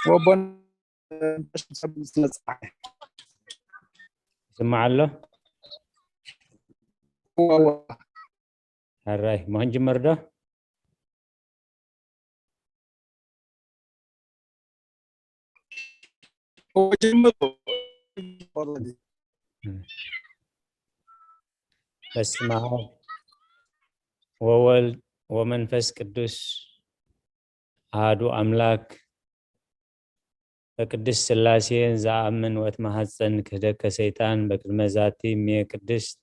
ወቦን ሰብ ስለ ጸሓይ። ይስማዕ ኣሎ? እዋ፣ እዋ። ሕራይ፣ መን ጅምር ዶ? እዋ፣ ጀምሩ። በስመ አብ ወወልድ ወመንፈስ ቅዱስ አሐዱ አምላክ። በቅድስት ሥላሴን ዘአምን ወትማሐፀን ክህደከ ሰይጣን። በቅድመ ዛቲ እምየ ቅድስት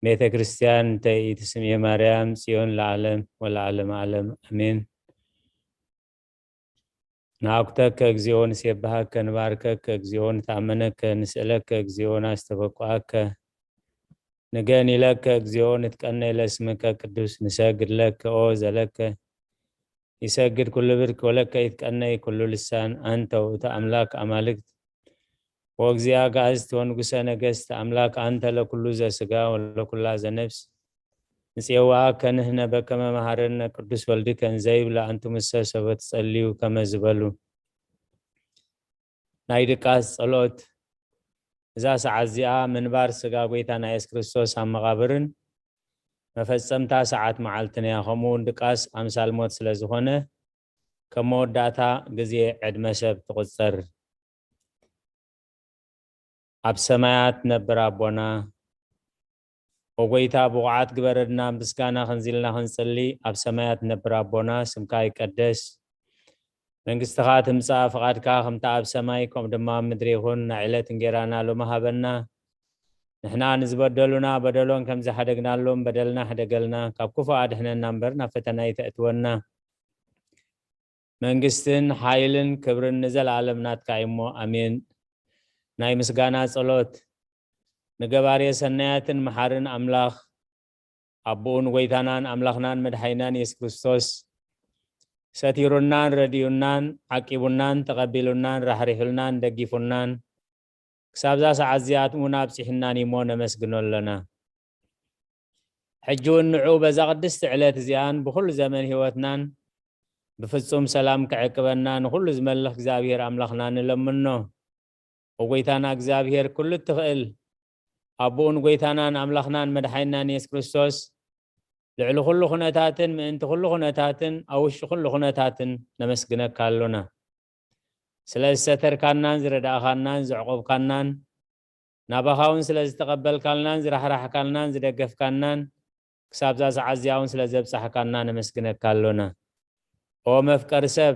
ቤተ ክርስቲያን እንተ ኢትስምየ ማርያም ጽዮን ለዓለም ወለዓለም ዓለም አሜን። ነአኩተከ እግዚኦ፣ ንሴብሐከ ንባርከከ እግዚኦ፣ ንትአመነከ ንስእለከ እግዚኦ፣ ናስተበቁአከ ንገን ኢለከ እግዚኦ፣ ንትቀነይ ለስምከ ቅዱስ፣ ንሰግድ ለከ ኦ ዘለከ ይሰግድ ኩሉ ብርክ ወለከ ይትቀነይ ኩሉ ልሳን። አንተ ውእቱ አምላክ አማልክት ወእግዚአ አጋእዝት ወንጉሰ ነገስት፣ አምላክ አንተ ለኩሉ ዘስጋ ወለኩላ ዘነፍስ። ንጽየዋከ ንህነ በከመ መሃረነ ቅዱስ ወልድከ እንዘ ይብለ አንቱምሰ ሰበ ትጸልዩ ከመ ዝበሉ። ናይ ድቃስ ጸሎት። እዛ ሰዓት እዚኣ ምንባር ስጋ ጐይታና የሱስ ክርስቶስ ኣብ መቓብርን መፈጸምታ ሰዓት መዓልትን እያ። ከምኡ እውን ድቃስ ኣምሳል ሞት ስለ ዝኾነ፣ ከም መወዳእታ ግዜ ዕድመ ሰብ ትቑጸር። ኣብ ሰማያት ትነብር ኣቦና፣ ኦ ጐይታ፣ ብቑዓት ግበረና፣ ምስጋና ክንዚልና ክንጽሊ። ኣብ ሰማያት ትነብር ኣቦና፣ ስምካ ይቀደስ፣ መንግስትኻ ትምጻእ፣ ፍቓድካ ከምታ ኣብ ሰማይ፣ ከምኡ ድማ ኣብ ምድሪ ይኹን። ናይ ዕለት እንጌራና ሎሚ ሃበና። ንሕና ንዝበደሉና በደሎም ከም ዝሓደግናሎም በደልና ሕደገልና፣ ካብ ክፉእ ኣድሕነና እምበር ናብ ፈተና ኣይተእትወና። መንግስትን ሓይልን ክብርን ንዘለኣለም ናትካ እዩ እሞ፣ ኣሜን። ናይ ምስጋና ጸሎት። ንገባሬ ሰናያትን መሓርን ኣምላኽ፣ ኣቦኡን ጐይታናን ኣምላኽናን መድሓኒናን የሱስ ክርስቶስ፣ ሰቲሩናን ረዲኡናን ዓቂቡናን ተቐቢሉናን ራሕሪሑልናን ደጊፉናን፣ ክሳብዛ ሰዓት እዚኣት እውን ኣብጺሑናን እሞ ነመስግኖ ኣለና። ሕጂ እውን ንዑ በዛ ቅድስቲ ዕለት እዚኣን ብኹሉ ዘመን ህይወትናን ብፍጹም ሰላም ክዕቅበና ንኹሉ ዝመልኽ እግዚኣብሔር ኣምላኽና ንለምኖ። ኦ ጐይታና እግዚኣብሔር ኩሉ እትኽእል፣ ኣቦኡን ጐይታናን ኣምላኽናን መድሓኒናን የሱስ ክርስቶስ፣ ልዕሊ ኩሉ ኩነታትን ምእንቲ ኩሉ ኩነታትን ኣብ ውሽጢ ኩሉ ኩነታትን ነመስግነካ ኣሎና። ስለ ዝሰተርካናን ዝረዳእካናን ዘዕቆብካናን፣ ናባኻ እውን ስለ ዝተቐበልካልናን ዝራሕራሕካልናን ዝደገፍካናን፣ ክሳብዛ ሰዓት እዚኣ እውን ስለ ዘብጻሕካና ነመስግነካ ኣሎና። ኦ መፍቀሪ ሰብ፣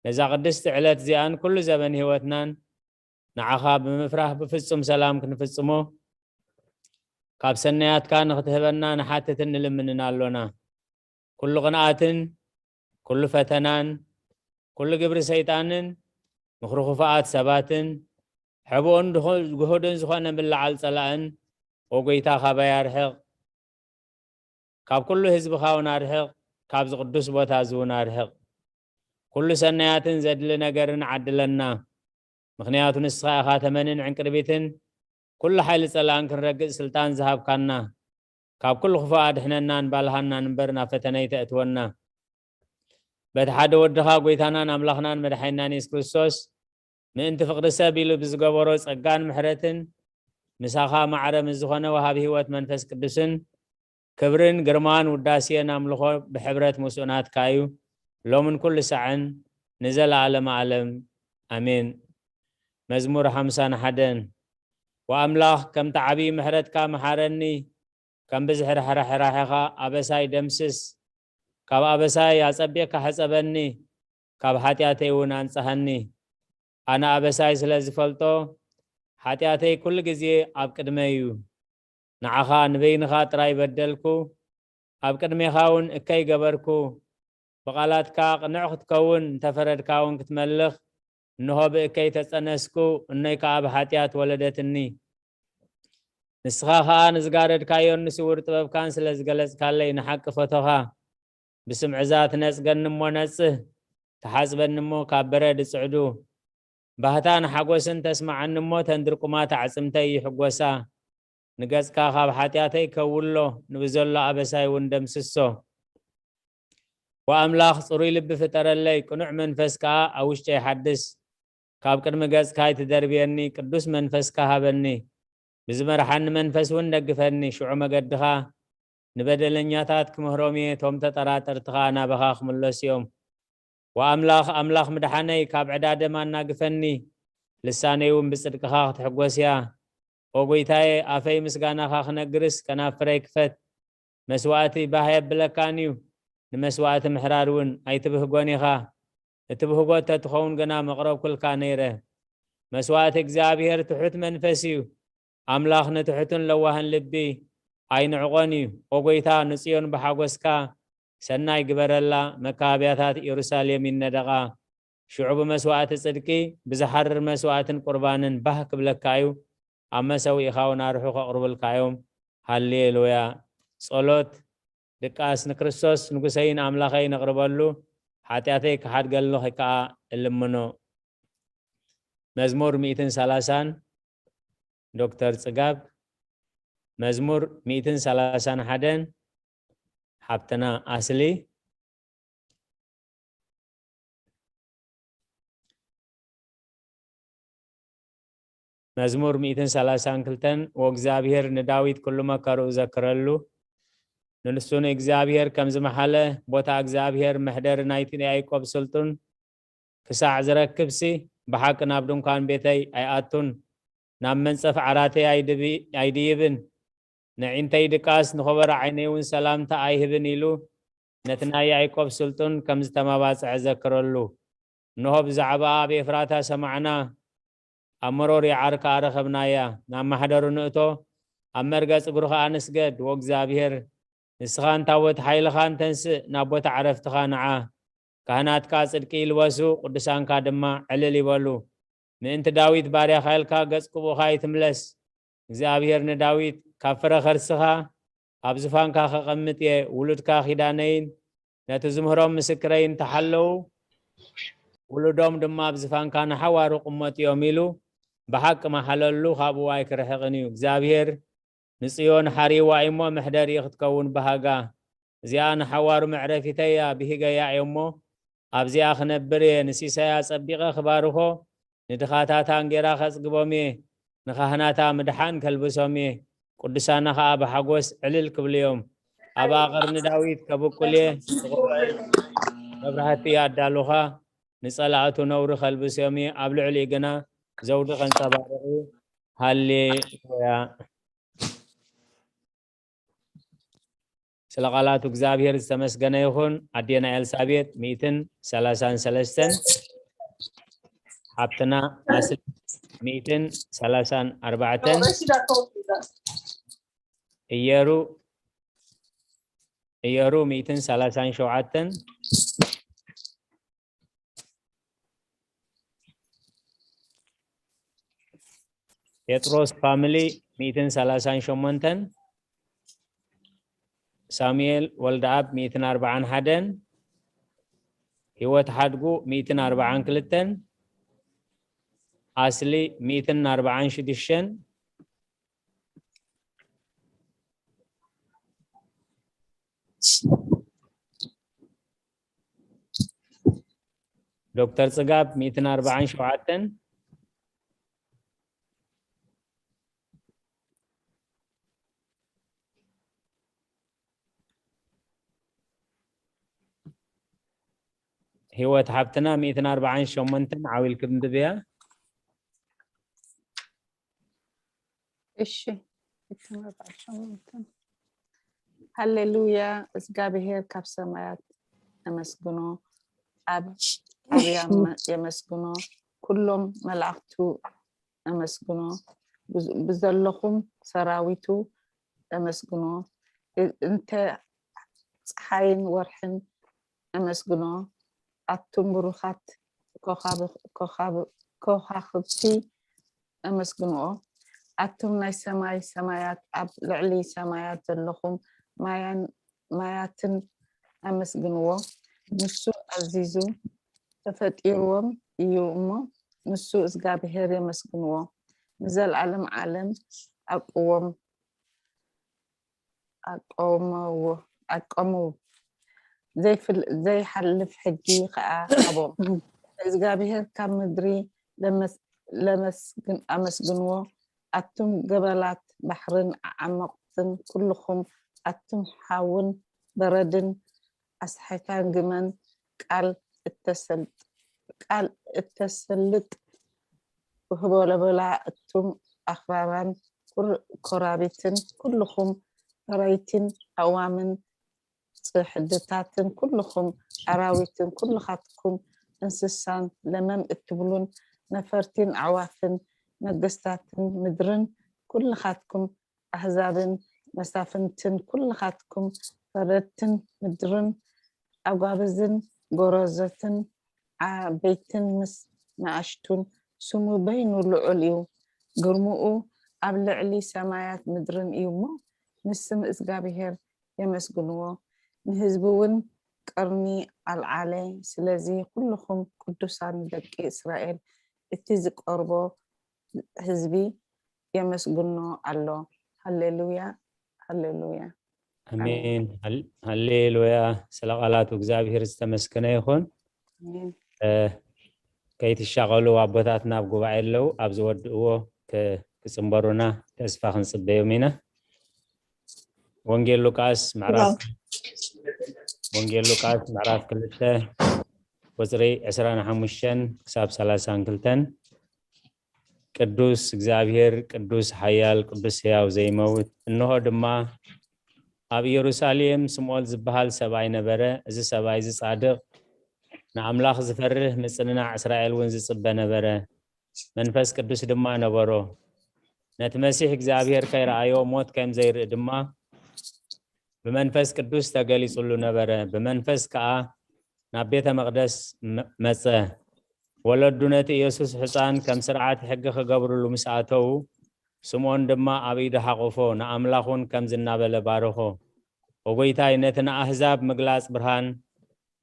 ነዛ ቅድስቲ ዕለት እዚኣን ኩሉ ዘበን ህይወትናን ንዓኻ ብምፍራህ ብፍጹም ሰላም ክንፍጽሞ፣ ካብ ሰናያትካ ንኽትህበና ንሓትትን ንልምንን ኣሎና። ኩሉ ቅንኣትን፣ ኩሉ ፈተናን፣ ኩሉ ግብሪ ሰይጣንን፣ ምኽሪ ክፉኣት ሰባትን፣ ሕብኡን ድኹ-፣ ግሁድን ዝኾነ ምልዓል ጸላእን፣ ኦ ጐይታ፣ ካባይ ኣርሕቕ። ካብ ኩሉ ህዝብኻ እውን ኣርሕቕ፣ ካብዚ ቅዱስ ቦታ እዚ እውን ኣርሕቕ። ኩሉ ሰናያትን ዘድሊ ነገርን ዓድለና። ምኽንያቱ ንስኻ ኢኻ ተመንን ዕንቅርቢትን፣ ኩሉ ሓይሊ ጸላእን ክንረግጽ ስልጣን ዝሃብካና። ካብ ኩሉ ክፉእ ኣድሕነናን ባልሃናን እምበር ናብ ፈተነ ኣይተእትወና። በቲ ሓደ ወድኻ ጐይታናን ኣምላኽናን መድሓኒናን የሱስ ክርስቶስ ምእንቲ ፍቕሪ ሰብ ኢሉ ብዝገበሮ ጸጋን ምሕረትን፣ ምሳኻ ማዕረ ምስ ዝኾነ ወሃቢ ህይወት መንፈስ ቅዱስን፣ ክብርን ግርማን ውዳሴን ኣምልኾ ብሕብረት ምስኡ ናትካ እዩ፣ ሎምን ኩሉ ሳዕን ንዘለዓለመ ዓለም። ኣሜን። መዝሙር ሓምሳን ሓደን። ወኣምላኽ፣ ከምቲ ዓብዪ ምሕረትካ መሓረኒ፣ ከም ብዝሒ ርሕራሕራሕኻ ኣበሳይ ደምስስ። ካብ ኣበሳይ ኣጸቢቕካ ሕጸበኒ፣ ካብ ሓጢኣተይ እውን ኣንጽሃኒ። ኣነ ኣበሳይ ስለ ዝፈልጦ፣ ሓጢኣተይ ኩሉ ግዜ ኣብ ቅድመይ እዩ። ንዓኻ ንበይንኻ ጥራይ በደልኩ፣ ኣብ ቅድሜኻ እውን እከይ ገበርኩ። ብቓላትካ ቅኑዕ ክትከውን፣ እንተፈረድካ እውን ክትመልኽ፣ እንሆ ብእከይ ተጸነስኩ፣ እኖይ ከኣ ብሓጢኣት ወለደትኒ። ንስኻ ኸኣ ንዝጋረድካዮን ንስዉር ጥበብካን ስለ ዝገለጽካለይ፣ ንሓቂ ፈቶኻ። ብስምዕዛ ትነጽገኒ እሞ ነጽህ፣ ትሓጽበኒ እሞ ካብ በረድ እጽዕዱ። ባህታን ሓጎስን ተስማዓኒ እሞ፣ እተን ድርቁማት ኣዕጽምተይ ይሕጎሳ። ንገጽካ ካብ ሓጢኣተይ ከውሎ፣ ንብዘሎ ኣበሳይ እውን ደምስሶ። ወኣምላኽ ጽሩይ ልቢ ፍጠረለይ፣ ቅኑዕ መንፈስ ከኣ ኣብ ውሽጠይ ሓድስ። ካብ ቅድሚ ገጽካ ኣይትደርብየኒ፣ ቅዱስ መንፈስካ ሃበኒ። ብዝመርሓኒ መንፈስ እውን ደግፈኒ። ሽዑ መገድኻ ንበደለኛታት ክምህሮም እየ፣ እቶም ተጠራጠርቲ ኸኣ ናባኻ ክምለሱ እዮም። ወኣምላኽ፣ ኣምላኽ ምድሓነይ፣ ካብ ዕዳ ደም ኣናግፈኒ። ልሳነይ እውን ብጽድቅኻ ክትሕጎስ እያ። ኦ ጐይታየ፣ ኣፈይ ምስጋናኻ ክነግርስ፣ ከናፍረይ ክፈት። መስዋእቲ ባህ የብለካን እዩ፣ ንመስዋእቲ ምሕራድ እውን ኣይትብህጎን ኢኻ። እትብህጎ እተትኸውን ግና መቕረብኩልካ ነይረ። መስዋእቲ እግዚኣብሔር ትሑት መንፈስ እዩ። ኣምላኽ ንትሑትን ለዋህን ልቢ ኣይንዕቖን እዩ። ኦ ጐይታ፣ ንጽዮን ብሓጎስካ ሰናይ ግበረላ፣ መካበብያታት ኢየሩሳሌም ይነደቓ። ሽዑ ብመስዋእቲ ጽድቂ፣ ብዝሓርር መስዋእትን ቁርባንን ባህ ክብለካ እዩ። ኣብ መሰውኢኻ እውን ኣርሑ ከቕርቡልካ እዮም። ሃሌሉያ። ጸሎት ድቃስ። ንክርስቶስ ንጉሰይን ኣምላኸይ ነቕርበሉ፣ ሓጢኣተይ ክሓድገሉ ከኣ እልምኖ። መዝሙር ሚእትን ሰላሳን ዶክተር ጽጋብ። መዝሙር ሚእትን ሰላሳን ሓደን ሓብትና ኣስሊ። መዝሙር ሚእትን ሰላሳን ክልተን። ወእግዚኣብሔር ንዳዊት ኩሉ መከርኡ ዘክረሉ። ንሱ ንእግዚኣብሔር ከም ዝመሓለ፣ ቦታ እግዚኣብሔር መሕደሪ ናይቲ ያዕቆብ ስልጡን ክሳዕ ዝረክብሲ፣ ብሓቂ ናብ ድንኳን ቤተይ ኣይኣቱን፣ ናብ መንጸፍ ዓራተይ ኣይድብ-፣ ኣይድይብን። ንዒንተይ ድቃስ፣ ንኸበሮ ዓይነይ እውን ሰላምታ ኣይህብን ኢሉ፣ ነቲ ናይ ያዕቆብ ስልጡን ከም ዝተመባጽዐ ዘክረሉ። እንሆ፣ ብዛዕባኣ ኣብ ኤፍራታ ሰማዕና፣ ኣብ መሮር ይዓር ከኣ ረኸብናያ። ናብ ማሕደሩ ንእቶ፣ ኣብ መርገጽ እግሩ ኸኣ ንስገድ። ወእግዚኣብሔር፣ ንስኻን ታቦት ሓይልኻን ተንስእ፣ ናብ ቦታ ዕረፍትኻ ንዓ። ካህናትካ ጽድቂ ይልበሱ፣ ቅዱሳንካ ድማ ዕልል ይበሉ። ምእንቲ ዳዊት ባርያኻ ኢልካ ገጽ ቅቡእኻ ኣይትምለስ። እግዚኣብሔር ንዳዊት፣ ካብ ፍረ ኸርስኻ ኣብ ዝፋንካ ኸቐምጥ እየ፣ ውሉድካ ኪዳነይን ነቲ ዝምህሮም ምስክረይን እንተሓለዉ፣ ውሉዶም ድማ ኣብ ዝፋንካ ንሓዋሩ ቅመጡ እዮም ኢሉ ብሓቂ መሓለሉ፣ ካብኡ ኣይክርሕቕን እዩ። እግዚኣብሔር ንጽዮን ሓሪዋ እሞ መሕደሪኡ ክትከውን ባህጋ። እዚኣ ንሓዋሩ መዕረፊተይ እያ፣ ብሂገያ እየ እሞ ኣብዚኣ ክነብር እየ። ንሲሳያ ጸቢቐ ክባርኾ፣ ንድኻታታ እንጌራ ከጽግቦም እየ፣ ንኻህናታ ምድሓን ከልብሶም እየ። ቅዱሳና ኸኣ ብሓጎስ ዕልል ክብሉ እዮም። ኣብ ኣቐርኒ ዳዊት ከብቁል እየ፣ ንቑልዑ መብራህቲ ኣዳሉኻ፣ ንጸላእቱ ነውሪ ከልብሶም እየ፣ ኣብ ልዕሊኡ ግና ዘውዲ ከንጸባርቑ። ሃሌሉያ። ስለ ቃላቱ እግዚኣብሔር ዝተመስገነ ይኹን። ኣዴና ኤልሳቤጥ ሚእትን ሰላሳን ሰለስተን፣ ሓብትና ኣስሊ ሚእትን ሰላሳን ኣርባዕተን፣ እየሩ፣ እየሩ ሚእትን ሰላሳን ሸውዓተን፣ ጴጥሮስ ፋሚሊ ሚእትን ሰላሳን ሸሞንተን፣ ሳሙኤል ወልደኣብ ሚእትን ኣርባዓን ሓደን፣ ህይወት ሓድጉ ሚእትን ኣርባዓን ክልተን፣ ኣስሊ ሚእትን ኣርባዓን ሽዱሽተን፣ ዶክተር ጽጋብ ሚእትን ኣርባዓን ሸውዓተን፣ ህይወት ሓብትና ሚእትን ኣርባዓን ሸሞንተን ዓው ኢልኪ ኣንብብያ። እሺ፣ ሚእትን ኣርባዓን ሸሞንተን። ሃሌሉያ፣ እግዚኣብሔር ካብ ሰማያት የመስግኖ፣ ኣብ ኣርያም የመስግኖ፣ ኩሎም መላእኽቱ የመስግኖ፣ ብዝ-፣ ብዘለኹም ሰራዊቱ የመስግኖ። እ-፣ እንተ ጸሓይን ወርሕን የመስግኖ፣ ኣቱም ብሩኻት ኮኻብ-፣ ኮኻብ-፣ ኮኻኽብቲ የመስግንኦ። ኣቱም ናይ ሰማይ ሰማያት፣ ኣብ ልዕሊ ሰማያት ዘለኹም ማያን-፣ ማያትን ኣመስግንዎ። ንሱ ኣዚዙ ተፈጢርዎም እዩ እሞ፣ ንሱ እግዚኣብሔር የመስግንዎ። ንዘለዓለም ዓለም ኣቅዎም-፣ ኣቀምዎ-፣ ኣቀምው። ዘይፍል-፣ ዘይሓልፍ ሕጊ ኸኣ ሃቦም። እግዚኣብሔር ካብ ምድሪ ለመስ-፣ ለመስግን-፣ ኣመስግንዎ፣ ኣቱም ገበላት ባሕርን ዓመቑትን ኩልኹም፣ ኣቱም ሓውን በረድን ኣስሓይታን ግመን፣ ቃል እተሰልጥ-፣ ቃል እተሰልጥ ህቦለቦላ፣ እቱም ኣኽራራን ኩር-፣ ኮራቢትን ኩልኹም፣ ፈረይቲን ኣእዋምን ጽሕድታትን ኩልኹም፣ ኣራዊትን ኩልኻትኩም እንስሳን ለመም እትብሉን ነፈርቲን ኣዕዋፍን፣ ነገስታትን ምድርን ኩልኻትኩም፣ ኣህዛብን መሳፍንትን ኩልኻትኩም፣ ፈረድትን ምድርን፣ ኣጓብዝን ጎረዘትን፣ ዓበይትን ምስ ንኣሽቱን፣ ስሙ በይኑ ልዑል እዩ፣ ግርምኡ ኣብ ልዕሊ ሰማያት ምድርን እዩ እሞ፣ ንስም እግዚኣብሔር የመስግንዎ። ንህዝቢ እውን ቅርኒ ኣልዓለ። ስለዚ ኩልኹም ቅዱሳን ደቂ እስራኤል፣ እቲ ዝቀርቦ ህዝቢ የመስግኖ ኣሎ። ሃሌሉያ፣ ሃሌሉያ። ኣሜን። ሃል-፣ ሃሌሉያ። ስለ ቃላቱ እግዚኣብሔር ዝተመስገነ ይኹን። ኣሜን። እ፣ ከይትሻቐሉ፣ ኣቦታትና ኣብ ጉባኤ ኣለዉ፣ ኣብ ዝወድእዎ ክ-፣ ክጽንበሩና ተስፋ ክንጽበዮም ኢና። ወንጌል ሉቃስ ምዕራፍ፣ ወንጌል ሉቃስ ምዕራፍ ክልተ ቁጽሪ ዕስራን ሓሙሽተን ክሳብ ሰላሳን ክልተን። ቅዱስ እግዚኣብሔር፣ ቅዱስ ሓያል፣ ቅዱስ ሕያው ዘይመውት። እንሆ ድማ ኣብ ኢየሩሳሌም ስምዖን ዝበሃል ሰብኣይ ነበረ። እዚ ሰብኣይ እዚ ጻድቕ፣ ንኣምላኽ ዝፈርህ፣ ምጽንናዕ እስራኤል እውን ዝጽበ ነበረ። መንፈስ ቅዱስ ድማ ነበሮ። ነቲ መሲሕ እግዚኣብሔር ከይረኣዮ ሞት ከም ዘይርኢ ድማ ብመንፈስ ቅዱስ ተገሊጹሉ ነበረ። ብመንፈስ ከኣ ናብ ቤተ መቕደስ መ-፣ መጸ። ወለዱ ነቲ ኢየሱስ ሕፃን ከም ስርዓት ሕጊ ክገብርሉ ምስ ኣተዉ፣ ስምዖን ድማ ኣብ ኢዱ ሓቆፎ፣ ንኣምላኽ እውን ከምዚ እናበለ ባረኾ፣ "ኦ ጐይታይ፣ ነቲ ንኣህዛብ ምግላጽ ብርሃን፣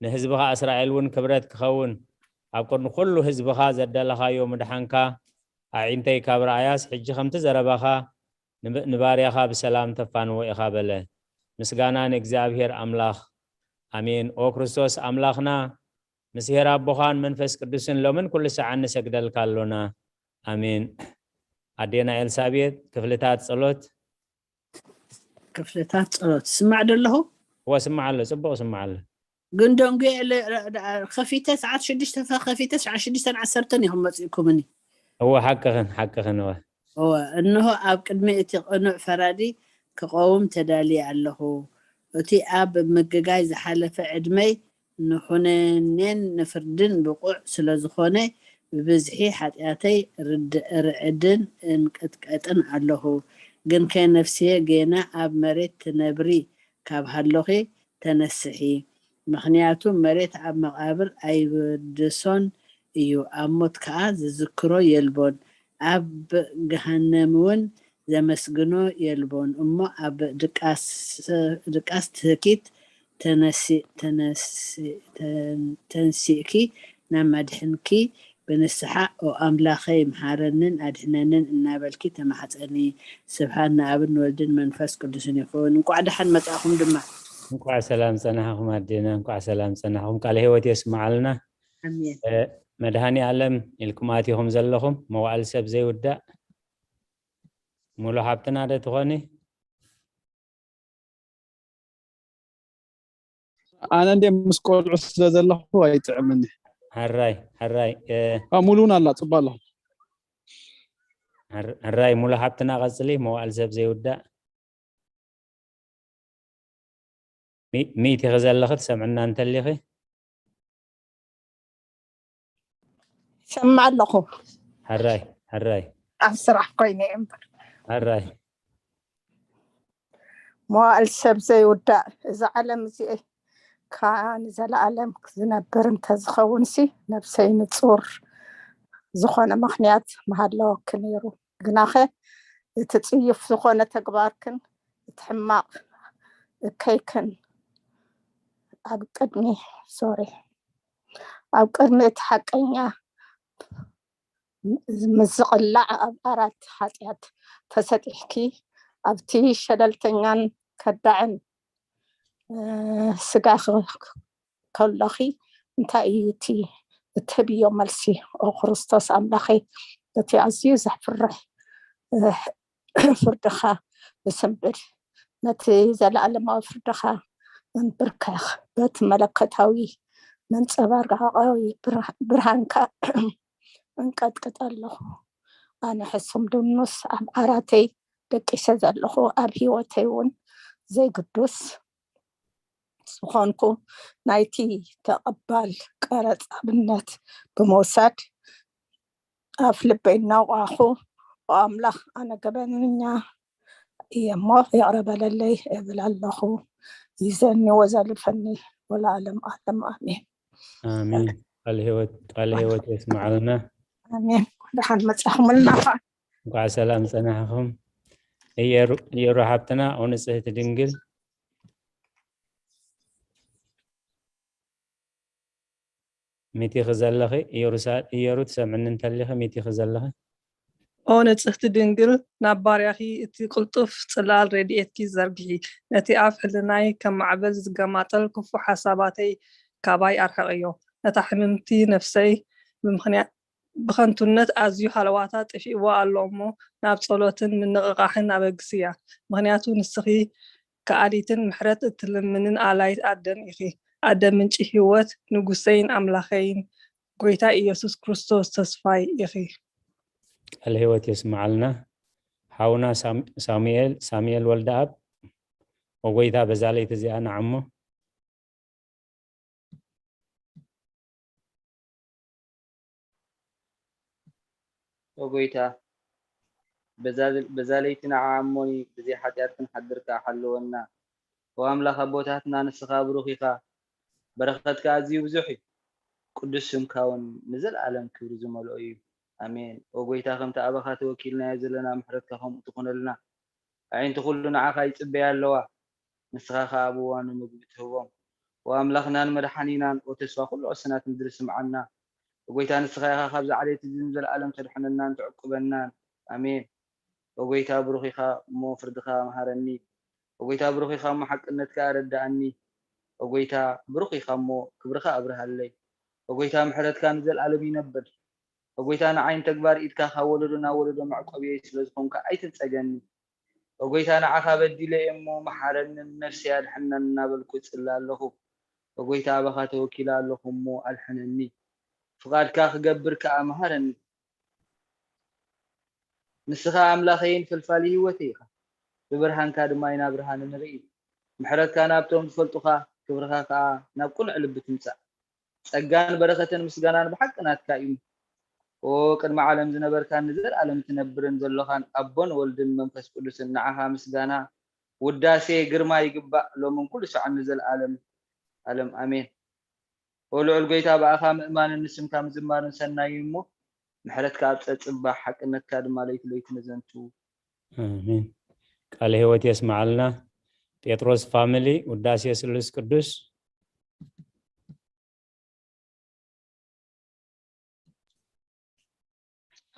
ንህዝብኻ እስራኤል እውን ክብረት ክኸውን፣ ኣብ ቅድሚ ኩሉ ህዝብኻ ዘዳለኻዮ ምድሓንካ ኣዒንተይ ካብ ረኣያስ፣ ሕጂ ከምቲ ዘረባኻ ንብ-፣ ንባርያኻ ብሰላም ተፋንዎ ኢኻ" በለ። ምስጋና ንእግዚኣብሔር ኣምላኽ። ኣሜን። ኦ ክርስቶስ ኣምላኽና፣ ምስ ሄር ኣቦኻን መንፈስ ቅዱስን ሎምን ኩሉ ሰዓት ንሰግደልካ ኣሎና። ኣሜን። ኣዴና ኤልሳቤጥ፣ ክፍልታት ጸሎት። ክፍልታት ጸሎት። ስማዕ ዶ ኣለኹ? እወ፣ ስማዕ ኣሎ፣ ጽቡቕ ስማዕ ኣሎ። ግን ደንጉየ ኢለ፣ ረ-፣ ረ-፣ ከፊተ ሰዓት ሽዱሽተ ፈ-፣ ከፊተ ሰዓት ሽዱሽተን ዓሰርተን ኢኹም መጺእኩምኒ። እወ፣ ሓቅኽን፣ ሓቅኽን፣ እወ። እወ፣ እንሆ ኣብ ቅድሚ እቲ ቅኑዕ ፈራዲ ክቐውም ተዳልየ ኣለኹ። እቲ ኣብ ምግጋይ ዝሓለፈ ዕድመይ ንኹነኔን ንፍርድን ብቑዕ ስለ ዝኾነ፣ ብብዝሒ ሓጢኣተይ ርድ-፣ ርዕድን እንቅጥቀጥን ኣለኹ። ግንከ ነፍስየ ጌና ኣብ መሬት ትነብሪ ካብ ሃሎኺ፣ ተነስሒ። ምኽንያቱ መሬት ኣብ መቓብር ኣይብድሶን እዩ፣ ኣብ ሞት ከኣ ዝዝክሮ የልቦን፣ ኣብ ገሃነምውን ዘመስግኖ የልቦን። እሞ ኣብ ድቃስ፣ ድቃስ ትህኪት ተነሲ-፣ ተነሲ-፣ ተን-፣ ተንሲእኪ ናብ መድሕንኪ ብንስሓ "ኦ ኣምላኸይ፣ ምሓረንን ኣድሕነንን" እናበልኪ ተማሕጸኒ። ስብሃት ንኣብን ንወልድን መንፈስ ቅዱስን ይኹን። እንቋዕ ደሓን መጻእኹም ድማ። እንቋዕ ሰላም ጸናሕኹም ኣዴና፣ እንቋዕ ሰላም ጸናሕኹም። ቃለ ህይወት የስምዓልና። ኣሜን። እ፣ መድሃኒ ኣለም ኢልኩም ኣቲኹም ዘለኹም፣ መዋእል ሰብ ዘይውዳእ። ሙሉ ሓብትና ዶ ትኾኒ? ኣነ እንደ ምስ ቆልዑ ስለ ዘለኹ ኣይጥዕምኒ። ሕራይ፣ ሕራይ፣ እ፣ አ፣ ሙሉ እውን ኣላ፣ ጽባ ኣለኹ። ሕር-፣ ሕራይ፣ ሙሉ ሓብትና ቀጽሊ፣ መዋእል ሰብ ዘይውዳእ። ሚ-፣ ሚእቲ ኢኺ ዘለኺ፣ ትሰምዕና እንተሊኺ? ይሰማዕ ኣለኹ። ሕራይ፣ ሕራይ። ኣብ ስራሕ ኮይነ እየ እምበር። ሕራይ። መዋእል ሰብ ዘይውዳእ፣ እዛ ዓለም እዚኣ ከኣ ንዘለኣለም ዝነብር እንተዝኸውንሲ፣ ነብሰይ ንጹር ዝኾነ ምኽንያት ምሃለወኪ ነይሩ። ግናኸ እቲ ጽዩፍ ዝኾነ ተግባርክን እቲ ሕማቕ እከይክን ኣብ ቅድሚ፣ ሶሪ፣ ኣብ ቅድሚ እቲ ሓቀኛ ምስ ዝቕላዕ ኣብ ዓራት ሓጢኣት ተሰጢሕኪ፣ ኣብቲ ሸለልተኛን ከዳዕን፣ እ፣ ስጋኺ ከሎኺ እንታይ እዩ እቲ እትህብዮ መልሲ? ኦ ክርስቶስ ኣምላኸይ፣ እቲ ኣዝዩ ዘፍርሕ፣ እ፣ ፍርድኻ ዝስንብድ፣ ነቲ ዘለኣለማዊ ፍርድኻ እንብርከኽ፣ በቲ መለኮታዊ መንጸባረቓዊ ብርሃ-፣ ብርሃንካ እንቀጥቅጥ ኣለኹ። ኣነ ሕሱም ድኑስ ኣብ ዓራተይ ደቂሰ ዘለኹ፣ ኣብ ህይወተይ እውን ዘይግዱስ ዝኾንኩ፣ ናይቲ ተቐባል ቀረጽ ኣብነት ብምውሳድ፣ ኣፍ ልበይ እናውቃኹ፣ "ኦ ኣምላኽ፣ ኣነ ገበነኛ እየ እሞ ይቕረ በለለይ" እብል ኣለኹ። ይዘኒ ወዘልፈኒ ወለዓለም ዓለም፣ ኣሜን። ኣሜን። ቃል ህይወት፣ ቃል ህይወት የስምዓልና። ኣሜን። ደሓን መጻኹምልና ኸዓ። እንኳዕ ሰላም ጸናሕኹም። እየሩ፣ እየሩ ሓብትና፣ ኦ ንጽህቲ ድንግል፣ ሚቲኺ ዘለኺ፣ እየሩሳ-፣ እየሩ ትሰምዕኒ እንተሊኺ፣ ሚቲኺ ዘለኺ። ኦ ንጽህቲ ድንግል፣ ናብ ባርያኺ እቲ ቅልጡፍ ጽላል ረድኤትኪ ዘርግሒ። ነቲ ኣብ ሕልናይ ከም ማዕበል ዝገማጠል ክፉእ ሓሳባተይ ካባይ ኣርሕቕዮ። ነታ ሕምምቲ ነፍሰይ ብምኽንያት፣ ብኸንቱነት ኣዝዩ ሃለዋታ ጠፊእዋ ኣሎ እሞ፣ ናብ ጸሎትን ምንቕቓሕን ኣበግስያ። ምኽንያቱ ንስኺ ከኣሊትን ምሕረት እትልምንን ኣላይት ኣደን ኢኺ። ኣደ ምንጪ ህይወት፣ ንጉሰይን ኣምላኸይን፣ ጐይታ ኢየሱስ ክርስቶስ ተስፋይ ኢኺ። ቃል ህይወት የስምዓልና። ሓውና ሳም-፣ ሳሙኤል፣ ሳሙኤል ወልደኣብ፣ ኦ ጐይታ፣ በዛ ለይቲ እዚኣ ንዓሞ። ኦ ጐይታ፣ በዛ፣ በዛ ለይቲ ንዓ እሞኒ፣ ብዘይ ሓጢኣት ክንሓድር ከኣ ሓልወና። ኦ ኣምላኽ ኣቦታትና፣ ንስኻ ብሩኽ ኢኻ፣ በረኸትካ ኣዝዩ ብዙሕ እዩ፣ ቅዱስ ስምካ እውን ንዘለኣለም ክብሪ ዝመልኦ እዩ። ኣሜን። ኦ ጐይታ፣ ከምቲ ኣባኻ ተወኪልናዮ ዘለና፣ ምሕረትካ ከምኡ ትኹነልና። ኣዒንቲ ኩሉ ንዓኻ ይጽበያ ኣለዋ፣ ንስኻ ኸኣ ኣብ እዋኑ ምግቢ ትህቦም። ኦ ኣምላኽናን መድሓኒናን፣ ኦ ተስፋ ኩሉ ቅስናት ምድሪ፣ ስምዓና። ኦ ጐይታ፣ ንስኻ ኢኻ ካብዚ ዓሌት እዚ ንዘለኣለም ተድሕነናን ትዕቁበናን። ኣሜን። ኦ ጐይታ፣ ብሩኽ ኢኻ እሞ ፍርድኻ መሃረኒ። ኦ ጐይታ፣ ብሩኽ ኢኻ እሞ ሓቅነትካ ኣረድኣኒ። ኦ ጐይታ፣ ብሩኽ ኢኻ እሞ ክብርኻ ኣብርሃለይ። ኦ ጐይታ፣ ምሕረትካ ንዘለኣለም ይነብር። ኦ ጐይታ፣ ንዓይን ተግባር ኢድካ ካብ ወለዶ ናብ ወለዶ መዕቆብየይ ስለ ዝኾንካ ኣይትንጸገኒ። ኦ ጐይታ፣ ንዓኻ በዲለ እየ እሞ መሓረኒ፣ ንነፍሰይ ኣድሕነኒ እናበልኩ እጽሊ ኣለኹ። ኦ ጐይታ፣ ኣባኻ ተወኪለ ኣለኹ እሞ ኣድሕነኒ። ፍቓድካ ክገብር ከኣ መሃረኒ። ንስኻ ኣምላኸይን ፈልፋሊ ህይወተይ ኢኻ። ብብርሃንካ ድማ ኢና ብርሃን ንርኢ። ምሕረትካ ናብቶም ዝፈልጡኻ፣ ክብርኻ ከኣ ናብ ቅኑዕ ልቢ ትምጻእ። ጸጋን በረኸትን ምስጋናን ብሓቂ ናትካ እዩ። ኦ ቅድሚ ዓለም ዝነበርካን ንዘለኣለም ትነብርን ዘሎኻን ኣቦን ወልድን መንፈስ ቅዱስን፣ ንዓኻ ምስጋና፣ ውዳሴ፣ ግርማ ይግባእ፣ ሎምን ኩሉ ሰዓን ንዘለኣለም ዓለም። ኣሜን። ኦ ልዑል ጐይታ፣ ብኣኻ ምእማንን ንስምካ ምዝማርን ሰናይ እዩ እሞ፣ ምሕረትካ ኣብ ጸጽባሕ፣ ሓቅነትካ ድማ ለይቲ ለይቲ ነዘንቱ። ኣሜን። ቃለ ህይወት የስምዓልና። ጴጥሮስ ፋሚሊ፣ ውዳሴ ስሉስ ቅዱስ።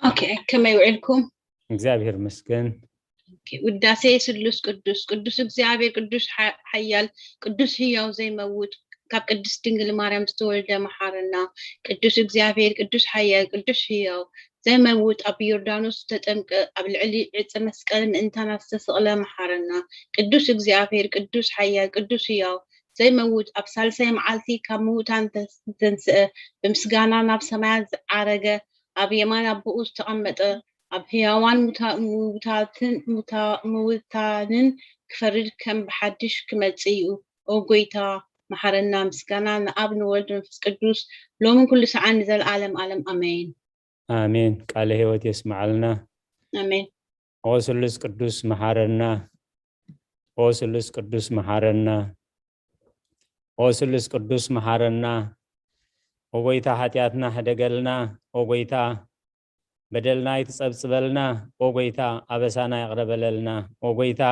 ኦኬ፣ ከመይ ውዒልኩም? እግዚኣብሔር ይመስገን። ኦኬ፣ ውዳሴ ስሉስ ቅዱስ። ቅዱስ እግዚኣብሔር፣ ቅዱስ ሓ-፣ ሓያል፣ ቅዱስ ህያው ዘይመውት፣ ካብ ቅድስት ድንግል ማርያም ዝተወልደ መሓረና። ቅዱስ እግዚኣብሔር፣ ቅዱስ ሓያል፣ ቅዱስ ህያው ዘይመውት፣ ኣብ ዮርዳኖስ ዝተጠምቀ፣ ኣብ ልዕሊ ዕፀ መስቀል ምእንታና ዝተሰቕለ መሓረና። ቅዱስ እግዚኣብሔር፣ ቅዱስ ሓያል፣ ቅዱስ ህያው ዘይመውት፣ ኣብ ሳልሳይ መዓልቲ ካብ ምዉታን ተስ-፣ ዝተንስአ፣ ብምስጋና ናብ ሰማያት ዝዓረገ፣ ኣብ የማን ኣቦኡ ዝተቐመጠ፣ ኣብ ህያዋን ሙታ-፣ ምውታትን፣ ሙታ-፣ ምውታንን ክፈርድ ከም ብሓድሽ ክመጽእ እዩ። ኦ ጐይታ፣ መሓረና። ምስጋና ንኣብ ንወልድ መንፈስ ቅዱስ፣ ሎምን ኩሉ ሰዓን ንዘለዓለም ዓለም። ኣሜን። ኣሜን። ቃለ ህይወት የስምዓልና። ኣሜን። ኦ ስሉስ ቅዱስ መሓረና። ኦ ስሉስ ቅዱስ መሓረና። ኦ ስሉስ ቅዱስ መሓረና። ኦ ጐይታ፣ ሓጢኣትና ሕደገልና። ኦ ጐይታ፣ በደልና ኣይትጸብጽበልና። ኦ ጐይታ፣ ኣበሳና ይቕረ በለልና። ኦ ጐይታ፣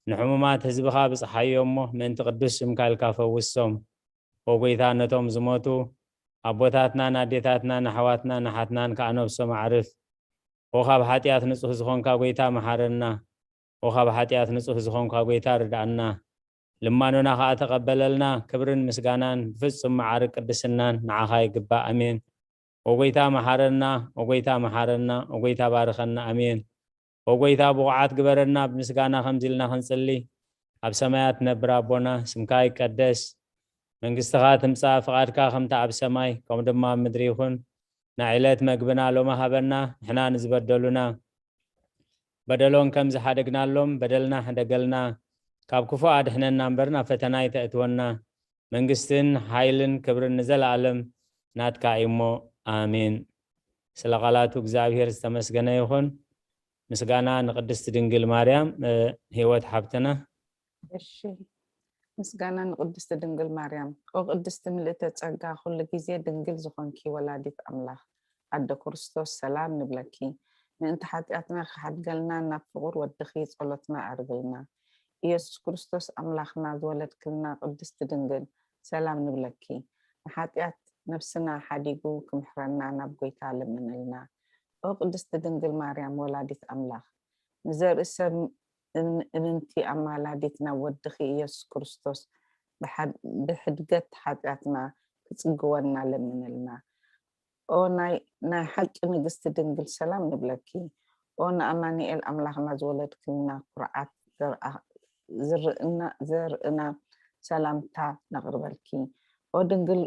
ንሕሙማት ህዝብኻ ብጽሓዮ እሞ፣ ምእንቲ ቅዱስ ስምካ ኢልካ ፈውሶም። ኦ ጐይታ፣ ነቶም ዝሞቱ ኣቦታትናን ኣዴታትናን ኣሕዋትናን ኣሓትናን ከኣ ነብሶም ኣዕርፍ። ኦ ካብ ሓጢኣት ንጹህ ዝኾንካ ጐይታ፣ መሓረና። ኦ ካብ ሓጢኣት ንጹህ ዝኾንካ ጐይታ፣ ርድኣና። ልማኖና ኸዓ ተቐበለልና። ክብርን ምስጋናን ብፍጹም መዓርግ ቅድስናን ንዓኻ ይግባእ። ኣሜን። ኦጎይታ መሓረና፣ ኦጎይታ መሓረና፣ ኦጎይታ ባርኸና። ኣሜን። ኦጎይታ ብቑዓት ግበረና፣ ብምስጋና ከምዚ ኢልና ክንጽሊ። ኣብ ሰማያት ነብር ኣቦና፣ ስምካ ይቀደስ፣ መንግስትኻ ትምጻእ፣ ፍቓድካ ከምታ ኣብ ሰማይ ከምኡ ድማ ኣብ ምድሪ ይኹን። ናይ ዕለት መግብና ሎሚ ሃበና፣ ንሕና ንዝበደሉና በደሎም ከም ዝሓደግናሎም በደልና ሕደገልና፣ ካብ ክፉእ ኣድሕነና እምበር ናብ ፈተና ኣይተእትወና። መንግስትን ሓይልን ክብርን ንዘለኣለም ናትካ እዩ እሞ፣ ኣሜን። ስለ ቃላቱ እግዚኣብሔር ዝተመስገነ ይኹን። ምስጋና ንቅድስቲ ድንግል ማርያም። እ፣ ህይወት ሓብትና። እሺ፣ ምስጋና ንቅድስቲ ድንግል ማርያም። ኦ ቅድስቲ ምልእተ ጸጋ፣ ኩሉ ግዜ ድንግል ዝኾንኪ ወላዲት ኣምላኽ፣ ኣደ ክርስቶስ፣ ሰላም ንብለኪ። ምእንቲ ሓጢኣትና ክሓድገልና ናብ ፍቑር ወድኺ ጸሎትና ኣዕርግልና። ኢየሱስ ክርስቶስ ኣምላኽና ዝወለድክልና ቅድስቲ ድንግል፣ ሰላም ንብለኪ። ንሓጢኣት ነፍስና ሓዲጉ ክምሕረና ናብ ጎይታ ለምንልና። ኦ ቅድስቲ ድንግል ማርያም ወላዲት ኣምላኽ፣ ንዘርኢ ሰብ እም-፣ እምንቲ ኣማላዲት ናብ ወድኺ ኢየሱስ ክርስቶስ ብሓድ-፣ ብሕድገት ሓጢኣትና ክጽግወና ለምንልና። ኦ ናይ፣ ናይ ሓቂ ንግስቲ ድንግል ሰላም ንብለኪ። ኦ ንኣማኑኤል ኣምላኽና ዝወለድክልና ኩርዓት ዘርኣ-፣ ዝርእና፣ ዘርእና ሰላምታ ነቕርበልኪ። ኦ ድንግል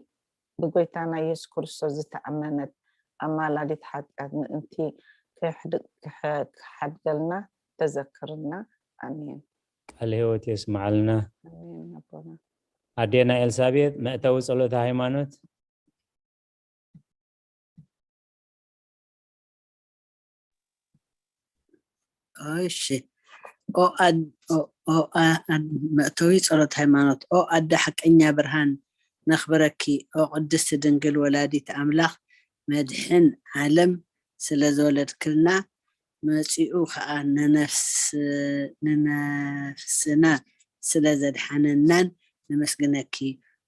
ብጎይታና ኢየሱስ ክርስቶስ ዝተኣመነት ኣማላዲት ሓጢኣት ምእንቲ ክሕድ-፣ ክሐ-፣ ክሓድገልና ተዘክርና። ኣሜን። ቃለ ሕይወት የስምዓልና። ኣሜን ኣቦና። ኣዴና ኤልሳቤጥ መእተዊ ጸሎተ ሃይማኖት። እሺ። ኦ ኣድ-፣ ኦ፣ ኦ፣ ኣ-፣ ኣድ-፣ መእተዊ ጸሎት ሃይማኖት። ኦ ኣደ ሓቀኛ ብርሃን ነኽብረኪ። ኦ ቅድስቲ ድንግል ወላዲት ኣምላኽ መድሕን ዓለም ስለ ዝወለድክልና መጺኡ ኸኣ ንነፍስ-፣ ንነፍስና ስለ ዘድሓነናን ነመስግነኪ።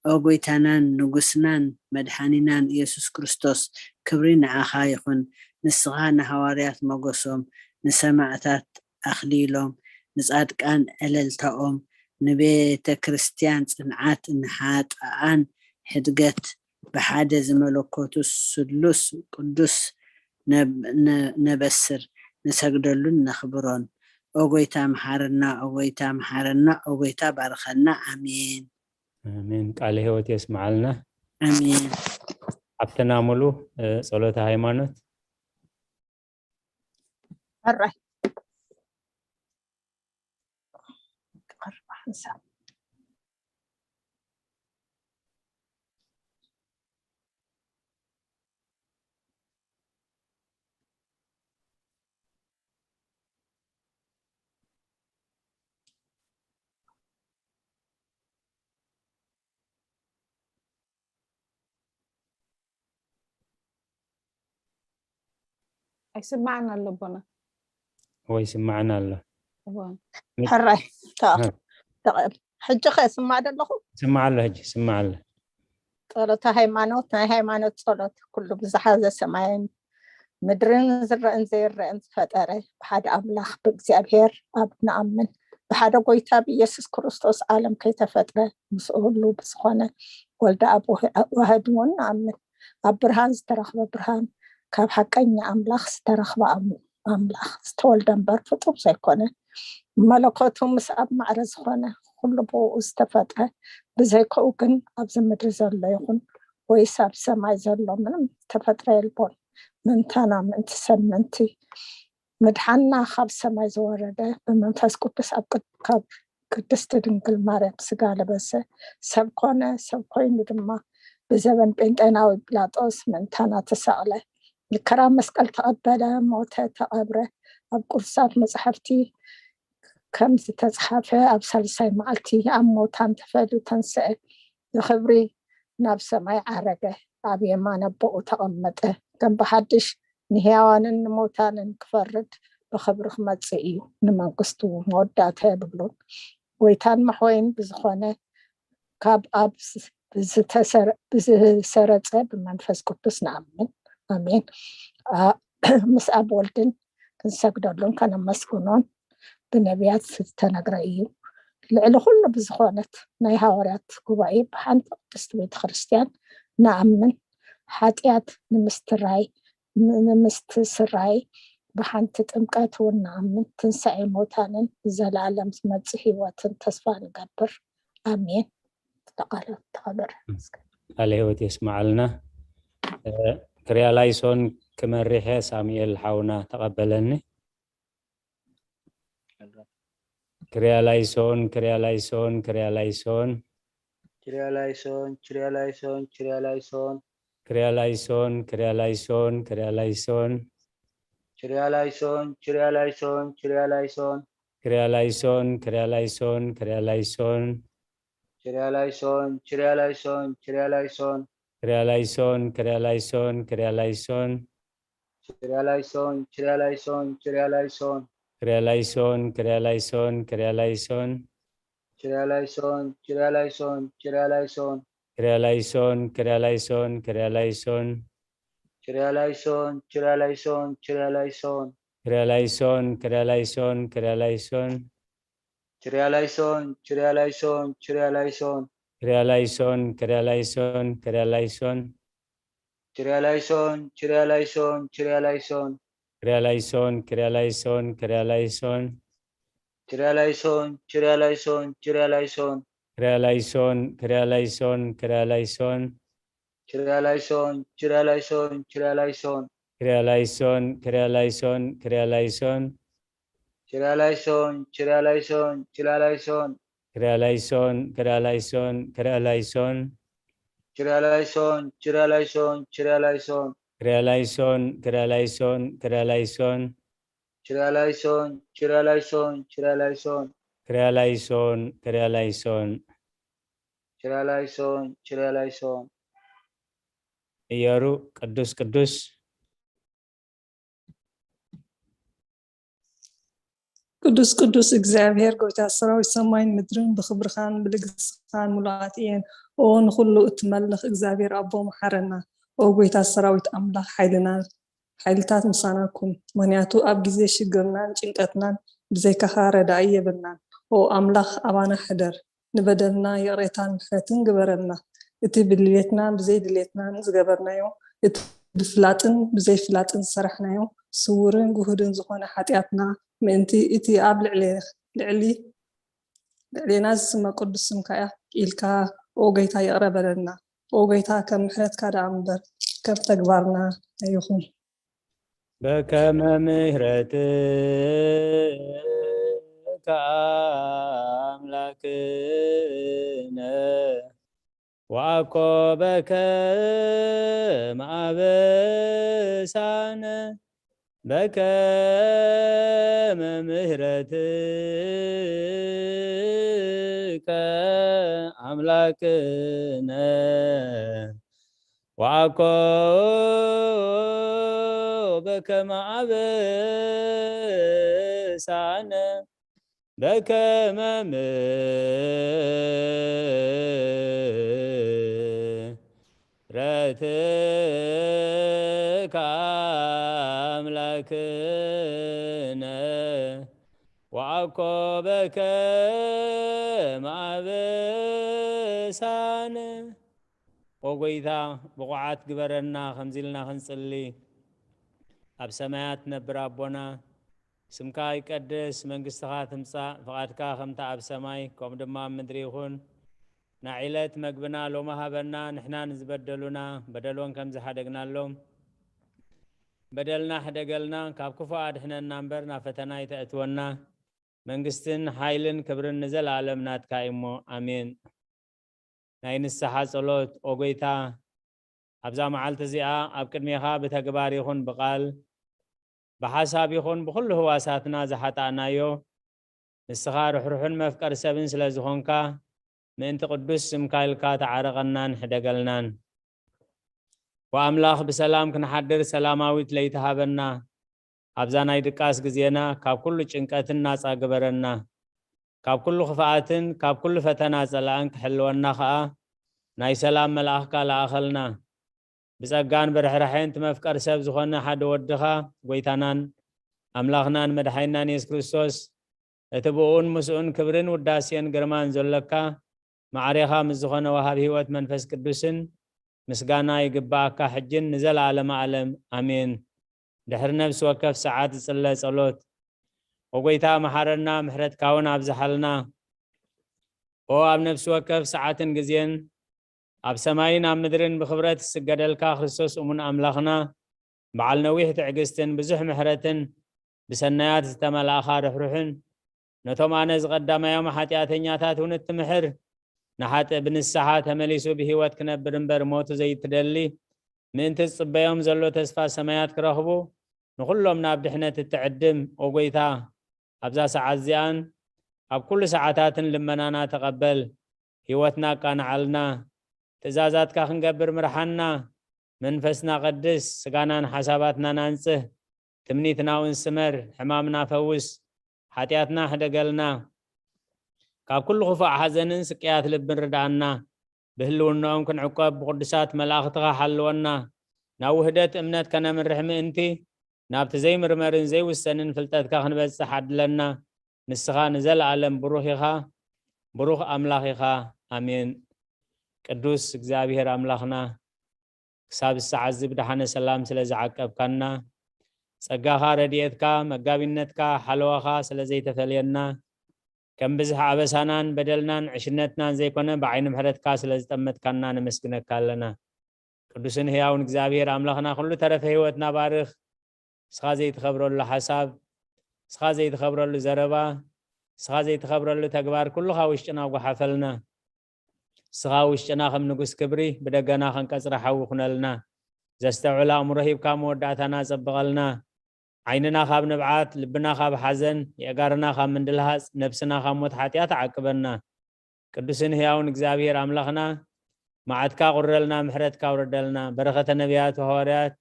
ኦ ጎይታናን ንጉስናን መድሓኒናን ኢየሱስ ክርስቶስ፣ ክብሪ ንዓኻ ይኹን። ንስኻ ንሃዋርያት ሞገሶም፣ ንሰማዕታት ኣኽሊሎም፣ ንጻድቃን ዕልልታኦም፣ ንቤተ ክርስቲያን ጽንዓት፣ ንሓጥኣን ሕድገት፣ ብሓደ ዝመለኮቱ ስሉስ ቅዱስ ነብ-፣ ነ-፣ ነበስር፣ ንሰግደሉን ነኽብሮን። ኦ ጎይታ መሓረና፣ ኦ ጎይታ መሓረና፣ ኦ ጎይታ ባርኸና። ኣሜን። ኣሜን። ቃለ ሕይወት የስምዓልና። ኣሜን። ሓፍትና ሙሉ፣ እ፣ ጸሎተ ሃይማኖት። ሕራይ። ክቐርብ ሓንሳብ። ኣይስማዕን ኣሎ ኣቦና። ወይ ይስማዕን ኣሎ። እወ። ሚ-፣ ሕራይ፣ ተቐ-፣ እ። ተቐ-፣ ሕጂ ኸ ስማዕ ዶ ኣለኹ? ስማዕ ኣሎ፣ ሕጂ ስማዕ ኣሎ። ጸሎተ ሃይማኖት፣ ናይ ሃይማኖት ጸሎት፣ ኩሉ ብዝሓዘ ሰማይን ምድርን ዝረአን ዘይረአን ዝፈጠረ ብሓደ ኣምላኽ ብእግዚኣብሔር ኣብ ንኣምን። ብሓደ ጎይታ ብኢየሱስ ክርስቶስ ዓለም ከይተፈጥረ ምስኡ ህሉ ብዝኾነ ወልደ ኣብ ዋህ-፣ ዋህድ እውን ንኣምን። ኣብ ብርሃን ዝተረኽበ ብርሃን፣ ካብ ሓቀኛ ኣምላኽ ዝተረኽበ ኣም-፣ ኣምላኽ ዝተወልደ እምበር ፍጡር ዘይኮነ፣ መለኮቱ ምስ ኣብ ማዕረ ዝኾነ፣ ኩሉ ብኡ ዝተፈጥረ፣ ብዘይክኡ ግን ኣብዚ ምድሪ ዘሎ ይኹን ወይስ ኣብ ሰማይ ዘሎ ምንም ዝተፈጥረ የልቦን። ምእንታና፣ ምእንቲ ሰብ፣ ምእንቲ ምድሓንና ካብ ሰማይ ዝወረደ፣ ብመንፈስ ቅዱስ ኣብ ቅድ-፣ ካብ ቅድስቲ ድንግል ማርያም ስጋ ለበሰ፣ ሰብ ኮነ፣ ሰብ ኮይኑ ድማ ብዘበን ጴንጤናዊ ጲላጦስ ምእንታና ተሰቕለ፣ መከራ መስቀል ተቐበለ፣ ሞተ፣ ተቐብረ። ኣብ ቅዱሳት መጻሕፍቲ ከም ዝተጽሓፈ ኣብ ሳልሳይ መዓልቲ ኣብ ሙታን ተፈልዩ ተንስአ፣ ብኽብሪ ናብ ሰማይ ዓረገ፣ ኣብ የማን ኣቦኡ ተቐመጠ። ከም ብሓድሽ ንሕያዋንን ንሙታንን ክፈርድ ብኽብሪ ክመጽእ እዩ። ንመንግስቱ እውን መወዳእታ የብሉን። ጎይታን መሕወይን ብዝኾነ ካብ ኣብ ዝተሰረ-፣ ብዝሰረጸ ብመንፈስ ቅዱስ ንኣምን። ኣሜን። ኣ-፣ ምስ ኣብ ወልድን ክንሰግደሉን ከነመስግኖን ብነቢያት ዝተነግረ እዩ። ልዕሊ ኩሉ ብዝኾነት ናይ ሃዋርያት ጉባኤ ብሓንቲ ቅድስቲ ቤተ ክርስቲያን ንኣምን። ሓጢኣት ንምስትራይ፣ ን- ንምስትስራይ ብሓንቲ ጥምቀት እውን ንኣምን። ትንሳኤ ሙታንን ንዘለኣለም ዝመጽእ ህይወትን ተስፋ ንገብር። ኣሜን። ተቃለ ተኸበር። ቃለ ህይወት የስማዓልና። ክሪያላይሶን ክመሪሐ ሳሙኤል ሓውና ተቐበለኒ። ክሪያላይሶን ክሪያላይሶን ክሪያላይሶን ችሪያላይሶን ችሪያላይሶን ችሪያላይሶን ክሪያላይሶን ክሪያላይሶን ክሪያላይሶን ችሪያላይሶን ችሪያላይሶን ችሪያላይሶን ክሪያላይሶን ክሪያላይሶን ክሪያላይሶን ችሪያላይሶን ችሪያላይሶን ችሪያላይሶን ክሪያላይሶን ክሪያላይሶን ክሪያላይሶን ችሪያላይሶን ችሪያላይሶን ችሪያላይሶን ክሪያላይሶን ክሪያላይሶን ክሪያላይሶን ችሪያላይሶን ችሪያላይሶን ችሪያላይሶን ክሪያላይሶን ክሪያላይሶን ክሪያላይሶን ችሪያላይሶን ችሪያላይሶን ችሪያላይሶን ክሪያላይሶን ክሪያላይሶን ክሪያላይሶን ችሪያላይሶን ችሪያላይሶን ችሪያላይሶን ክሪያላይሶን ክሪያላይሶን ክሪያላይሶን ችሪያላይሶን ችሪያላይሶን ችሪያላይሶን ክሪያላይሶን ክሪያላይሶን ክሪያላይሶን ችሪያላይሶን ችሪያላይሶን ችሪያላይሶን ክሪያላይሶን ክሪያላይሶን ክሪያላይሶን ችሪያላይሶን ችሪያላይሶን ችሪያላይሶን ክሪያላይሶን ክሪያላይሶን ክሪያላይሶን ችሪያላይሶን ችሪያላይሶን ችሪያላይሶን ክሪያላይሶን ክሪያላይሶን ክሪያላይሶን ችሪያላይሶን ችሪያላይሶን ችሪያላይሶን ክሪያላይሶን ክሪያላይሶን ክሪያላይሶን ችሪያላይሶን ችሪያላይሶን ችሪያላይሶን ክሪያላይሶን ክሪያላይሶን ችሪያላይሶን ችሪያላይሶን እየሩ ቅዱስ ቅዱስ ቅዱስ ቅዱስ እግዚኣብሔር ጎይታ ሰራዊት ሰማይን ምድርን ብክብርኻን ብልግስኻን ሙሉኣት እየን። ኦ ንኹሉ እትመልኽ እግዚኣብሔር ኣቦ መሓረና። ኦ ጎይታ ሰራዊት ኣምላኽ ሓይልና ሓይልታት ምሳና ኩን። ምኽንያቱ ኣብ ግዜ ሽግርናን ጭንቀትናን ብዘይካኻ ረዳኢ የብልናን። ኦ ኣምላኽ ኣባና ሕደር። ንበደልና ይቕሬታን ምሕረትን ግበረልና። እቲ ብድልየትና ብዘይ ድልየትናን ዝገበርናዮ፣ እቲ ብፍላጥን ብዘይ ፍላጥን ዝሰራሕናዮ፣ ስውርን ግሁድን ዝኾነ ሓጢኣትና ምእንቲ እቲ ኣብ ልዕሊ ልዕሊ ልዕሌና ዝስመ ቅዱስ ስምካ ኢልካ ኦ ጎይታ ይቕረ በለልና። ኦ ጎይታ ከም ምሕረትካ ደኣ እምበር ከም ተግባርና ኣይኹን። በከመ ምሕረትከ ኣምላክነ ወአኮ በከመ አበሳነ በከመ ምሕረትከ አምላክነ ወአኮ በከመ አበሳነ በከመ ምሕረትከ አምላክነ ወአኮ በከመ አበሳነ። ኦ ጎይታ፣ ብቑዓት ግበረና፣ ከምዚ ኢልና ክንጽሊ። ኣብ ሰማያት ትነብር ኣቦና፣ ስምካ ይቀደስ፣ መንግስትኻ ትምጻእ፣ ፍቓድካ ከምታ ኣብ ሰማይ ከምኡ ድማ ኣብ ምድሪ ይኹን። ናይ ዕለት መግብና ሎሚ ሃበና፣ ንሕና ንዝበደሉና በደሎን ከም ዝሓደግናሎም በደልና ሕደገልና፣ ካብ ክፉእ ኣድሕነና እምበር ናብ ፈተና ኣይተእትወና። መንግስትን ሓይልን ክብርን ንዘለኣለም ናትካ እዩ እሞ፣ ኣሜን። ናይ ንስሓ ጸሎት። ኦ ጎይታ፣ ኣብዛ መዓልቲ እዚኣ ኣብ ቅድሜኻ ብተግባር ይኹን ብቓል፣ ብሓሳብ ይኹን ብኹሉ ህዋሳትና ዝሓጣእናዮ፣ ንስኻ ርሕሩሕን መፍቀሪ ሰብን ስለ ዝኾንካ፣ ምእንቲ ቅዱስ ስምካ ኢልካ ተዓረቐናን ሕደገልናን። ወኣምላኽ ብሰላም ክንሓድር ሰላማዊት ለይቲ ሃበና። ኣብዛ ናይ ድቃስ ግዜና ካብ ኩሉ ጭንቀትን ናጻ ግበረና። ካብ ኩሉ ክፍኣትን ካብ ኩሉ ፈተና ጸላእን ክሕልወና ኸኣ ናይ ሰላም መልኣኽካ ለኣኸልና። ብጸጋን ብርሕራሐን እቲ መፍቀሪ ሰብ ዝኾነ ሓደ ወድኻ፣ ጎይታናን ኣምላኽናን መድሓኒናን የሱስ ክርስቶስ፣ እቲ ብኡን ምስኡን ክብርን ውዳሴን ግርማን ዘሎካ፣ ማዕሬኻ ምስ ዝኾነ ወሃብ ህይወት መንፈስ ቅዱስን ምስጋና ይግብኣካ፣ ሕጅን ንዘለዓለመ ዓለም። ኣሜን። ድሕሪ ነፍሲ ወከፍ ሰዓት ዝጽለ ጸሎት። ኦ ጎይታ፣ መሓረና፣ ምሕረትካ እውን ኣብዝሓልና። ኦ ኣብ ነፍሲ ወከፍ ሰዓትን ግዜን ኣብ ሰማይን ኣብ ምድርን ብኽብረት ዝስገደልካ ክርስቶስ እሙን ኣምላኽና፣ በዓል ነዊሕ ትዕግስትን ብዙሕ ምሕረትን፣ ብሰናያት ዝተመላእኻ ርሕሩሕን፣ ነቶም ኣነ ዝቐዳማዮም ሓጢኣተኛታት እውን እትምሕር፣ ንሓጥእ ብንስሓ ተመሊሱ ብህይወት ክነብር እምበር ሞቱ ዘይትደሊ፣ ምእንቲ ዝጽበዮም ዘሎ ተስፋ ሰማያት ክረኽቡ፣ ንኹሎም ናብ ድሕነት እትዕድም፣ ኦ ጎይታ፣ ኣብዛ ሰዓት እዚኣን ኣብ ኩሉ ሰዓታትን ልመናና ተቐበል። ህይወትና ኣቃንዓልና። ትእዛዛትካ ክንገብር ምርሓና። መንፈስና ቀድስ፣ ስጋናን ሓሳባትናን ኣንጽህ። ትምኒትና እውን ስመር፣ ሕማምና ፈውስ፣ ሓጢኣትና ሕደገልና። ካብ ኩሉ ክፉእ ሓዘንን ስቅያት ልብን ርድኣና። ብህልውናኦም ክንዕቆብ ብቅዱሳት መላእኽትኻ ሓልወና። ናብ ውህደት እምነት ከነምርሕ ምእንቲ፣ ናብቲ ዘይምርመርን ዘይውሰንን ፍልጠትካ ክንበጽሕ ዓድለና። ንስኻ ንዘለኣለም ብሩኽ ኢኻ፣ ብሩኽ ኣምላኽ ኢኻ። ኣሜን። ቅዱስ እግዚኣብሔር ኣምላኽና፣ ክሳብ ሰዓት እዚ ብደሓነ ሰላም ስለ ዝዓቀብካና፣ ጸጋኻ፣ ረድኤትካ፣ መጋቢነትካ፣ ሓለዋኻ ስለ ዘይተፈልየና፣ ከም ብዝሒ ኣበሳናን በደልናን ዕሽነትናን ዘይኮነ፣ ብዓይኒ ምሕረትካ ስለ ዝጠመትካና ነመስግነካ ኣለና። ቅዱስን ህያውን እግዚኣብሔር ኣምላኽና፣ ኩሉ ተረፈ ህይወትና ባርኽ። ንስኻ ዘይትኸብረሉ ሓሳብ፣ ንስኻ ዘይትኸብረሉ ዘረባ፣ ንስኻ ዘይትኸብረሉ ተግባር ኩሉ ካብ ውሽጥና ጓሓፈልና። ንስኻ ውሽጥና ከም ንጉስ ክብሪ፣ ብደገና ከም ቀጽሪ ሓዊ ኩነልና። ዘስተውዕል ኣእምሮ ሂብካ መወዳእታና ጸብቐልና። ዓይንና ካብ ንብዓት፣ ልብና ካብ ሓዘን፣ የእጋርና ካብ ምንድልሃጽ፣ ነብስና ካብ ሞት ሓጢኣት ዓቅበና። ቅዱስን ህያውን እግዚኣብሔር ኣምላኽና፣ መዓትካ ቁረልና፣ ምሕረትካ ኣውርደልና። በረኸተ ነቢያት ወሃዋርያት፣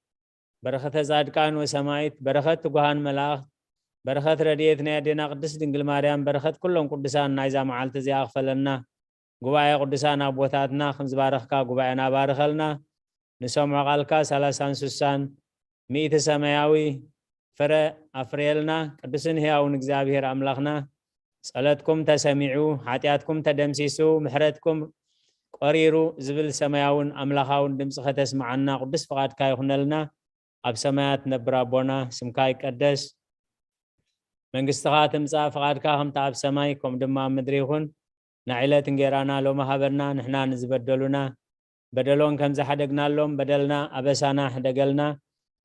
በረኸተ ጻድቃን ወሰማይት፣ በረኸት ትጉሃን መላእኽት፣ በረኸት ረድኤት ናይ ኣዴና ቅድስት ድንግል ማርያም፣ በረኸት ኩሎም ቅዱሳን ናይዛ መዓልቲ እዚኣ ክፈለና። ጉባኤ ቅዱሳን ኣቦታትና ከም ዝባረኽካ ጉባኤና ባርኸልና። ንሰምዖ ቃልካ ሰላሳን ስሳን ሚእቲ ሰማያዊ ፍረ ኣፍርየልና። ቅዱስን ህያውን እግዚኣብሔር ኣምላኽና፣ ጸሎትኩም ተሰሚዑ፣ ሓጢኣትኩም ተደምሲሱ፣ ምሕረትኩም ቆሪሩ ዝብል ሰማያውን ኣምላኻውን ድምፂ ከተስምዓና ቅዱስ ፍቓድካ ይኹነልና። ኣብ ሰማያት ነብር ኣቦና፣ ስምካ ይቀደስ፣ መንግስትኻ ትምጻእ፣ ፍቓድካ ከምቲ ኣብ ሰማይ ከምኡ ድማ ኣብ ምድሪ ይኹን። ናይ ዕለት እንጌራና ሎሚ ሃበና፣ ንሕና ንዝበደሉና በደሎም ከም ዝሓደግናሎም በደልና ኣበሳና ሕደገልና፣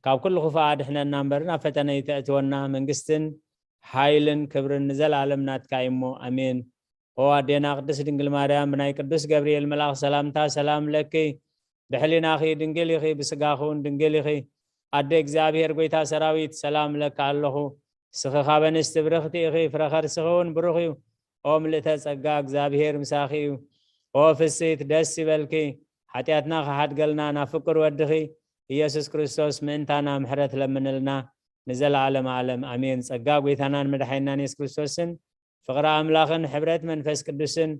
ካብ ኩሉ ክፉእ ኣድሕነና እምበር ናብ ፈተነ ይተእትወና። መንግስትን ሓይልን ክብርን ንዘለኣለም ናትካ እዩ እሞ፣ ኣሜን። ኦ ኣዴና ቅድስት ድንግል ማርያም፣ ብናይ ቅዱስ ገብርኤል መልኣኽ ሰላምታ ሰላም ለኪ፣ ብሕሊናኺ ድንግል ኢኺ፣ ብስጋኺ እውን ድንግል ኢኺ። ኣደ እግዚኣብሔር፣ ጎይታ ሰራዊት፣ ሰላም እለኪ ኣለኹ። ንስኺ ካብ ኣንስቲ ብርኽቲ ኢኺ፣ ፍረ ከርስኺ እውን ብሩኽ እዩ። ኦ ምልእተ ጸጋ፣ እግዚኣብሔር ምሳኺ እዩ። ኦ ፍስሕቲ፣ ደስ ይበልኪ፣ ሓጢኣትና ክሓድገልና ናብ ፍቁር ወድኺ ኢየሱስ ክርስቶስ ምእንታና ምሕረት ለምንልና፣ ንዘለዓለመ ዓለም ኣሜን። ጸጋ ጐይታናን መድሓኒናን የሱስ ክርስቶስን ፍቕሪ ኣምላኽን ሕብረት መንፈስ ቅዱስን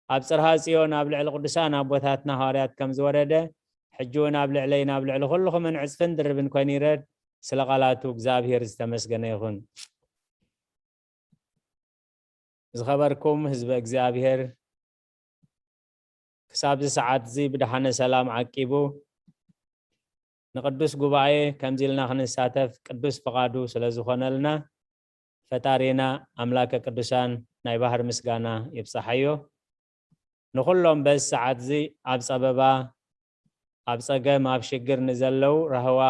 ኣብ ጽርሃ ጽዮን ኣብ ልዕሊ ቅዱሳን ኣቦታትና ሃዋርያት ከም ዝወረደ፣ ሕጂ እውን ኣብ ልዕለይን ኣብ ልዕሊ ኩልኹምን ዕጽፍን ድርብን ኮይኑ ይረድ። ስለ ቃላቱ እግዚኣብሔር ዝተመስገነ ይኹን። ዝኸበርኩም ህዝበ እግዚኣብሔር፣ ክሳብ እዚ ሰዓት እዚ ብደሓነ ሰላም ዓቂቡ ንቅዱስ ጉባኤ ከምዚ ኢልና ክንሳተፍ ቅዱስ ፍቓዱ ስለ ዝኾነልና፣ ፈጣሪና ኣምላከ ቅዱሳን ናይ ባህር ምስጋና ይብጻሓዮ። ንኹሎም በዚ ሰዓት እዚ ኣብ ጸበባ፣ ኣብ ጸገም፣ ኣብ ሽግር ንዘለዉ ራህዋ፣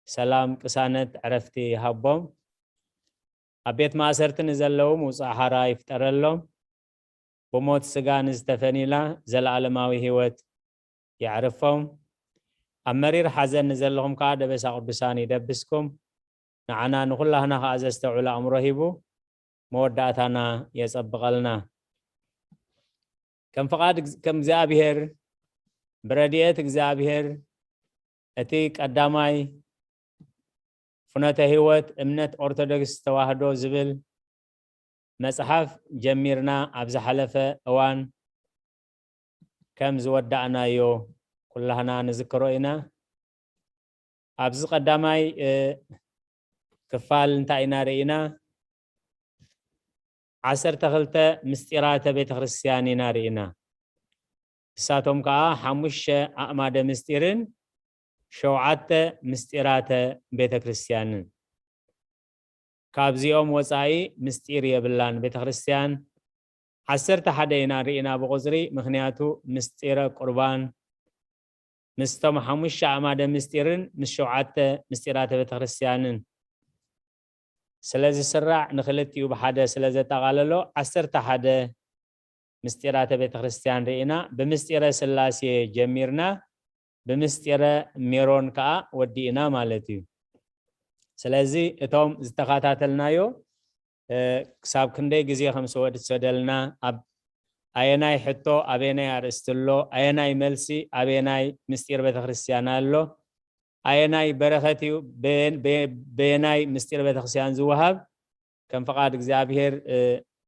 ሰላም፣ ቅሳነት፣ ዕረፍቲ ይሃቦም። ኣብ ቤት ማእሰርቲ ንዘለዉ ምውጻእ ሓራ ይፍጠረሎም። ብሞት ስጋ ንዝተፈንዩላ ዘለኣለማዊ ህይወት የዕርፎም። ኣብ መሪር ሓዘን ንዘለኹም ከኣ ደበሳ ቅዱሳን ይደብስኩም። ንዓና ንኹላህና ከኣ ዘስተውዕል ኣእምሮ ሂቡ መወዳእታና የጸብቐልና። ከም ፍቓድ እግዝ-፣ ከም እግዚኣብሔር፣ ብረድኤት እግዚኣብሔር፣ እቲ ቀዳማይ ፍኖተ ህይወት እምነት ኦርቶዶክስ ተዋህዶ ዝብል መጽሓፍ ጀሚርና ኣብ ዝሓለፈ እዋን ከም ዝወዳእናዮ ኩላህና ንዝክሮ ኢና። ኣብዚ ቀዳማይ፣ እ፣ ክፋል እንታይ ኢና ርኢና? ዓሰርተ ክልተ ምስጢራተ ቤተ ክርስቲያን ኢና ርኢና። ንሳቶም ከዓ ሓሙሽተ ኣእማደ ምስጢርን ሸውዓተ ምስጢራተ ቤተ ክርስቲያንን። ካብዚኦም ወፃኢ ምስጢር የብላን ቤተ ክርስቲያን። ዓሰርተ ሓደ ኢና ርኢና ብቁፅሪ፣ ምክንያቱ ምስጢረ ቁርባን ምስቶም ሓሙሽተ ኣእማደ ምስጢርን ምስ ሸውዓተ ምስጢራተ ቤተ ክርስቲያንን ስለ ዝስራዕ፣ ንክልቲኡ ብሓደ ስለ ዘጠቓለሎ ዓሰርተ ሓደ ምስጢራተ ቤተ ክርስቲያን ርኢና። ብምስጢረ ስላሴ ጀሚርና፣ ብምስጢረ ሜሮን ከዓ ወዲእና ማለት እዩ። ስለዚ እቶም ዝተኸታተልናዮ፣ እ፣ ክሳብ ክንደይ ግዜ ከም ዝወሰደልና፣ ኣብ ኣየናይ ሕቶ ኣበየናይ ኣርእስቲ ኣሎ፣ ኣየናይ መልሲ ኣበየናይ ምስጢር ቤተ ክርስቲያን ኣሎ፣ ኣየናይ በረኸት እዩ፣ በየ-፣ በየ-፣ በየናይ ምስጢር ቤተ ክርስቲያን ዝወሃብ፣ ከም ፍቓድ እግዚኣብሔር፣ እ፣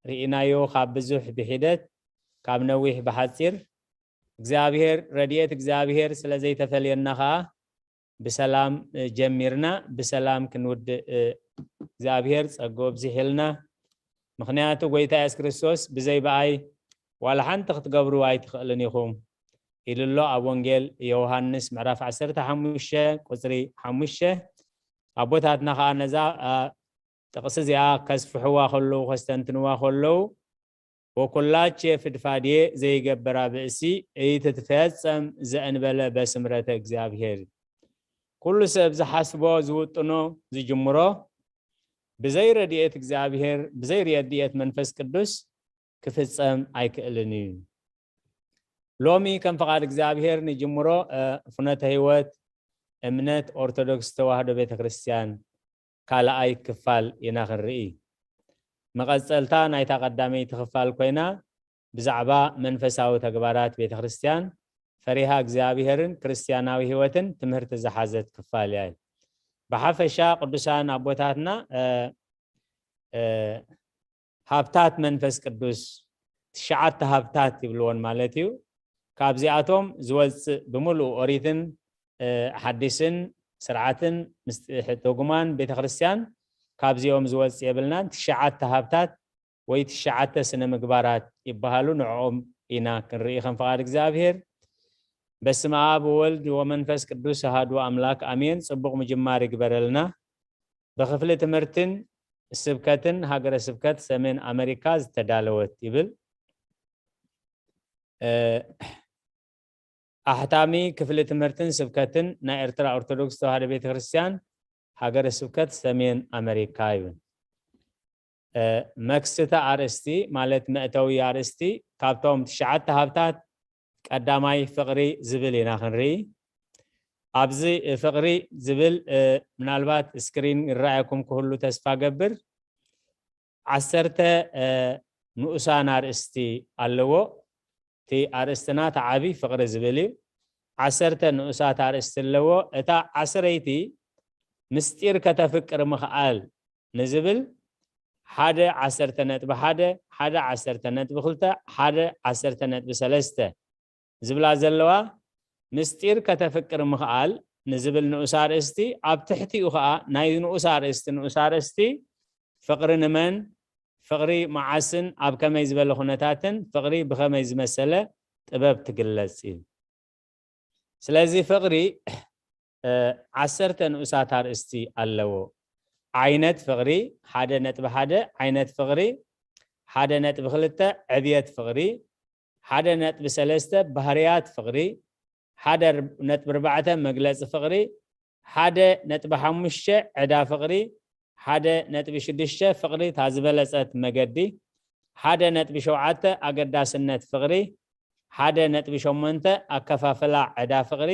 ርኢናዮ፣ ካብ ብዙሕ ብሒደት፣ ካብ ነዊሕ ብሓፂር። እግዚኣብሔር፣ ረድኤት እግዚኣብሔር ስለ ዘይተፈልየና ከዓ ብሰላም፣ እ፣ ጀሚርና፣ ብሰላም ክንውድእ፣ እ፣ እግዚኣብሔር ጸግኡ ኣብዚሕልና። ምክንያቱ ጎይታ የሱስ ክርስቶስ፣ "ብዘይ ብኣይ ዋላ ሓንቲ ክትገብሩ ኣይትኽእልን ኢኹም" ኢሉ ኣሎ ኣብ ወንጌል ዮሃንስ ምዕራፍ ዓሰርተ ሓሙሽተ ቁጽሪ ሓሙሽተ። ኣቦታትና ከዓ ነዛ፣ እ፣ ጥቕሲ እዚኣ ከስፍሕዋ ከለዉ፣ ከስተንትንዋ ከለዉ፣ "ወኩላቼ ፍድፋድየ ዘይገብራ ብእሲ ኢትትፈጸም ዘእንበለ በስምረተ እግዚኣብሔር።" ኩሉ ሰብ ዝሓስቦ፣ ዝውጥኖ፣ ዝጅምሮ፣ ብዘይ ረድኤት እግዚኣብሔር፣ ብዘይ ረድኤት መንፈስ ቅዱስ ክፍጸም ኣይክእልን እዩ። ሎሚ ከም ፍቓድ እግዚኣብሔር ንጅምሮ፣ እ፣ ፍኖተ ህይወት እምነት ኦርቶዶክስ ተዋህዶ ቤተ ክርስቲያን ካልኣይ ክፋል ኢና ክንርኢ። መቐጸልታ ናይታ ቀዳመይቲ ክፋል ኮይና፣ ብዛዕባ መንፈሳዊ ተግባራት ቤተ ክርስቲያን፣ ፈሪሃ እግዚኣብሔርን ክርስቲያናዊ ህይወትን ትምህርቲ ዝሓዘት ክፋል እያ። ብሓፈሻ ቅዱሳን ኣቦታትና፣ እ፣ እ፣ ሃብታት መንፈስ ቅዱስ፣ ትሽዓተ ሃብታት ይብልዎን ማለት እዩ። ካብዚኣቶም ዝወፅእ ብምሉእ ኦሪትን፣ እ፣ ሓዲስን ስርዓትን ምስ-፣ ሕቶ ጉማን ቤተ ክርስቲያን ካብዚኦም ዝወፅእ የብልናን። ትሽዓተ ሃብታት ወይ ትሽዓተ ስነ ምግባራት ይበሃሉ። ንዕኦም ኢና ክንርኢ ከም ፍቓድ እግዚኣብሔር። በስመ ኣብ ወወልድ ወመንፈስ ቅዱስ ኣሃዱ ኣምላክ ኣሜን። ጽቡቕ ምጅማር ይግበረልና። ብክፍሊ ትምህርትን ስብከትን ሃገረ ስብከት ሰሜን ኣመሪካ ዝተዳለወት ይብል። እ፣ ኣሕታሚ ክፍሊ ትምህርትን ስብከትን ናይ ኤርትራ ኦርቶዶክስ ተዋህዶ ቤተ ክርስቲያን ሃገረ ስብከት ሰሜን ኣመሪካ ይብል። እ፣ መክስቲ ኣርእስቲ ማለት መእተዊ ኣርእስቲ ካብቶም ትሽዓተ ሃብታት ቀዳማይ ፍቕሪ ዝብል ኢና ክንርኢ። ኣብዚ ፍቕሪ ዝብል፣ እ፣ ምናልባት ስክሪን ይረኣየኩም ክህሉ ተስፋ ገብር። ዓሰርተ፣ እ፣ ንኡሳን ኣርእስቲ ኣለዎ። እቲ ኣርእስትና እቲ ዓቢ ፍቕሪ ዝብል እዩ። ዓሰርተ ንኡሳት ኣርእስቲ ኣለዎ። እታ ዓስረይቲ ምስጢር ከተፍቅር ምኽኣል ንዝብል ሓደ ዓሰርተ ነጥቢ ሓደ፣ ሓደ ዓሰርተ ነጥቢ ክልተ፣ ሓደ ዓሰርተ ነጥቢ ሰለስተ ዝብላ ዘለዋ ምስጢር ከተፍቅር ምኽኣል ንዝብል ንኡስ ኣርእስቲ፣ ኣብ ትሕቲኡ ኸኣ ናይ ንኡስ ኣርእስቲ ንኡስ ኣርእስቲ ፍቕሪ ንመን፣ ፍቕሪ መዓስን ኣብ ከመይ ዝበለ ኩነታትን ፍቕሪ ብኸመይ ዝመሰለ ጥበብ ትግለጽ እዩ። ስለዚ ፍቕሪ፣ እ፣ ዓሰርተ ንኡሳት ኣርእስቲ ኣለዎ። ዓይነት ፍቕሪ ሓደ ነጥቢ ሓደ፣ ዓይነት ፍቕሪ ሓደ ነጥቢ ክልተ፣ ዕብየት ፍቕሪ ሓደ ነጥቢ ሰለስተ፣ ባህርያት ፍቕሪ ሓደ ነጥቢ ኣርባዕተ፣ መግለጺ ፍቕሪ ሓደ ነጥቢ ሓሙሽተ፣ ዕዳ ፍቕሪ ሓደ ነጥቢ ሽዱሽተ፣ ፍቕሪ እታ ዝበለጸት መገዲ ሓደ ነጥቢ ሸውዓተ፣ ኣገዳስነት ፍቕሪ ሓደ ነጥቢ ሸሞንተ፣ ኣከፋፍላ ዕዳ ፍቕሪ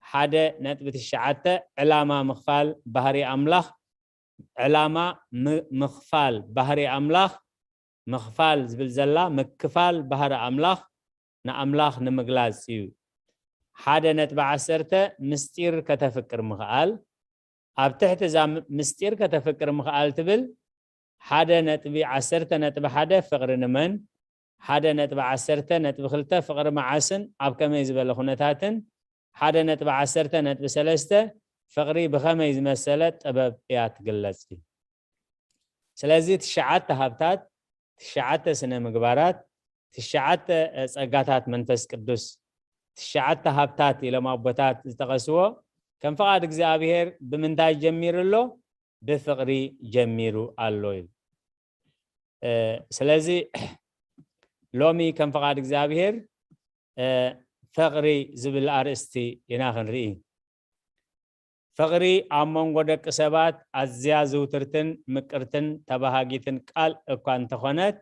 ሓደ ነጥቢ ትሽዓተ፣ ዕላማ ምኽፋል ባህሪ ኣምላኽ፣ ዕላማ ም-፣ ምኽፋል ባህሪ ኣምላኽ፣ ምኽፋል ዝብል ዘላ ምክፋል ባህሪ ኣምላኽ ንኣምላኽ ንምግላጽ እዩ። ሓደ ነጥቢ ዓሰርተ፣ ምስጢር ከተፍቅር ምኽኣል። ኣብ ትሕቲ እዛ ም-፣ ምስጢር ከተፍቅር ምኽኣል ትብል፣ ሓደ ነጥቢ ዓሰርተ ነጥቢ ሓደ ፍቕሪ ንመን፣ ሓደ ነጥቢ ዓሰርተ ነጥቢ ክልተ ፍቕሪ መዓስን ኣብ ከመይ ዝበለ ኩነታትን፣ ሓደ ነጥቢ ዓሰርተ ነጥቢ ሰለስተ ፍቕሪ ብኸመይ ዝመሰለ ጥበብ እያ ትግለጽ። ስለዚ ትሽዓተ ሃብታት ትሽዓተ ስነ ምግባራት፣ ትሽዓተ ጸጋታት መንፈስ ቅዱስ፣ ትሽዓተ ሃብታት ኢሎም ኣቦታት ዝጠቐስዎ ከም ፍቓድ እግዚኣብሔር ብምንታይ ጀሚሩ ኣሎ? ብፍቕሪ ጀሚሩ ኣሎ እዩ። ስለዚ ሎሚ ከም ፍቓድ እግዚኣብሔር ፍቕሪ ዝብል ኣርእስቲ ኢና ክንርኢ። ፍቕሪ ኣብ መንጎ ደቂ ሰባት ኣዝያ ዝውትርትን ምቅርትን ተባሃጊትን ቃል እኳ እንተኾነት፣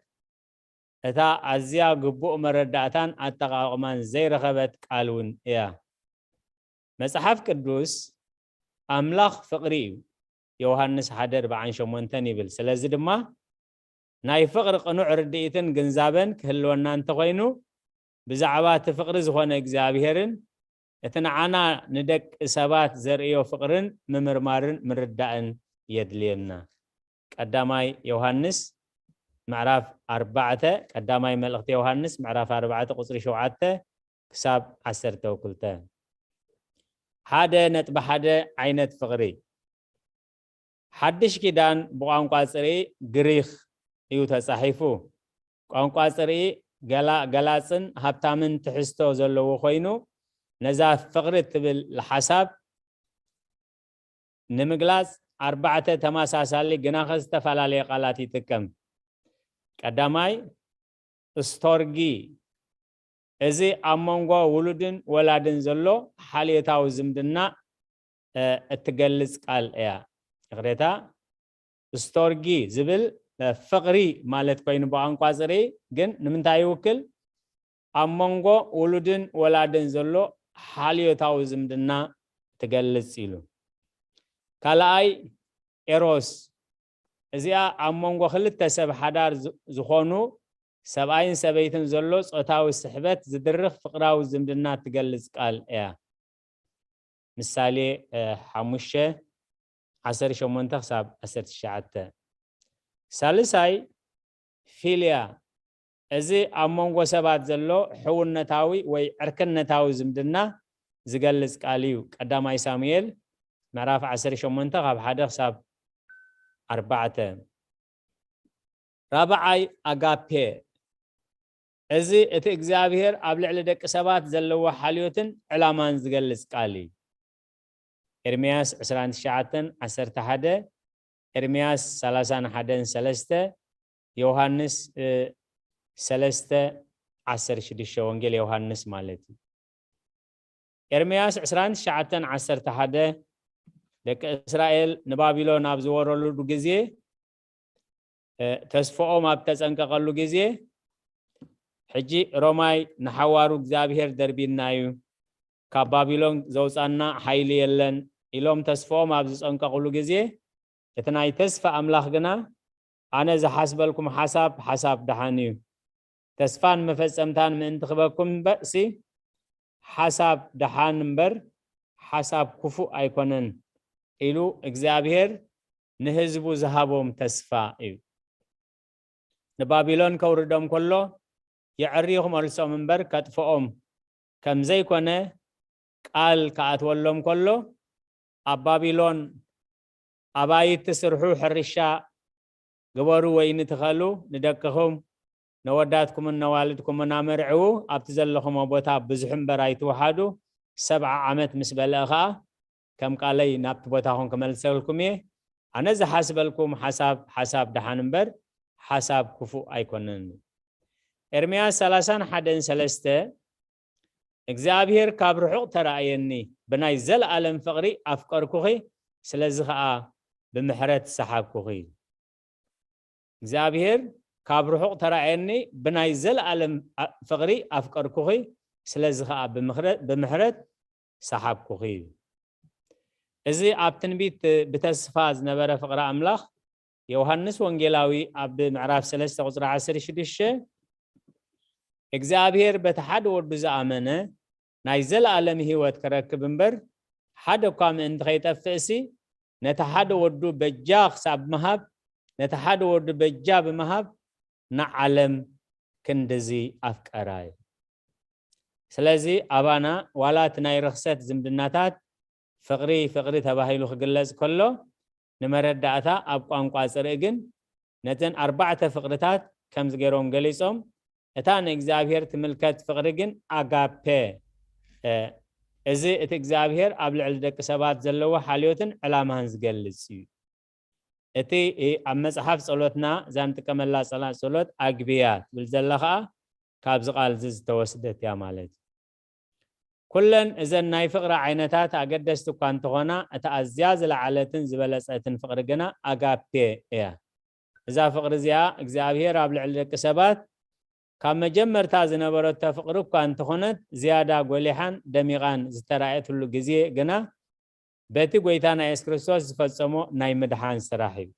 እታ ኣዝያ ግቡእ መረዳእታን ኣጠቓቕማን ዘይረኸበት ቃል እውን እያ። መጽሓፍ ቅዱስ ኣምላኽ ፍቕሪ እዩ፣ ዮሃንስ ሓደ ኣርብዓን ሸሞንተን ይብል። ስለዚ ድማ ናይ ፍቕሪ ቅኑዕ ርድኢትን ግንዛበን ክህልወና እንተኾይኑ፣ ብዛዕባ እቲ ፍቕሪ ዝኾነ እግዚኣብሔርን እቲ ንዓና ንደቂ ሰባት ዘርእዮ ፍቕርን ምምርማርን ምርዳእን የድልየና። ቀዳማይ ዮሃንስ ምዕራፍ ኣርባዕተ፣ ቀዳማይ መልእኽቲ ዮሃንስ ምዕራፍ ኣርባዕተ ቁጽሪ ሸውዓተ ክሳብ ዓሰርተ ክልተ። ሓደ ነጥቢ ሓደ ዓይነት ፍቕሪ። ሓድሽ ኪዳን ብቋንቋ ጽርኢ ግሪኽ እዩ ተጻሒፉ። ቋንቋ ጽርኢ ገላ-፣ ገላጽን ሃብታምን ትሕዝቶ ዘለዎ ኮይኑ፣ ነዛ ፍቕሪ እትብል ሓሳብ ንምግላጽ ኣርባዕተ ተመሳሳሊ ግናኸ ዝተፈላለየ ቃላት ይጥቀም። ቀዳማይ፣ ስቶርጊ፣ እዚ ኣብ መንጎ ውሉድን ወላድን ዘሎ ሓልዮታዊ ዝምድና፣ እ፣ እትገልጽ ቃል እያ። ይቕሬታ፣ ስቶርጊ ዝብል፣ እ፣ ፍቕሪ ማለት ኮይኑ ብቋንቋ ጽርኢ፣ ግን ንምንታይ ይውክል? ኣብ መንጎ ውሉድን ወላድን ዘሎ ሓልዮታዊ ዝምድና ትገልጽ ኢሉ። ካልኣይ፣ ኤሮስ፣ እዚኣ ኣብ መንጎ ክልተ ሰብ ሓዳር ዝ-፣ ዝኾኑ ሰብኣይን ሰበይትን ዘሎ ጾታዊ ስሕበት ዝድርኽ ፍቕራዊ ዝምድና ትገልጽ ቃል እያ። ምሳሌ፣ እ፣ ሓሙሽተ፣ ዓሰርተ ሸሞንተ ክሳብ ዓሰርተ ትሽዓተ። ሳልሳይ፣ ፊልያ፣ እዚ ኣብ መንጎ ሰባት ዘሎ ሕውነታዊ ወይ ዕርክነታዊ ዝምድና ዝገልጽ ቃል እዩ። ቀዳማይ ሳሙኤል ምዕራፍ ዓሰርተ ሸሞንተ ካብ ሓደ ክሳብ ኣርባዕተ። ራብዓይ፣ ኣጋፔ፣ እዚ እቲ እግዚኣብሔር ኣብ ልዕሊ ደቂ ሰባት ዘለዎ ሓልዮትን ዕላማን ዝገልጽ ቃል እዩ። ኤርምያስ ዕስራን ትሽዓተን ዓሰርተ ሓደ፣ ኤርምያስ ሰላሳን ሓደን ሰለስተ፣ ዮሃንስ፣ እ፣ ሰለስተ ዓሰርተ ሽዱሽተ፣ ወንጌል ዮሃንስ ማለት እዩ። ኤርምያስ ዕስራን ትሽዓተን ዓሰርተ ሓደ፣ ደቂ እስራኤል ንባቢሎን ኣብ ዝወረሉሉ ግዜ፣ እ፣ ተስፋኦም ኣብ ተጸንቀቐሉ ግዜ፣ ሕጂ ሮማይ ንሓዋሩ እግዚኣብሔር ደርቢና እዩ፣ ካብ ባቢሎን ዘውጻና ሓይሊ የለን ኢሎም ተስፋኦም ኣብ ዝጸንቀቕሉ ግዜ፣ እቲ ናይ ተስፋ ኣምላኽ ግና፣ ኣነ ዝሓስበልኩም ሓሳብ፣ ሓሳብ ደሓን እዩ፣ ተስፋን መፈጸምታን ምእንቲ ክበኩም እምበእሲ፣ ሓሳብ ደሓን እምበር፣ ሓሳብ ክፉእ ኣይኮነን ኢሉ እግዚኣብሔር ንህዝቡ ዝሃቦም ተስፋ እዩ። ንባቢሎን ከውርዶም ከሎ፣ የዕርዩ ክመልሶም እምበር ከጥፍኦም ከም ዘይኮነ ቃል ክኣትወሎም ከሎ፣ ኣብ ባቢሎን ኣባይቲ ስርሑ፣ ሕርሻ ግበሩ፣ ወይኒ ትኸሉ፣ ንደቅኹም፣ ነወዳትኩምን ነዋልድኩምን ኣመርዕዉ፣ ኣብቲ ዘለኹሞ ቦታ ብዙሕ እምበር ኣይትውሓዱ፣ ሰብዓ ዓመት ምስ በልአ ኸኣ፣ ከም ቃለይ ናብቲ ቦታኹም ክመልሰልኩም እየ። ኣነ ዝሓስበልኩም ሓሳብ፣ ሓሳብ ደሓን እምበር፣ ሓሳብ ክፉእ ኣይኮነን። ኤርምያስ ሰላሳን ሓደን ሰለስተ፣ እግዚኣብሔር ካብ ርሑቕ ተራእየኒ፣ ብናይ ዘለኣለም ፍቕሪ ኣፍቀርኩኺ፣ ስለዚ ኸኣ ብምሕረት ሰሓብኩኺ። እግዚኣብሔር ካብ ርሑቕ ተራእየኒ፣ ብናይ ዘለኣለም ኣ-፣ ፍቕሪ ኣፍቀርኩኺ፣ ስለዚ ኸኣ ብምኽረ-፣ ብምሕረት ሰሓብኩኺ። እዚ ኣብ ትንቢት ብተስፋ ዝነበረ ፍቕሪ ኣምላኽ፣ ዮሃንስ ወንጌላዊ ኣብ ምዕራፍ ሰለስተ ቁጽሪ ዓሰርተ ሽዱሽተ፣ እግዚኣብሔር በቲ ሓደ ወዱ ዝኣመነ ናይ ዘለኣለም ህይወት ክረክብ እምበር፣ ሓደ እኳ ምእንቲ ከይጠፍእሲ፣ ነቲ ሓደ ወዱ በጃ ክሳብ ምሃብ፣ ነቲ ሓደ ወዱ በጃ ብምሃብ ንዓለም ክንድዚ ኣፍቀራ እዩ። ስለዚ ኣባና ዋላ እቲ ናይ ርኽሰት ዝምድናታት ፍቕሪ፣ ፍቕሪ ተባሂሉ ክግለጽ ከሎ፣ ንመረዳእታ ኣብ ቋንቋ ጽርኢ ግን ነተን ኣርባዕተ ፍቕርታት ከምዚ ገይሮም ገሊጾም። እታ ንእግዚኣብሔር ትምልከት ፍቕሪ ግን ኣጋፔ፣ እ፣ እዚ እቲ እግዚኣብሔር ኣብ ልዕሊ ደቂ ሰባት ዘለዎ ሓልዮትን ዕላማን ዝገልጽ እዩ። እቲ፣ እ፣ ኣብ መጽሓፍ ጸሎትና እዛ ንጥቀመላ ጸላ-፣ ጸሎት ኣግብያ ትብል ዘላ ኸኣ ካብዚ ቃል እዚ ዝተወስደት እያ ማለት እዩ። ኩለን እዘን ናይ ፍቕሪ ዓይነታት ኣገደስቲ እኳ እንተኾና፣ እታ ኣዝያ ዝለዓለትን ዝበለጸትን ፍቕሪ ግና ኣጋፔ እያ። እዛ ፍቕሪ እዚኣ እግዚኣብሔር ኣብ ልዕሊ ደቂ ሰባት ካብ መጀመርታ ዝነበረቶ ፍቕሪ እኳ እንተኾነት፣ ዝያዳ ጎሊሓን ደሚቓን ዝተራእየትሉ ግዜ ግና በቲ ጐይታና የሱስ ክርስቶስ ዝፈጸሞ ናይ ምድሓን ስራሕ እዩ።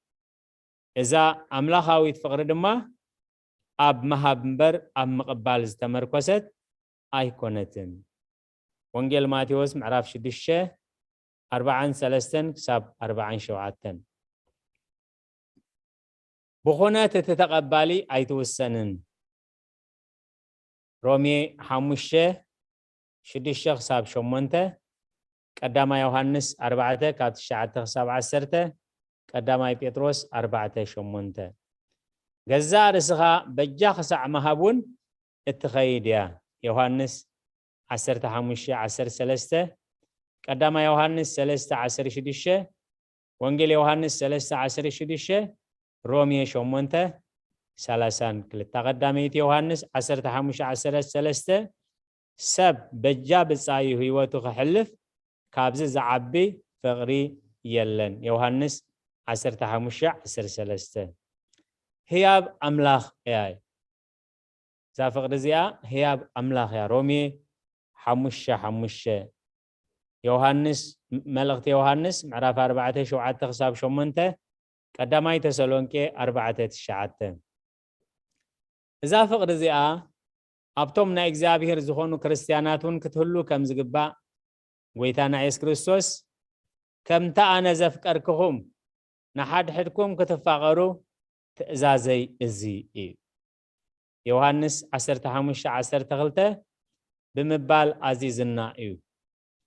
እዛ ኣምላኻዊት ፍቕሪ ድማ ኣብ ምሃብ እምበር ኣብ ምቕባል ዝተመርኮሰት ኣይኮነትን። ወንጌል ማቴዎስ ምዕራፍ ሽዱሽተ፣ ኣርብዓን ሰለስተን ክሳብ ኣርብዓን ሸውዓተን። ብኹነት እቲ ተቐባሊ ኣይትውሰንን። ሮሜ ሓሙሽተ፣ ሽዱሽተ ክሳብ ሸሞንተ፣ ቀዳማይ ዮሃንስ ኣርባዕተ ካብ ትሽዓተ ክሳብ ዓሰርተ፣ ቀዳማይ ጴጥሮስ ኣርባዕተ ሸሞንተ። ገዛእ ርእስኻ በጃ ክሳዕ ምሃብ እውን እትኸይድ እያ። ዮሃንስ ዓሰርተ ሓሙሽተ ዓሰርተ ሰለስተ፣ ቀዳማይ ዮሃንስ ሰለስተ ዓሰርተ ሽዱሽተ፣ ወንጌል ዮሃንስ ሰለስተ ዓሰርተ ሽዱሽተ፣ ሮሜ ሸሞንተ ሰላሳን ክልተ። ቀዳመይቲ ዮሃንስ ዓሰርተ ሓሙሽተ ዓሰርተ ሰለስተ፣ ሰብ በጃ ብጻዩ ህይወቱ ክሕልፍ ካብዚ ዝዓቢ ፍቕሪ የለን። ዮሃንስ ዓሰርተ ሓሙሽተ ዓሰርተ ሰለስተ። ህያብ ኣምላኽ እያ። እዛ ፍቕሪ እዚኣ ህያብ ኣምላኽ እያ። ሮሜ ሓሙሽተ ሓሙሽተ። ዮሃንስ፣ መልእኽቲ ዮሃንስ ምዕራፍ ኣርባዕተ ሸውዓተ ክሳብ ሸሞንተ፣ ቀዳማይ ተሰሎንቄ ኣርባዕተ ትሽዓተ። እዛ ፍቕሪ እዚኣ ኣብቶም ናይ እግዚኣብሔር ዝኾኑ ክርስትያናት እውን ክትህሉ ከም ዝግባእ ጐይታና የሱስ ክርስቶስ፣ "ከምቲ ኣነ ዘፍቀርክኹም ንሓድሕድኩም ክትፋቐሩ ትእዛዘይ እዚ እዩ።" ዮሃንስ ዓሰርተ ሓሙሽተ ዓሰርተ ክልተ ብምባል ኣዚዝና እዩ።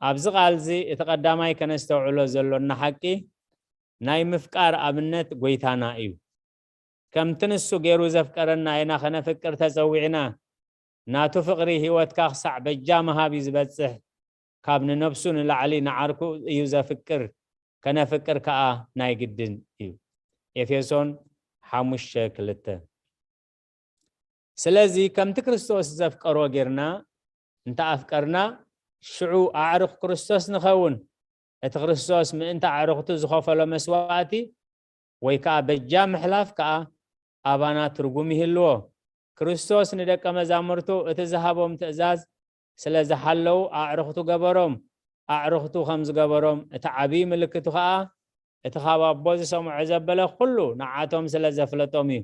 ኣብዚ ቃል እዚ እቲ ቀዳማይ ከነስተውዕሎ ዘሎና ሓቂ ናይ ምፍቃር ኣብነት ጐይታና እዩ። ከምቲ ንሱ ገይሩ ዘፍቀረና ኢና ከነፍቅር ተጸዊዕና። ናቱ ፍቕሪ ህይወትካ ክሳዕ በጃ ምሃብ እዩ ዝበጽሕ። ካብ ንነብሱ ንላዕሊ ንዓርኩ እዩ ዘፍቅር፣ ከነፍቅር ከኣ ናይ ግድን እዩ። ኤፌሶን ሓሙሽተ ክልተ። ስለዚ ከምቲ ክርስቶስ ዘፍቀሮ ጌርና እንተ ኣፍቀርና፣ ሽዑ ኣዕሩኽ ክርስቶስ ንኸውን። እቲ ክርስቶስ ምእንቲ ኣዕሩኽቱ ዝኸፈሎ መስዋእቲ ወይ ከኣ በጃ ምሕላፍ ከኣ ኣባና ትርጉም ይህልዎ። ክርስቶስ ንደቀ መዛሙርቱ እቲ ዝሃቦም ትእዛዝ ስለ ዝሓለዉ ኣዕሩኽቱ ገበሮም። ኣዕሩኽቱ ከም ዝገበሮም እቲ ዓብዪ ምልክቱ ከኣ እቲ ካብ ኣቦ ዝሰምዖ ዘበለ ኩሉ ንዓቶም ስለ ዘፍለጦም እዩ።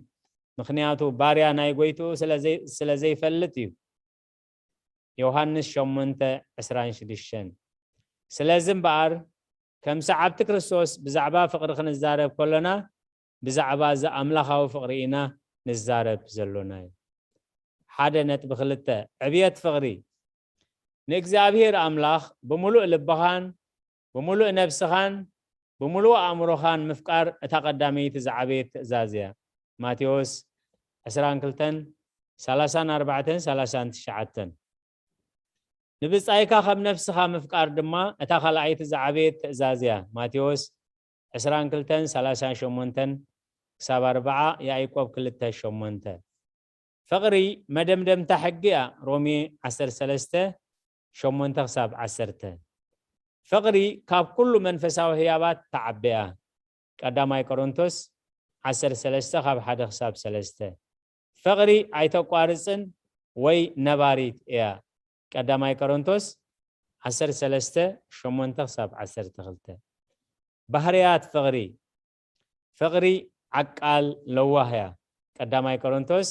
ምኽንያቱ ባርያ ናይ ጐይትኡ ስለ ዘይ-፣ ስለ ዘይፈልጥ እዩ። ዮሃንስ ሸሞንተ ዕስራን ሽዱሽተን። ስለዚ እምበኣር ከም ሰዓብቲ ክርስቶስ ብዛዕባ ፍቕሪ ክንዛረብ ከሎና ብዛዕባ እዚ ኣምላኻዊ ፍቕሪ ኢና ንዛረብ ዘሎና እዩ። ሓደ ነጥቢ ክልተ፣ ዕብየት ፍቕሪ። ንእግዚኣብሔር ኣምላኽ ብምሉእ ልብኻን ብምሉእ ነብስኻን ብምሉእ ኣእምሮኻን ምፍቃር እታ ቀዳመይቲ ዝዓበየት ትእዛዝ እያ። ማቴዎስ ዕስራን ክልተን፣ ሰላሳን ኣርባዕተን፣ ሰላሳን ትሽዓተን። ንብጻይካ ከም ነፍስኻ ምፍቃር ድማ እታ ካልኣይቲ ዝዓበየት ትእዛዝ እያ። ማቴዎስ ዕስራን ክልተን፣ ሰላሳን ሸሞንተን ክሳብ ኣርብዓ፣ ያዕቆብ ክልተ ሸሞንተ። ፍቕሪ መደምደምታ ሕጊ እያ። ሮሜ ዓሰርተ ሰለስተ፣ ሸሞንተ ክሳብ ዓሰርተ። ፍቕሪ ካብ ኩሉ መንፈሳዊ ህያባት ትዓቢ እያ። ቀዳማይ ቆሮንቶስ ዓሰርተ ሰለስተ ካብ ሓደ ክሳብ ሰለስተ። ፍቕሪ ኣይተቋርጽን ወይ ነባሪት እያ። ቀዳማይ ቆሮንቶስ ዓሰርተ ሰለስተ፣ ሸሞንተ ክሳብ ዓሰርተ ክልተ። ባህርያት ፍቕሪ። ፍቕሪ ዓቃል ለዋህ እያ። ቀዳማይ ቆሮንቶስ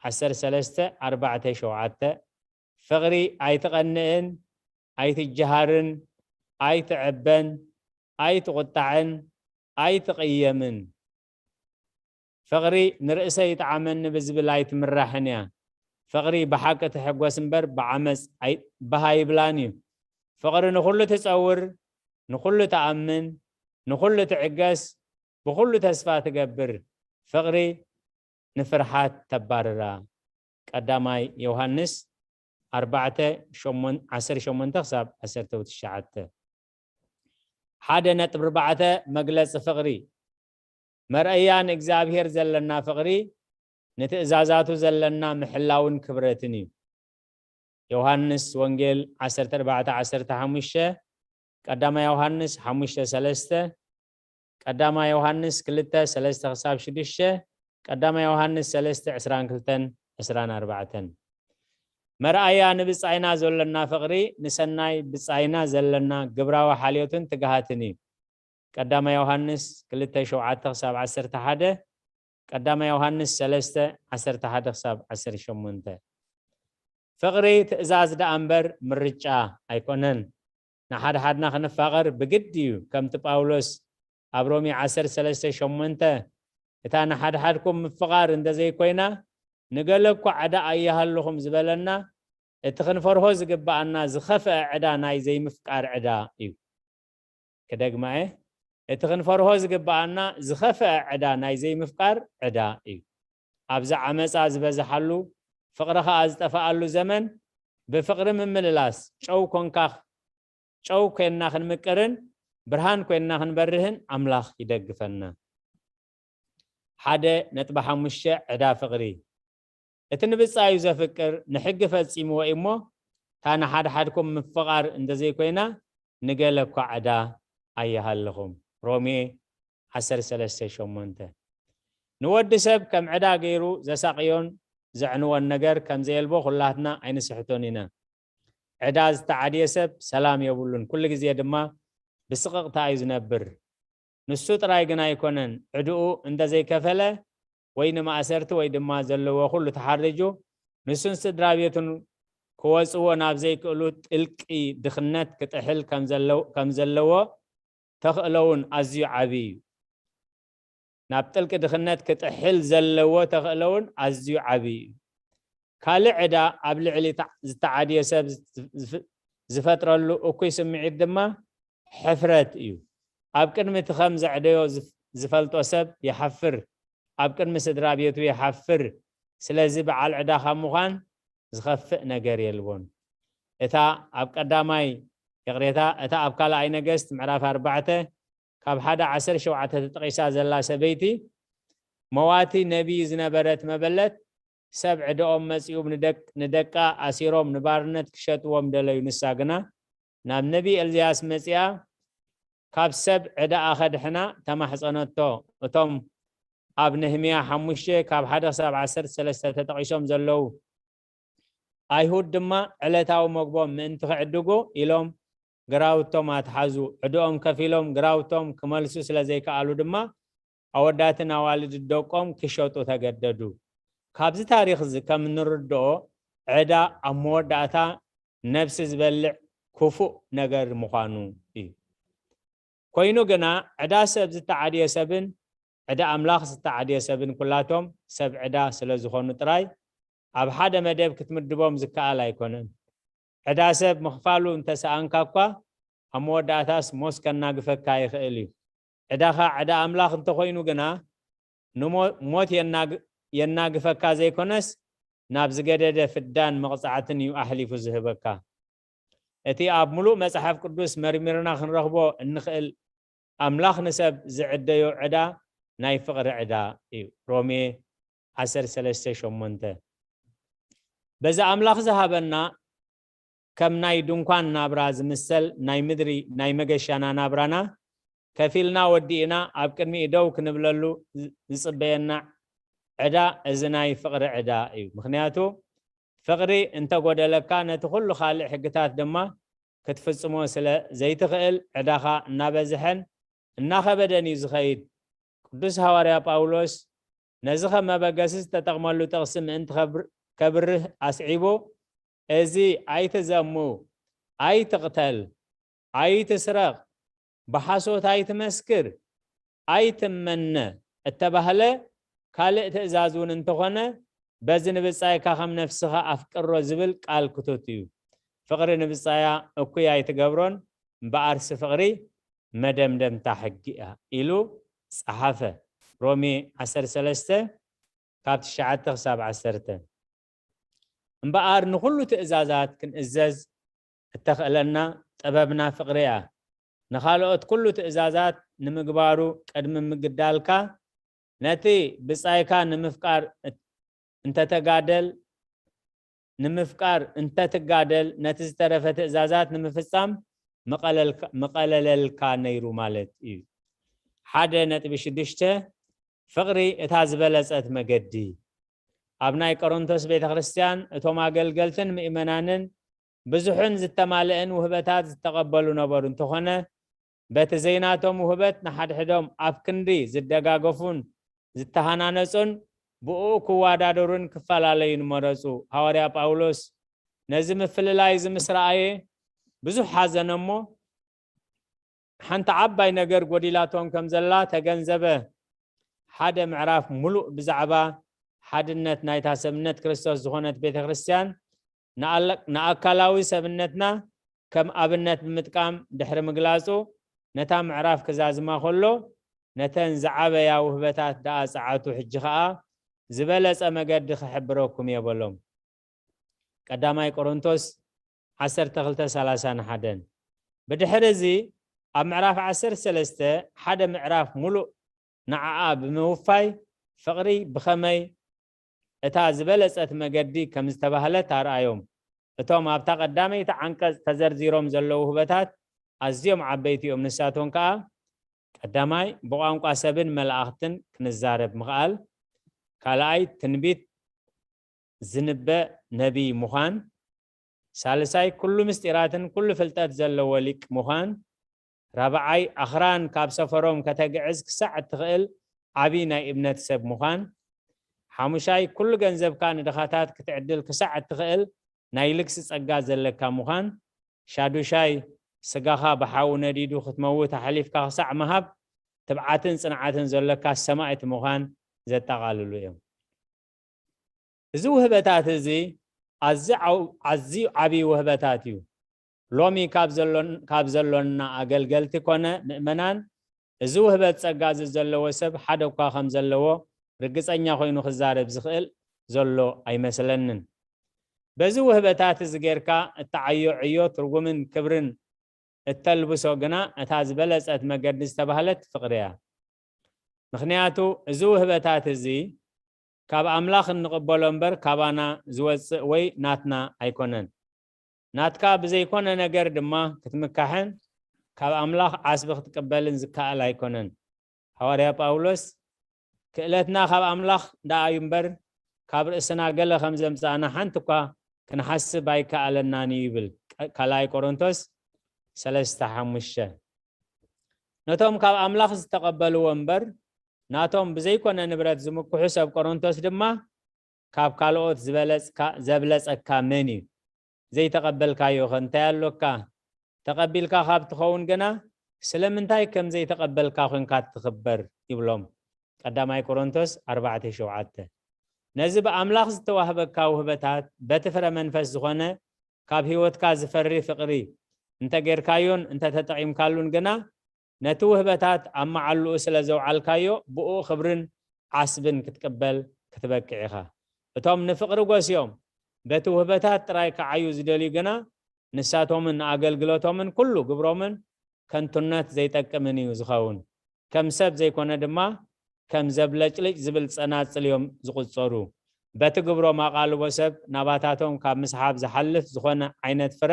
ዓሰርተ ሰለስተ፣ ኣርባዕተ ሸውዓተ። ፍቕሪ ኣይትቐንእን፣ ኣይትጀሃርን፣ ኣይትዕበን፣ ኣይትቑጣዕን፣ ኣይትቕየምን። ፍቕሪ ንርእሰይ ይጥዓመኒ ብዝብል ኣይትምራሕን እያ። ፍቕሪ ብሓቂ ትሕጎስ እምበር ብዓመጽ ኣይ-፣ ባህ ኣይብላን እዩ። ፍቕሪ ንኹሉ ትጸውር፣ ንኹሉ ትኣምን፣ ንኹሉ ትዕገስ፣ ብኹሉ ተስፋ ትገብር። ፍቕሪ ንፍርሓት ተባርራ። ቀዳማይ ዮሃንስ ኣርባዕተ፣ ሸሞን-፣ ዓሰርተ ሸሞንተ ክሳብ ዓሰርተ ትሽዓተ። ሓደ ነጥቢ ኣርባዕተ፣ መግለጺ ፍቕሪ። መርኣያ ንእግዚኣብሔር ዘለና ፍቕሪ፣ ንትእዛዛቱ ዘለና ምሕላውን ክብረትን እዩ። ዮሃንስ ወንጌል ዓሰርተ ኣርባዕተ ዓሰርተ ሓሙሽተ፣ ቀዳማይ ዮሃንስ ሓሙሽተ ሰለስተ፣ ቀዳማይ ዮሃንስ ክልተ ሰለስተ ክሳብ ሽዱሽተ፣ ቀዳማይ ዮሃንስ ሰለስተ ዕስራን ክልተን ዕስራን ኣርባዕተን። መርኣያ ንብጻይና ዘለና ፍቕሪ፣ ንሰናይ ብጻይና ዘለና ግብራዊ ሓልዮትን ትግሃትን እዩ። ቀዳማይ ዮሃንስ ክልተ ሸውዓተ ክሳብ ዓሰርተ ሓደ፣ ቀዳማይ ዮሃንስ ሰለስተ ዓሰርተ ሓደ ክሳብ ዓሰርተ ሸሞንተ። ፍቕሪ ትእዛዝ ደኣ እምበር ምርጫ ኣይኮነን። ንሓድሓድና ክንፋቐር ብግዲ እዩ። ከምቲ ጳውሎስ ኣብ ሮሜ ዓሰርተ ሰለስተ ሸሞንተ፣ "እታ ንሓድሓድኩም ምፍቓር እንተዘይኮይና፣ ንገለ እኳ ዕዳ ኣይሃልኹም" ዝበለና፣ እቲ ክንፈርሆ ዝግብኣና ዝኸፍአ ዕዳ ናይ ዘይምፍቃር ዕዳ እዩ። ክደግማ እየ፣ እቲ ክንፈርሆ ዝግብኣና ዝኸፍአ ዕዳ ናይ ዘይምፍቃር ዕዳ እዩ። ኣብዚ ዓመጻ ዝበዝሓሉ፣ ፍቕሪ ኸኣ ዝጠፍኣሉ ዘመን፣ ብፍቕሪ ምምልላስ፣ ጨው ኮንካ፣ ጨው ኮይንና ክንምቅርን ብርሃን ኮይንና ክንበርህን ኣምላኽ ይደግፈና። ሓደ ነጥቢ ሓሙሽተ፣ ዕዳ ፍቕሪ። እቲ ንብጻዩ ዘፍቅር ንሕጊ ፈጺምዎ እዩ እሞ፣ እታ ንሓድሓድኩም ምፍቓር እንተዘይኮይና፣ ንገለ እኳ ዕዳ ኣይሃልኹም። ሮሜ ዓሰርተ ሰለስተ ሸሞንተ። ንወዲ ሰብ ከም ዕዳ ገይሩ ዘሳቕዮን ዘዕንዎን ነገር ከም ዘየልቦ ኩላትና ኣይንስሕቶን ኢና። ዕዳ ዝተዓድየ ሰብ ሰላም የብሉን፣ ኩሉ ግዜ ድማ ብስቕቕታ እዩ ዝነብር። ንሱ ጥራይ ግን ኣይኮነን፣ ዕድኡ እንተዘይከፈለ፣ ወይ ንማእሰርቲ ወይ ድማ ዘለዎ ኩሉ ተሓሪጁ፣ ንሱን ስድራ ቤቱን ክወጽዎ ናብ ዘይክእሉ ጥልቂ ድኽነት ክጥሕል ከም ዘለው-፣ ከም ዘለዎ ተኽእሎ እውን ኣዝዩ ዓቢ እዩ። ናብ ጥልቂ ድኽነት ክጥሕል ዘለዎ ተኽእሎ እውን ኣዝዩ ዓቢ እዩ። ካልእ ዕዳ ኣብ ልዕሊ ተዓ-፣ ዝተዓድየ ሰብ ዝፍ-፣ ዝፈጥረሉ እኩይ ስምዒት ድማ ሕፍረት እዩ። ኣብ ቅድሚ እቲ ከም ዘዕደዮ ዝፍ-፣ ዝፈልጦ ሰብ ይሓፍር፣ ኣብ ቅድሚ ስድራ ቤቱ ይሓፍር። ስለዚ በዓል ዕዳ ካብ ምዃን ዝኸፍእ ነገር የልቦን። እታ ኣብ ቀዳማይ፣ ይቕሬታ፣ እታ ኣብ ካልኣይ ነገስት ምዕራፍ ኣርባዕተ ካብ ሓደ ዓሰርተ ሸውዓተ ተጠቒሳ ዘላ ሰበይቲ፣ መዋቲ ነቢይ ዝነበረት መበለት፣ ሰብ ዕዳኦም መጺኡ ንደቅ-፣ ንደቃ ኣሲሮም ንባርነት ክሸጥዎም ደለዩ። ንሳ ግና ናብ ነቢይ ኤልዝያስ መጺኣ፣ ካብ ሰብ ዕዳኣ ከድሕና ተማሕጸነቶ። እቶም ኣብ ነህምያ ሓሙሽተ ካብ ሓደ ክሳብ ዓሰርተ ሰለስተ ተጠቒሶም ዘለዉ ኣይሁድ ድማ ዕለታዊ መግቦም ምእንቲ ክዕድጉ ኢሎም ግራውቶም ኣትሓዙ። ዕድኦም ከፊሎም ግራውቶም ክመልሱ ስለ ዘይከኣሉ ድማ ኣወዳትን ኣዋልድ ደቆም ክሸጡ ተገደዱ። ካብዚ ታሪኽ እዚ ከም እንርድኦ ዕዳ ኣብ መወዳእታ ነብሲ ዝበልዕ ክፉእ ነገር ምዃኑ እዩ። ኮይኑ ግና ዕዳ ሰብ ዝተዓድየ ሰብን ዕዳ ኣምላኽ ዝተዓድየ ሰብን ኩላቶም ሰብ ዕዳ ስለ ዝኾኑ ጥራይ ኣብ ሓደ መደብ ክትምድቦም ዝከኣል ኣይኮነን። ዕዳ ሰብ ምኽፋሉ እንተሰኣንካ እኳ ኣብ መወዳእታስ ሞት ከናግፈካ ይኽእል እዩ። ዕዳኻ ዕዳ ኣምላኽ እንተኾይኑ ግና ንሞ-፣ ሞት የናግ-፣ የናግፈካ ዘይኮነስ ናብ ዝገደደ ፍዳን መቕጻዕትን እዩ ኣሕሊፉ ዝህበካ። እቲ ኣብ ምሉእ መጽሓፍ ቅዱስ መርሚርና ክንረኽቦ እንኽእል ኣምላኽ ንሰብ ዝዕደዮ ዕዳ ናይ ፍቕሪ ዕዳ እዩ። ሮሜ ዓሰርተ ሰለስተ ሸሞንተ። በዚ ኣምላኽ ዝሃበና ከም ናይ ድንኳን ናብራ ዝምሰል ናይ ምድሪ ናይ መገሻና ናብራና ከፊልና ወዲእና ኣብ ቅድሚኡ ደው ክንብለሉ ዝ-፣ ዝጽበየና ዕዳ እዚ ናይ ፍቕሪ ዕዳ እዩ። ምኽንያቱ ፍቕሪ እንተጎደለካ ነቲ ኩሉ ካልእ ሕግታት ድማ ክትፍጽሞ ስለ ዘይትኽእል ዕዳኻ እናበዝሐን እናኸበደን እዩ ዝኸይድ። ቅዱስ ሃዋርያ ጳውሎስ ነዚ ከም መበገሲ ዝተጠቕመሉ ጥቕሲ ምእንቲ ከብር-፣ ከብርህ ኣስዒቡ፣ "እዚ ኣይትዘሙ፣ ኣይትቕተል፣ ኣይትስረቕ፣ ብሓሶት ኣይትመስክር፣ ኣይትመነ" እተባህለ ካልእ ትእዛዝ እውን እንተኾነ፣ "በዚ ንብጻይካ ከም ነፍስኻ ኣፍቅሮ" ዝብል ቃል ክቱት እዩ። "ፍቕሪ ንብጻያ እኩይ ኣይትገብሮን፣ እምበኣርሲ ፍቕሪ መደምደምታ ሕጊ እያ" ኢሉ ጸሓፈ። ሮሜ ዓሰርተ ሰለስተ ካብ ትሽዓተ ክሳብ ዓሰርተ። እምበኣር ንኹሉ ትእዛዛት ክንእዘዝ እተኽእለና ጥበብና ፍቕሪ እያ። ንኻልኦት ኩሉ ትእዛዛት ንምግባሩ ቅድሚ ምግዳልካ፣ ነቲ ብጻይካ ንምፍቃር እት-፣ እንተተጋደል፣ ንምፍቃር እንተትጋደል፣ ነቲ ዝተረፈ ትእዛዛት ንምፍጻም ምቐለልካ-፣ ምቐለለልካ ነይሩ ማለት እዩ። ሓደ ነጥቢ ሽዱሽተ፣ ፍቕሪ እታ ዝበለጸት መገዲ። ኣብ ናይ ቆሮንቶስ ቤተ ክርስቲያን እቶም ኣገልገልትን ምእመናንን ብዙሕን ዝተማልአን ውህበታት ዝተቐበሉ ነበሩ። እንተኾነ፣ በቲ ዘይናቶም ውህበት ንሓድሕዶም ኣብ ክንዲ ዝደጋገፉን ዝተሃናነጹን፣ ብኡ ክወዳደሩን ክፈላለዩን መረጹ። ሃዋርያ ጳውሎስ ነዚ ምፍልላይ እዚ ምስ ረኣየ ብዙሕ ሓዘነ እሞ፣ ሓንቲ ዓባይ ነገር ጎዲላቶም ከም ዘላ ተገንዘበ። ሓደ ምዕራፍ ሙሉእ ብዛዕባ ሓድነት ናይታ ሰብነት ክርስቶስ ዝኾነት ቤተ ክርስቲያን ንኣለ-፣ ንኣካላዊ ሰብነትና ከም ኣብነት ብምጥቃም ድሕሪ ምግላጹ፣ ነታ ምዕራፍ ክዛዝማ ከሎ፣ ነተን ዝዓበያ ውህበታት ደኣ ጸዓቱ፣ ሕጂ ኸኣ ዝበለጸ መገዲ ክሕብረኩም እየ በሎም። ቀዳማይ ቆሮንቶስ ዓሰርተ ክልተ ሰላሳ ንሓደን። ብድሕሪ እዚ ኣብ ምዕራፍ ዓሰርተ ሰለስተ ሓደ ምዕራፍ ሙሉእ ንዓኣ ብምውፋይ ፍቕሪ ብኸመይ እታ ዝበለጸት መገዲ ከም ዝተባህለት ኣርኣዮም። እቶም ኣብታ ቀዳመይቲ ዓንቀጽ ተዘርዚሮም ዘለዉ ውህበታት ኣዝዮም ዓበይቲ እዮም። ንሳቶም ከኣ ቀዳማይ ብቋንቋ ሰብን መላእኽትን ክንዛረብ ምኽኣል፣ ካልኣይ ትንቢት ዝንበእ ነቢይ ምዃን፣ ሳልሳይ ኩሉ ምስጢራትን ኩሉ ፍልጠት ዘለዎ ሊቅ ምዃን፣ ራብዓይ ኣኽራን ካብ ሰፈሮም ከተግዕዝ ክሳዕ እትኽእል ዓቢ ናይ እምነት ሰብ ምዃን፣ ሓሙሻይ ኩሉ ገንዘብካ ንድኻታት ክትዕድል ክሳዕ እትኽእል ናይ ልግሲ ጸጋ ዘለካ ምዃን፣ ሻዱሻይ ስጋኻ ብሓዊ ነዲዱ ክትመውት ኣሕሊፍካ ክሳዕ ምሃብ ትብዓትን ጽንዓትን ዘለካ ሰማእቲ ምዃን ዘጠቓልሉ እዮም። እዚ ውህበታት እዚ ኣዝዩ ዓው-፣ ኣዝዩ ዓብዪ ውህበታት እዩ። ሎሚ ካብ ዘሎን-፣ ካብ ዘሎና ኣገልገልቲ ኮነ ምእመናን፣ እዚ ውህበት ጸጋ እዚ ዘለዎ ሰብ ሓደ እኳ ከም ዘለዎ ርግጸኛ ኮይኑ ክዛረብ ዝኽእል ዘሎ ኣይመስለንን። በዚ ውህበታት እዚ ጌርካ እትዓዮ ዕዮ ትርጉምን ክብርን እተልብሶ ግና፣ እታ ዝበለጸት መገዲ ዝተባህለት ፍቕሪ እያ። ምኽንያቱ፣ እዚ ውህበታት እዚ ካብ ኣምላኽ እንቕበሎ እምበር፣ ካባና ዝወጽእ ወይ ናትና ኣይኮነን። ናትካ ብዘይኮነ ነገር ድማ ክትምካሕን ካብ ኣምላኽ ዓስቢ ክትቅበልን ዝከኣል ኣይኮነን። ሃዋርያ ጳውሎስ፣ ክእለትና ካብ ኣምላኽ ደኣ እዩ እምበር፣ ካብ ርእስና ገለ ከም ዘምጻእና ሓንቲ እኳ ክንሓስብ ኣይከኣለናን እዩ ይብል። ቀ-፣ ካልኣይ ቆሮንቶስ ሰለስተ ሓሙሽተ። ነቶም ካብ ኣምላኽ ዝተቐበልዎ እምበር፣ ናቶም ብዘይኮነ ንብረት ዝምክሑ ሰብ ቆሮንቶስ ድማ፣ ካብ ካልኦት ዝበለጽካ-፣ ዘብለጸካ መን እዩ? ዘይተቐበልካዮ ኸ እንታይ ኣሎካ? ተቐቢልካ ካብ ትኸውን ግና፣ ስለምንታይ ከም ዘይተቐበልካ ኾንካ ትኽበር? ይብሎም። ቀዳማይ ቆሮንቶስ ኣርባዕተ ሸውዓተ። ነዚ ብኣምላኽ ዝተዋህበካ ውህበታት፣ በቲ ፍረ መንፈስ ዝኾነ፣ ካብ ህይወትካ ዝፈሪ ፍቕሪ እንተ ጌርካዮን እንተ ተጠቒምካሉን ግና፣ ነቲ ውህበታት ኣብ መዓልኡ ስለ ዘውዓልካዮ፣ ብኡ ክብርን ዓስብን ክትቅበል ክትበቅዕ ኢኻ። እቶም ንፍቕሪ ጎስዮም፣ በቲ ውህበታት ጥራይ ክዓዩ ዝደልዩ ግና፣ ንሳቶምን ንኣገልግሎቶምን ኩሉ ግብሮምን ከንቱነት ዘይጠቅምን እዩ ዝኸውን። ከም ሰብ ዘይኮነ ድማ፣ ከም ዘብለጭልጭ ዝብል ጸናጽል እዮም ዝቑጸሩ። በቲ ግብሮም ኣቓልቦ ሰብ ናባታቶም ካብ ምስሓብ ዝሓልፍ ዝኾነ ዓይነት ፍረ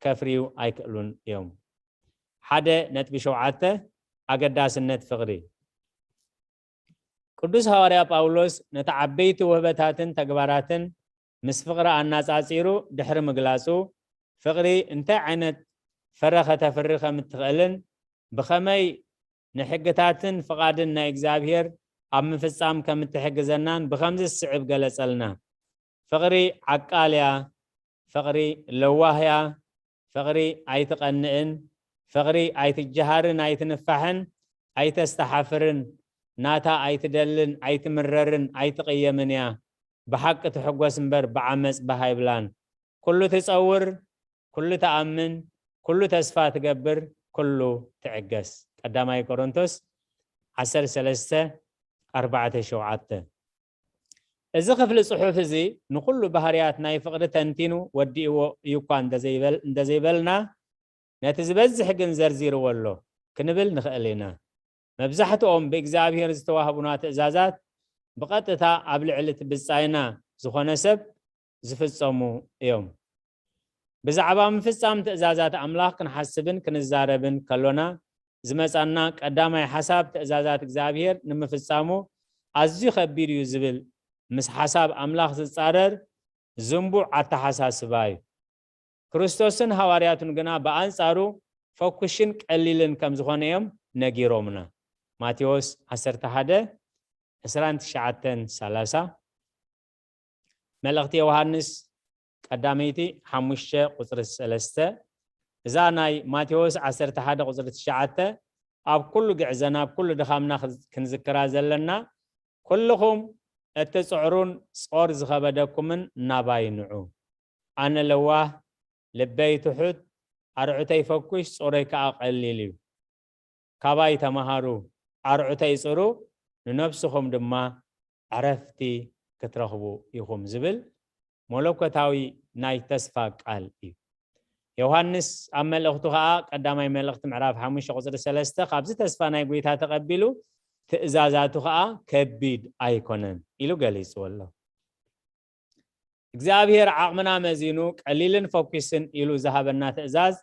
ከፍርዩ ኣይክእሉን እዮም። ሓደ ነጥቢ ሸውዓተ፣ ኣገዳስነት ፍቕሪ። ቅዱስ ሃዋርያ ጳውሎስ ነቲ ዓበይቲ ውህበታትን ተግባራትን ምስ ፍቕሪ ኣነጻጺሩ ድሕሪ ምግላጹ፣ ፍቕሪ እንታይ ዓይነት ፍረ ከተፍሪ ከም እትኽእልን ብኸመይ ንሕግታትን ፍቓድን ናይ እግዚኣብሔር ኣብ ምፍጻም ከም እትሕግዘናን ብኸምዚ ዝስዕብ ገለጸልና። ፍቕሪ ዓቃል እያ፣ ፍቕሪ ለዋህ እያ፣ ፍቕሪ ኣይትቐንእን፣ ፍቕሪ ኣይትጀሃርን ኣይትንፋሕን ኣይተስተሓፍርን፣ ናታ ኣይትደልን ኣይትምረርን ኣይትቕየምን እያ። ብሓቂ ትሕጎስ እምበር ብዓመጽ ባህ ኣይብላን። ኩሉ ትጸውር፣ ኩሉ ትኣምን፣ ኩሉ ተስፋ ትገብር፣ ኩሉ ትዕገስ። ቀዳማይ ቆሮንቶስ ዓሰርተ ሰለስተ ኣርባዕተ ሸውዓተ። እዚ ክፍሊ ጽሑፍ እዚ ንኹሉ ባህርያት ናይ ፍቕሪ ተንቲኑ ወዲእዎ እዩ እኳ እንተዘይበል-፣ እንተዘይበልና፣ ነቲ ዝበዝሕ ግን ዘርዚርዎ ኣሎ ክንብል ንኽእል ኢና። መብዛሕትኦም ብእግዚኣብሔር ዝተዋህቡና ትእዛዛት ብቐጥታ ኣብ ልዕሊ እቲ ብጻይና ዝኾነ ሰብ ዝፍጸሙ እዮም። ብዛዕባ ምፍጻም ትእዛዛት ኣምላኽ ክንሓስብን ክንዛረብን ከሎና ዝመጻና ቀዳማይ ሓሳብ፣ ትእዛዛት እግዚኣብሔር ንምፍጻሙ ኣዝዩ ከቢድ እዩ ዝብል ምስ ሓሳብ ኣምላኽ ዝጻረር ዝንቡዕ ኣተሓሳስባ እዩ። ክርስቶስን ሃዋርያቱን ግና ብኣንጻሩ ፈኩሽን ቀሊልን ከም ዝኾነ እዮም ነጊሮምና። ማቴዎስ ዓሰርተ ሓደ፣ ዕስራን ትሽዓተን፣ ሰላሳ። መልእኽቲ ዮሃንስ ቀዳመይቲ ሓሙሽተ ቁጽሪ ሰለስተ። እዛ ናይ ማቴዎስ ዓሰርተ ሓደ ቁጽሪ ትሽዓተ ኣብ ኩሉ ግዕዘና፣ ኣብ ኩሉ ድኻምና ክንዝክራ ዘለና፣ "ኩልኹም እትጽዕሩን ጾር ዝኸበደኩምን ናባይ ንዑ። ኣነ ለዋህ፣ ልበይ ትሑት፣ ኣርዑተይ ፈኩሽ፣ ጾረይ ከኣ ቀሊል እዩ። ካባይ ተማሃሩ፣ ኣርዑተይ ጽሩ፣ ንነፍስኹም ድማ ዕረፍቲ ክትረኽቡ ኢኹም" ዝብል መለኮታዊ ናይ ተስፋ ቃል እዩ። ዮሃንስ ኣብ መልእኽቱ ኸኣ፣ ቀዳማይ መልእኽቲ ምዕራፍ ሓሙሽተ ቁጽሪ ሰለስተ፣ "ካብዚ ተስፋ ናይ ጐይታ ተቐቢሉ፣ ትእዛዛቱ ኸኣ ከቢድ ኣይኮነን" ኢሉ ገሊጽዎ ኣሎ። እግዚኣብሔር ዓቕምና መዚኑ ቀሊልን ፈኲስን ኢሉ ዝሃበና ትእዛዝ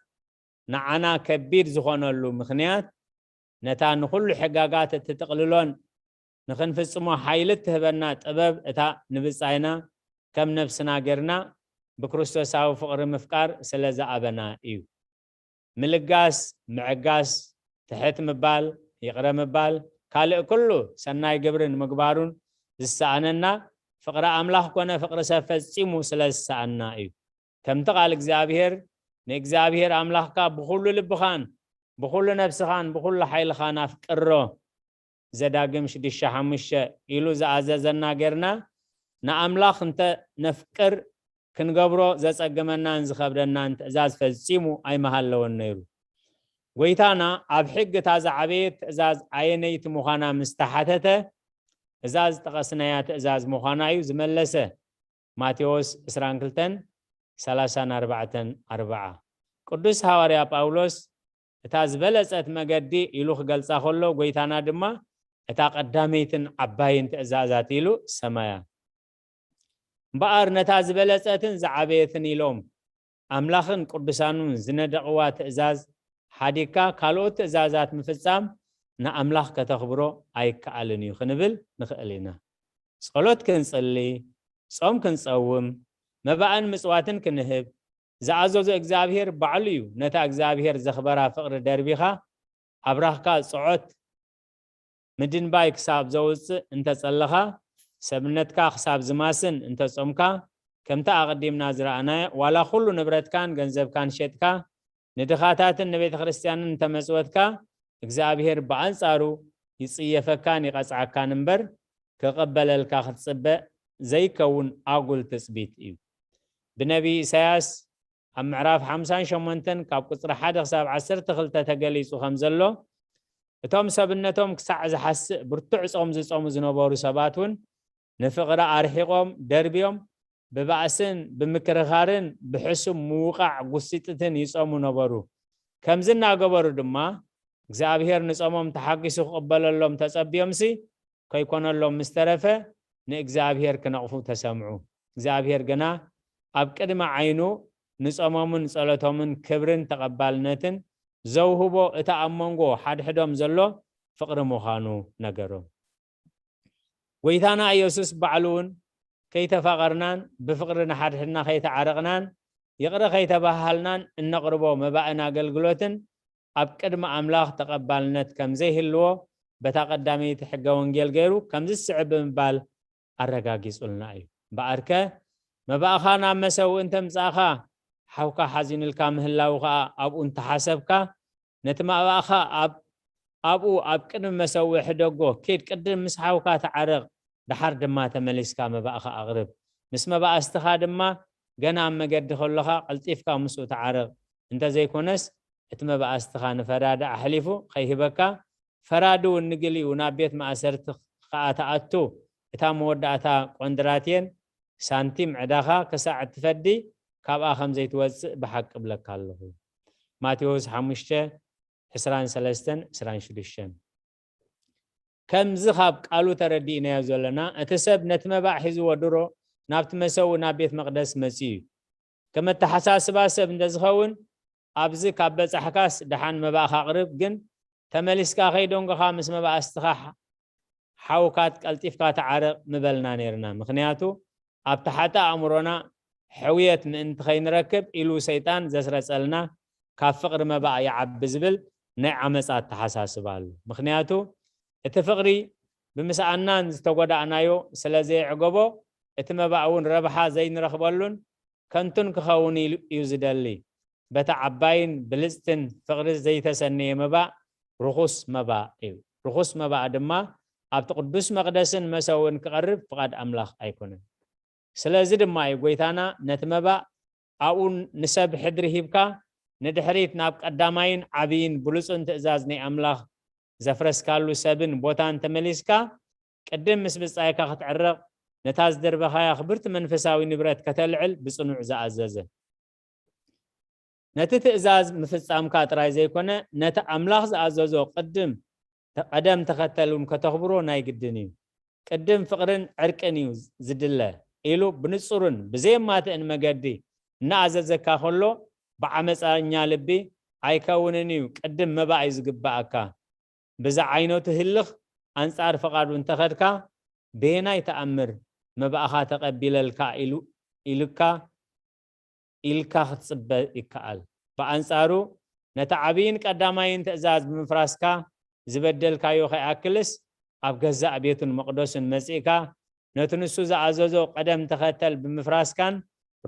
ንዓና ከቢድ ዝኾነሉ ምኽንያት፣ ነታ ንኹሉ ሕጋጋት እትጥቕልሎን ንኽንፍጽሞ ሓይሊ እትህበና ጥበብ፣ እታ ንብጻይና ከም ነፍስና ጌርና ብክርስቶሳዊ ፍቕሪ ምፍቃር ስለ ዝኣበና እዩ። ምልጋስ፣ ምዕጋስ፣ ትሕት ምባል፣ ይቕረ ምባል፣ ካልእ ኩሉ ሰናይ ግብርን ምግባሩን ዝሰኣነና፣ ፍቕሪ ኣምላኽ ኮነ ፍቕሪ ሰብ ፈጺሙ ስለ ዝሰኣንና እዩ። ከምቲ ቃል እግዚኣብሔር፣ "ንእግዚኣብሔር ኣምላኽካ ብኹሉ ልብኻን ብኹሉ ነፍስኻን ብኹሉ ሓይልኻን ኣፍቅሮ" ዘዳግም ሽዱሽተ ሓሙሽተ ኢሉ ዝኣዘዘና ጌርና ንኣምላኽ እንተ ነፍቅር፣ ክንገብሮ ዘጸግመናን ዝኸብደናን ትእዛዝ ፈጺሙ ኣይምሃለወን ነይሩ። ጐይታና ኣብ ሕጊ እታ ዝዓበየት ትእዛዝ ኣየነይቲ ምዃና ምስ ተሓተተ፣ እዛ ዝጠቐስናያ ትእዛዝ ምዃና እዩ ዝመለሰ። ማቴዎስ ዕስራን ክልተን፣ ሰላሳን ኣርባዕተን፣ ኣርብዓ። ቅዱስ ሃዋርያ ጳውሎስ እታ ዝበለጸት መገዲ ኢሉ ክገልጻ ከሎ፣ ጐይታና ድማ እታ ቀዳመይትን ዓባይን ትእዛዛት ኢሉ ሰመያ። እምበኣር ነታ ዝበለጸትን ዝዓበየትን ኢሎም ኣምላኽን ቅዱሳኑን ዝነደቕዋ ትእዛዝ ሓዲግካ ካልኦት ትእዛዛት ምፍጻም ንኣምላኽ ከተኽብሮ ኣይከኣልን እዩ ክንብል ንኽእል ኢና። ጸሎት ክንጽሊ፣ ጾም ክንጸውም፣ መባእን ምጽዋትን ክንህብ ዝኣዘዞ እግዚኣብሔር ባዕሉ እዩ። ነታ እግዚኣብሔር ዘኽበራ ፍቕሪ ደርቢኻ ኣብራኽካ ጽዖት ምድንባይ ክሳብ ዘውጽእ እንተጸለኻ፣ ሰብነትካ ክሳብ ዝማስን እንተጾምካ፣ ከምቲ ኣቐዲምና ዝረኣናዮ፣ ዋላ ኩሉ ንብረትካን ገንዘብካን ሸጥካ፣ ንድኻታትን ንቤተ ክርስቲያንን እንተመጽወትካ፣ እግዚኣብሔር ብኣንጻሩ ይጽየፈካን ይቐጽዓካን እምበር፣ ክቕበለልካ ክትጽበ ዘይከውን ኣጉል ትጽቢት እዩ። ብነቢይ ኢሳያስ ኣብ ምዕራፍ ሓምሳን ሸሞንተን ካብ ቁጽሪ ሓደ ክሳብ ዓሰርተ ክልተ ተገሊጹ ከም ዘሎ፣ እቶም ሰብነቶም ክሳዕ ዝሓስእ ብርቱዕ ጾም ዝጾሙ ዝነበሩ ሰባት እውን ንፍቕሪ ኣርሒቖም ደርብዮም ብባእስን ብምክርኻርን ብሕሱም ምውቓዕ ጉሲጥትን ይጾሙ ነበሩ። ከምዚ እናገበሩ ድማ እግዚኣብሔር ንጾሞም ተሓጒሱ ክቕበለሎም ተጸብዮምሲ ከይኮነሎም ምስ ተረፈ ንእግዚኣብሔር ክነቕፉ ተሰምዑ። እግዚኣብሔር ግና ኣብ ቅድሚ ዓይኑ ንጾሞምን ጸሎቶምን ክብርን ተቐባልነትን ዘውህቦ እቲ ኣብ መንጎ ሓድሕዶም ዘሎ ፍቕሪ ምዃኑ ነገሮም። ጐይታና ኢየሱስ ባዕሉ እውን ከይተፋቐርናን ብፍቕሪ ንሓድሕድና ከይተዓረቕናን ይቕረ ከይተባሃሃልናን እነቕርቦ መባእን ኣገልግሎትን ኣብ ቅድሚ ኣምላኽ ተቐባልነት ከም ዘይህልዎ በታ ቀዳመይቲ ሕገ ወንጌል ገይሩ ከምዚ ዝስዕብ ብምባል ኣረጋጊጹልና እዩ። እምበኣርከ መባእኻ ናብ መሰውኢ እንተ ምጻእኻ፣ ሓውካ ሓዚኑልካ ምህላዉ ኸኣ ኣብኡ እንተሓሰብካ፣ ነቲ መባእኻ ኣብ፣ ኣብኡ ኣብ ቅድሚ መሰውኢ ሕደጎ፣ ኪድ ቅድም ምስ ሓውካ ተዓረቕ፣ ደሓር ድማ ተመሊስካ መባእኻ ኣቕርብ። ምስ መባእስትኻ ድማ ገና ኣብ መገዲ ከሎኻ ቀልጢፍካ ምስኡ ተዓረቕ። እንተ ዘይኮነስ፣ እቲ መባእስትኻ ንፈራዲ ኣሕሊፉ ኸይህበካ፣ ፈራዲ እውን ንግሊኡ ናብ ቤት ማእሰርቲ ኸኣ ትኣቱ፣ እታ መወዳእታ ቆንድራትየን ሳንቲም ዕዳኻ ክሳዕ እትፈዲ ካብኣ ከም ዘይትወጽእ ብሓቂ እብለካ ኣለኹ። ማቴዎስ ሓሙሽተ፣ ዕስራን ሰለስተን ዕስራን ሽዱሽተን። ከምዚ ካብ ቃሉ ተረዲእናዮ ዘለና፣ እቲ ሰብ ነቲ መባእ ሒዝዎ ድሮ ናብቲ መሰዊ ናብ ቤት መቕደስ መጺኡ እዩ። ከም ኣተሓሳስባ ሰብ እንተዝኸውን፣ ኣብዚ ካብ በጻሕካስ ደሓን መባእኻ ኣቕርብ፣ ግን ተመሊስካ ከይደንጎኻ ምስ መባእስትኻ ሓውካ ቀልጢፍካ ተዓረቕ ምበልና ነይርና። ምኽንያቱ ኣብቲ ሓጥእ ኣእምሮና ሕውየት ምእንቲ ከይንረክብ ኢሉ ሰይጣን ዘስረጸልና ካብ ፍቕሪ መባእ ይዓቢ ዝብል ናይ ዓመጻ ኣተሓሳስባ ኣሎ። ምኽንያቱ እቲ ፍቕሪ ብምስኣናን ዝተጎዳእናዮ ስለ ዘየዕገቦ እቲ መባእ እውን ረብሓ ዘይንረኽበሉን ከንቱን ክኸውን ኢሉ እዩ ዝደሊ። በታ ዓባይን ብልጽትን ፍቕሪ ዘይተሰነየ መባእ ርኹስ መባእ እዩ። ርኹስ መባእ ድማ ኣብቲ ቅዱስ መቕደስን መሰውን ክቐርብ ፍቓድ ኣምላኽ ኣይኮነን። ስለዚ ድማ እዩ ጎይታና ነቲ መባእ ኣብኡ ንሰብ ሕድሪ ሂብካ ንድሕሪት ናብ ቀዳማይን ዓብይን ብሉጽን ትእዛዝ ናይ ኣምላኽ ዘፍረስካሉ ሰብን ቦታን ተመሊስካ ቅድም ምስ ብጻይካ ክትዕረቕ ነታ ዝደርበኻያ ክብርቲ መንፈሳዊ ንብረት ከተልዕል ብጽኑዕ ዝኣዘዘ። ነቲ ትእዛዝ ምፍጻምካ ጥራይ ዘይኮነ ነቲ ኣምላኽ ዝኣዘዞ ቅድም ቀደም ተኸተል እውን ከተኽብሮ ናይ ግድን እዩ። ቅድም ፍቕርን ዕርቅን እዩ ዝድለ ኢሉ ብንጹርን ብዘየማትእን መገዲ እናኣዘዘካ ከሎ ብዓመፃኛ ልቢ ኣይከውንን እዩ፣ ቅድም መባእ እዩ ዝግባኣካ። ብዛ ዓይነቱ ህልኽ ኣንጻር ፍቓዱ እንተኸድካ በየናይ ተኣምር መባእኻ ተቐቢለልካ ኢሉ ኢሉካ ኢልካ ክትጽበ ይከኣል። ብኣንጻሩ ነቲ ዓብይን ቀዳማይን ትእዛዝ ብምፍራስካ ዝበደልካዮ ከይኣክልስ ኣብ ገዛእ ቤቱን መቕደሱን መጺእካ ነቲ ንሱ ዝኣዘዞ ቀደም ተኸተል ብምፍራስካን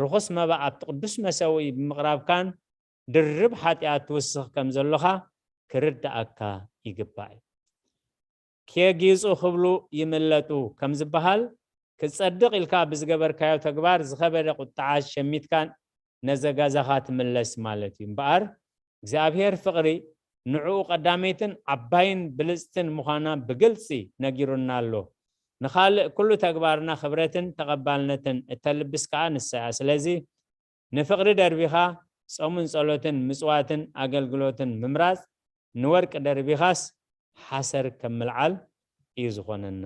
ርኹስ መባእ ኣብቲ ቅዱስ መሰውኢ ብምቕራብካን ድርብ ሓጢኣት ትውስኽ ከም ዘሎኻ ክርድኣካ ይግባእ እዩ። ኬጊጹ ክብሉ ይምለጡ ከም ዝበሃል፣ ክትጸድቕ ኢልካ ብዝገበርካዮ ተግባር ዝኸበደ ቁጥዓ ሸሚትካ ነዚ ገዛኻ ትምለስ ማለት እዩ። እምበኣር እግዚኣብሔር ፍቕሪ ንዕኡ ቀዳመይትን ዓባይን ብልጽትን ምዃና ብግልጺ ነጊሩና ኣሎ። ንኻልእ ኩሉ ተግባርና ክብረትን ተቐባልነትን እተልብስ ከኣ ንሳ እያ። ስለዚ ንፍቕሪ ደርቢኻ ጾምን ጸሎትን ምጽዋትን ኣገልግሎትን ምምራጽ ንወርቂ ደርቢኻስ ሓሰር ከም ምልዓል እዩ ዝኾነና።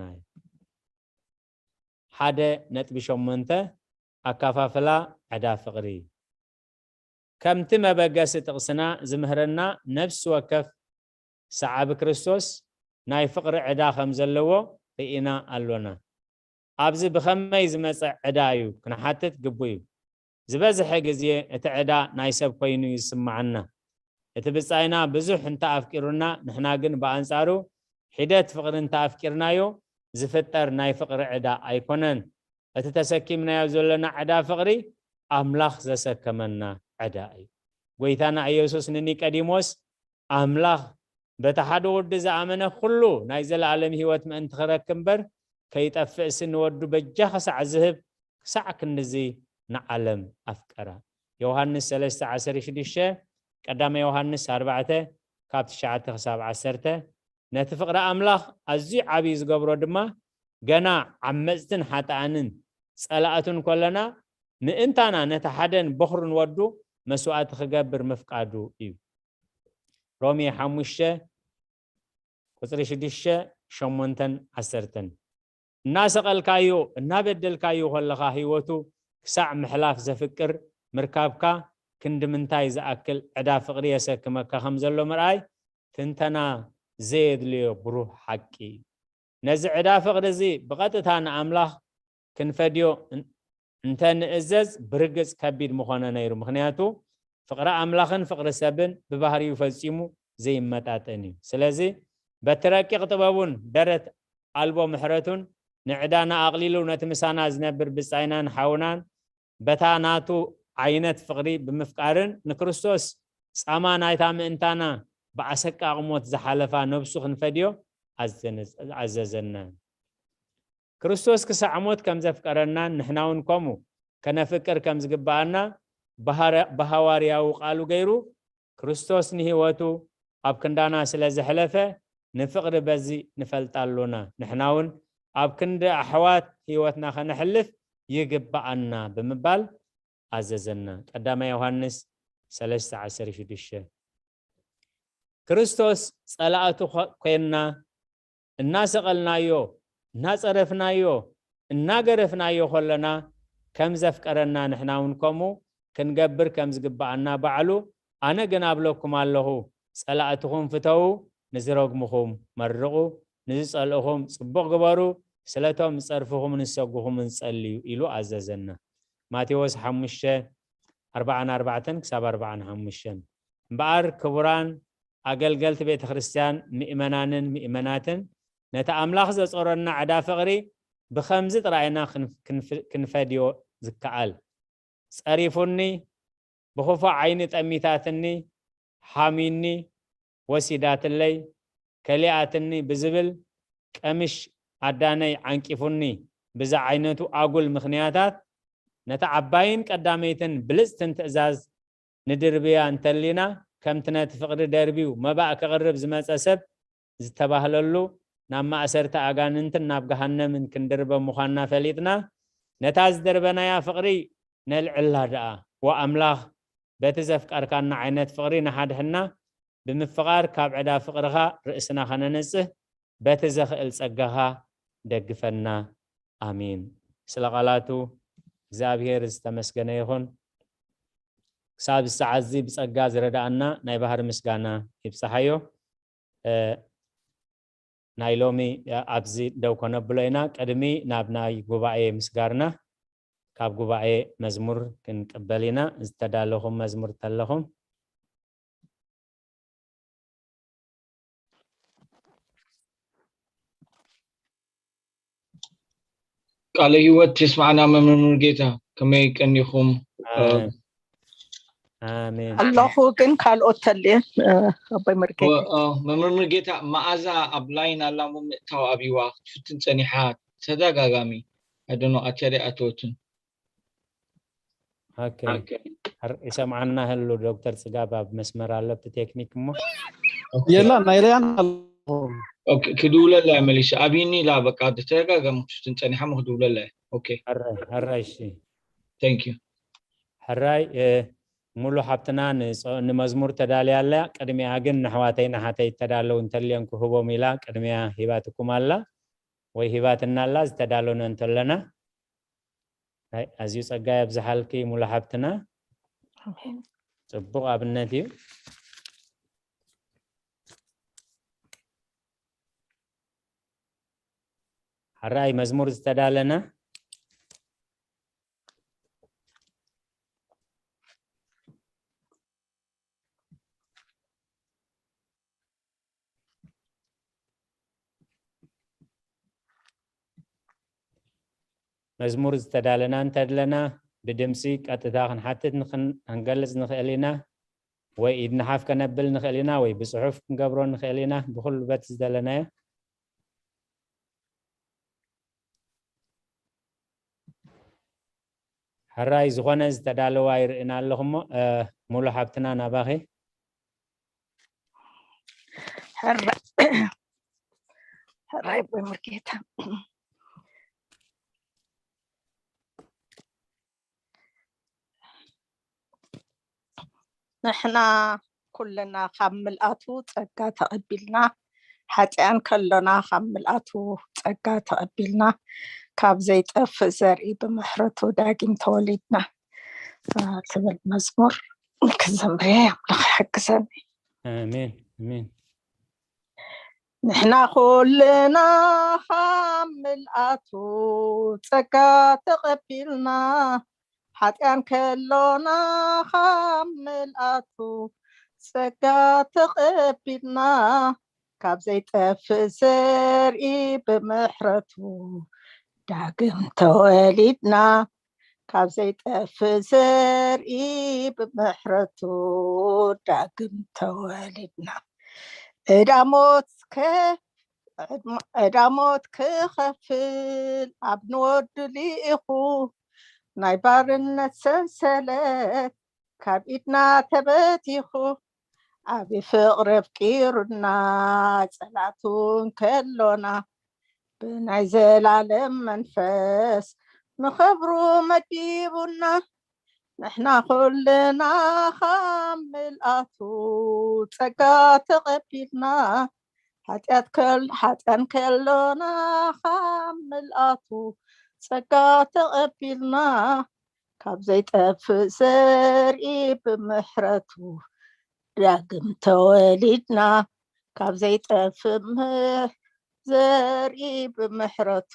ሓደ ነጥቢ ሸሞንተ ኣካፋፍላ ዕዳ ፍቕሪ። ከምቲ መበገሲ ጥቕስና ዝምህረና ነፍሲ ወከፍ ሰዓቢ ክርስቶስ ናይ ፍቕሪ ዕዳ ከም ዘለዎ ርኢና ኣሎና። ኣብዚ ብኸመይ ዝመጸ ዕዳ እዩ ክንሓትት ግቡእ እዩ። ዝበዝሐ ግዜ እቲ ዕዳ ናይ ሰብ ኮይኑ ይስምዓና። እቲ ብጻይና ብዙሕ እንተ ኣፍቂሩና ንሕና ግን ብኣንጻሩ ሒደት ፍቕሪ እንተ ኣፍቂርናዮ ዝፍጠር ናይ ፍቕሪ ዕዳ ኣይኮነን። እቲ ተሰኪምናዮ ዘለና ዕዳ ፍቕሪ ኣምላኽ ዘሰከመና ዕዳ እዩ። ጎይታና ኢየሱስ ንኒቀዲሞስ ኣምላኽ በቲ ሓደ ወዲ ዝኣመነ ኩሉ ናይ ዘለኣለም ህይወት ምእንቲ ክረክብ እምበር ከይጠፍእሲ ንወዱ በጃ ክሳዕ ዝህብ ክሳዕ ክንድዚ ንዓለም ኣፍቀራ። ዮሃንስ ሰለስተ ዓሰርተ ሽዱሽተ፣ ቀዳማይ ዮሃንስ ኣርባዕተ ካብ ትሽዓተ ክሳብ ዓሰርተ። ነቲ ፍቕሪ ኣምላኽ ኣዝዩ ዓብዪ ዝገብሮ ድማ ገና ዓመጽትን ሓጥኣንን ጸላእቱን ከለና ምእንታና ነቲ ሓደን በኹርን ወዱ መስዋእቲ ክገብር ምፍቃዱ እዩ። ሮሜ ሓሙሽተ ቁጽሪ ሽዱሽተ፣ ሸሞንተን ዓሰርተን። እናሰቐልካዮ እናበደልካዮ ከለኻ ህይወቱ ክሳዕ ምሕላፍ ዘፍቅር ምርካብካ ክንዲ ምንታይ ዝኣክል ዕዳ ፍቕሪ የሰክመካ ከም ዘሎ ምርኣይ ትንተና ዘየድልዮ ብሩህ ሓቂ እዩ። ነዚ ዕዳ ፍቕሪ እዚ ብቐጥታ ንኣምላኽ ክንፈድዮ እንተ ንእዘዝ ብርግጽ ከቢድ ምኾነ ነይሩ። ምኽንያቱ ፍቕሪ ኣምላኽን ፍቕሪ ሰብን ብባህሪኡ ፈጺሙ ዘይመጣጠን እዩ። ስለዚ በቲ ረቂቕ ጥበቡን ደረት ኣልቦ ምሕረቱን ንዕዳና ኣቕሊሉ ነቲ ምሳና ዝነብር ብጻይናን ሓውናን በታ ናቱ ዓይነት ፍቕሪ ብምፍቃርን ንክርስቶስ ጻማ ናይታ ምእንታና ብኣሰቃቒ ሞት ዝሓለፋ ነብሱ ክንፈድዮ ኣዘነ-፣ ኣዘዘና። ክርስቶስ ክሳዕ ሞት ከም ዘፍቀረናን ንሕና እውን ከምኡ ከነፍቅር ከም ዝግብኣና ብሃረ-፣ ብሃዋርያዊ ቃሉ ገይሩ ክርስቶስ ንህይወቱ ኣብ ክንዳና ስለ ዘሕለፈ ንፍቕሪ በዚ ንፈልጣ ኣሎና። ንሕና እውን ኣብ ክንዲ ኣሕዋት ህይወትና ከነሕልፍ ይግብኣና ብምባል ኣዘዘና። ቀዳማይ ዮሃንስ ሰለስተ ዓሰርተ ሽዱሽተ። ክርስቶስ ጸላእቱ ኮ-፣ ኮይንና እናሰቐልናዮ፣ እናጸረፍናዮ፣ እናገረፍናዮ ከለና ከም ዘፍቀረና ንሕና እውን ከምኡ ክንገብር ከም ዝግብኣና ባዕሉ፣ ኣነ ግን ኣብለኩም ኣለኹ፣ ጸላእትኹም ፍተዉ፣ ንዝረግምኹም መርቑ፣ ንዝጸልእኹም ጽቡቕ ግበሩ፣ ስለቶም ዝጸርፍኹምን ዝሰጉኹምን ጸልዩ ኢሉ ኣዘዘና። ማቴዎስ ሓሙሽተ፣ ኣርብዓን ኣርባዕተን ክሳብ ኣርብዓን ሓሙሽተን። እምበኣር ክቡራን ኣገልገልቲ ቤተ ክርስቲያን ምእመናንን ምእመናትን ነቲ ኣምላኽ ዘጾረና ዕዳ ፍቕሪ ብኸምዚ ጥራይ ኢና ክንፍ-፣ ክንፍ-፣ ክንፈድዮ ዝከኣል። ጸሪፉኒ፣ ብኽፉእ ዓይኒ ጠሚታትኒ፣ ሓሚኒ፣ ወሲዳትለይ፣ ከሊኣትኒ ብዝብል ቀምሽ ኣዳነይ ዓንቂፉኒ ብዝዓይነቱ ኣጉል ምኽንያታት ነታ ዓባይን ቀዳመይትን ብልጽትን ትእዛዝ ንድርብያ እንተሊና፣ ከምቲ ነቲ ፍቕሪ ደርብዩ መባእ ከቕርብ ዝመጸ ሰብ ዝተባህለሉ ናብ ማእሰርቲ ኣጋንንትን ናብ ገሃነምን ክንድርበ ምዃንና ፈሊጥና፣ ነታ ዝደርበናያ ፍቕሪ ነልዕላ ደኣ። ወኣምላኽ በቲ ዘፍቀርካና ዓይነት ፍቕሪ ንሓድሕና ብምፍቓር ካብ ዕዳ ፍቕርኻ ርእስና ኸነንጽህ በቲ ዘኽእል ጸጋኻ ደግፈና። ኣሜን። ስለ ቃላቱ እግዚኣብሔር ዝተመስገነ ይኹን። ክሳብ ሰዓት እዚ ብጸጋ ዝረዳኣና ናይ ባህሪ ምስጋና ይብጽሓዮ። እ፣ ናይ ሎሚ ኣብዚ ደው ከነብሎ ኢና። ቅድሚ ናብ ናይ ጉባኤ ምስጋርና ካብ ጉባኤ መዝሙር ክንቅበል ኢና። ዝተዳለኹም መዝሙር ተለኹም። ቃለ ህይወት የስማዕና መምህር ሙሉጌታ፣ ከመይ ቀኒኹም? ኣሜን። ኣሜን። ኣለኹ፣ ግን ካልኦት ተልየ፣ እ፣ ኣቦይ መርጌታ። ወ-፣ እ፣ መምህር ሙሉጌታ፣ መኣዛ ኣብ ላይን ኣላ እሞ ምእታው ኣብይዋ ክትፍትን ጸኒሓ ተደጋጋሚ። ኣደኖ ኣትያደ ኣተወትን። ኦኬ። ኦኬ። ኣር-፣ ይሰምዓና ህሉ ዶክተር ጽጋብ ኣብ መስመር ኣሎ፣ ኣብቲ ቴክኒክ እሞ። ኦኬ። የላ፣ ናይ ርያን ኣለኹ። ኦኬ፣ ክድውለላ እየ መሊሰ። ኣብይኒ ኢላ በቃ ተደጋጋሚ ክትፍትን ጸኒሓ እሞ ክድውለላ እየ። ኦኬ። ሕራይ፣ ሕራይ፣ እሺ። Thank you። ሕራይ፣ እ፣ ሙሉ ሓብትና ንጾ-፣ ንመዝሙር ተዳልያ ኣላ። ቅድሚኣ ግን ንኣሕዋተይ ንሓተይ እተዳለዉ እንተልየን ክህቦም ኢላ ቅድሚያ ሂባትኩም ኣላ ወይ ሂባትና ኣላ። ዝተዳለነ እንተለና፣ ኣይ፣ ኣዝዩ ጸጋ የብዝሓልኪ ሙሉ ሓብትና። ኣሜን። ጽቡቕ ኣብነት እዩ። ሕራይ መዝሙር ዝተዳለነ። መዝሙር ዝተዳለና እንተድለና ብድምፂ ቀጥታ ክንሓትት ንኽን-፣ ክንገልፅ ንኽእል ኢና፣ ወይ ኢድና ሓፍ ከነብል ንኽእል ኢና፣ ወይ ብፅሑፍ ክንገብሮ ንኽእል ኢና። ብኹሉ በቲ ዝደለናዮ። ሕራይ ዝኾነ ዝተዳለወ ኣይርእን ኣለኹ እሞ፣ እ፣ ሙሉ ሓብትና ናባኺ። ሕራይ፣ ሕራይ ኣቦይ ሙሉጌታ። ንሕና ኩልና ካብ ምልኣቱ ጸጋ ተቐቢልና፣ ሓጢኣን ከሎና ካብ ምልኣቱ ጸጋ ተቐቢልና፣ ካብ ዘይጠፍእ ዘርኢ ብምሕረቱ ዳግም ተወሊድና፣ እ፣ ትብል መዝሙር ክዘምር እየ። ኣምላኽ ይሓግዘኒ። ኣሜን፣ ኣሜን። ንሕና ኩልና ካብ ምልኣቱ ጸጋ ተቐቢልና፣ ሓጢኣን ከሎና ካብ ምልኣቱ ጸጋ ተቐቢልና፣ ካብ ዘይጠፍእ ዘርኢ ብምሕረቱ ዳግም ተወሊድና፣ ካብ ዘይጠፍእ ዘርኢ ብምሕረቱ ዳግም ተወሊድና። ዕዳ ሞት ከ-፣ ዕዳ ሞት ክኸፍል ኣብ ንወዱ ልኢኹ፣ ናይ ባርነት ሰንሰለት ካብ ኢድና ተበቲኹ፣ ዓቢ ፍቕሪ ኣፍቂሩና፣ ጸላእቱ እንከሎና፣ ብናይ ዘላለም መንፈስ ንኽብሩ መዲቡና። ንሕና ኩልና ካብ ምልኣቱ ጸጋ ተቐቢልና። ሓጢኣት ከል-፣ ሓጢኣን ከሎና ካብ ምልኣቱ ጸጋ ተቐቢልና። ካብ ዘይጠፍእ ዘርኢ ብምሕረቱ ዳግም ተወሊድና። ካብ ዘይጠፍእ ምህ-፣ ዘርኢ ብምሕረቱ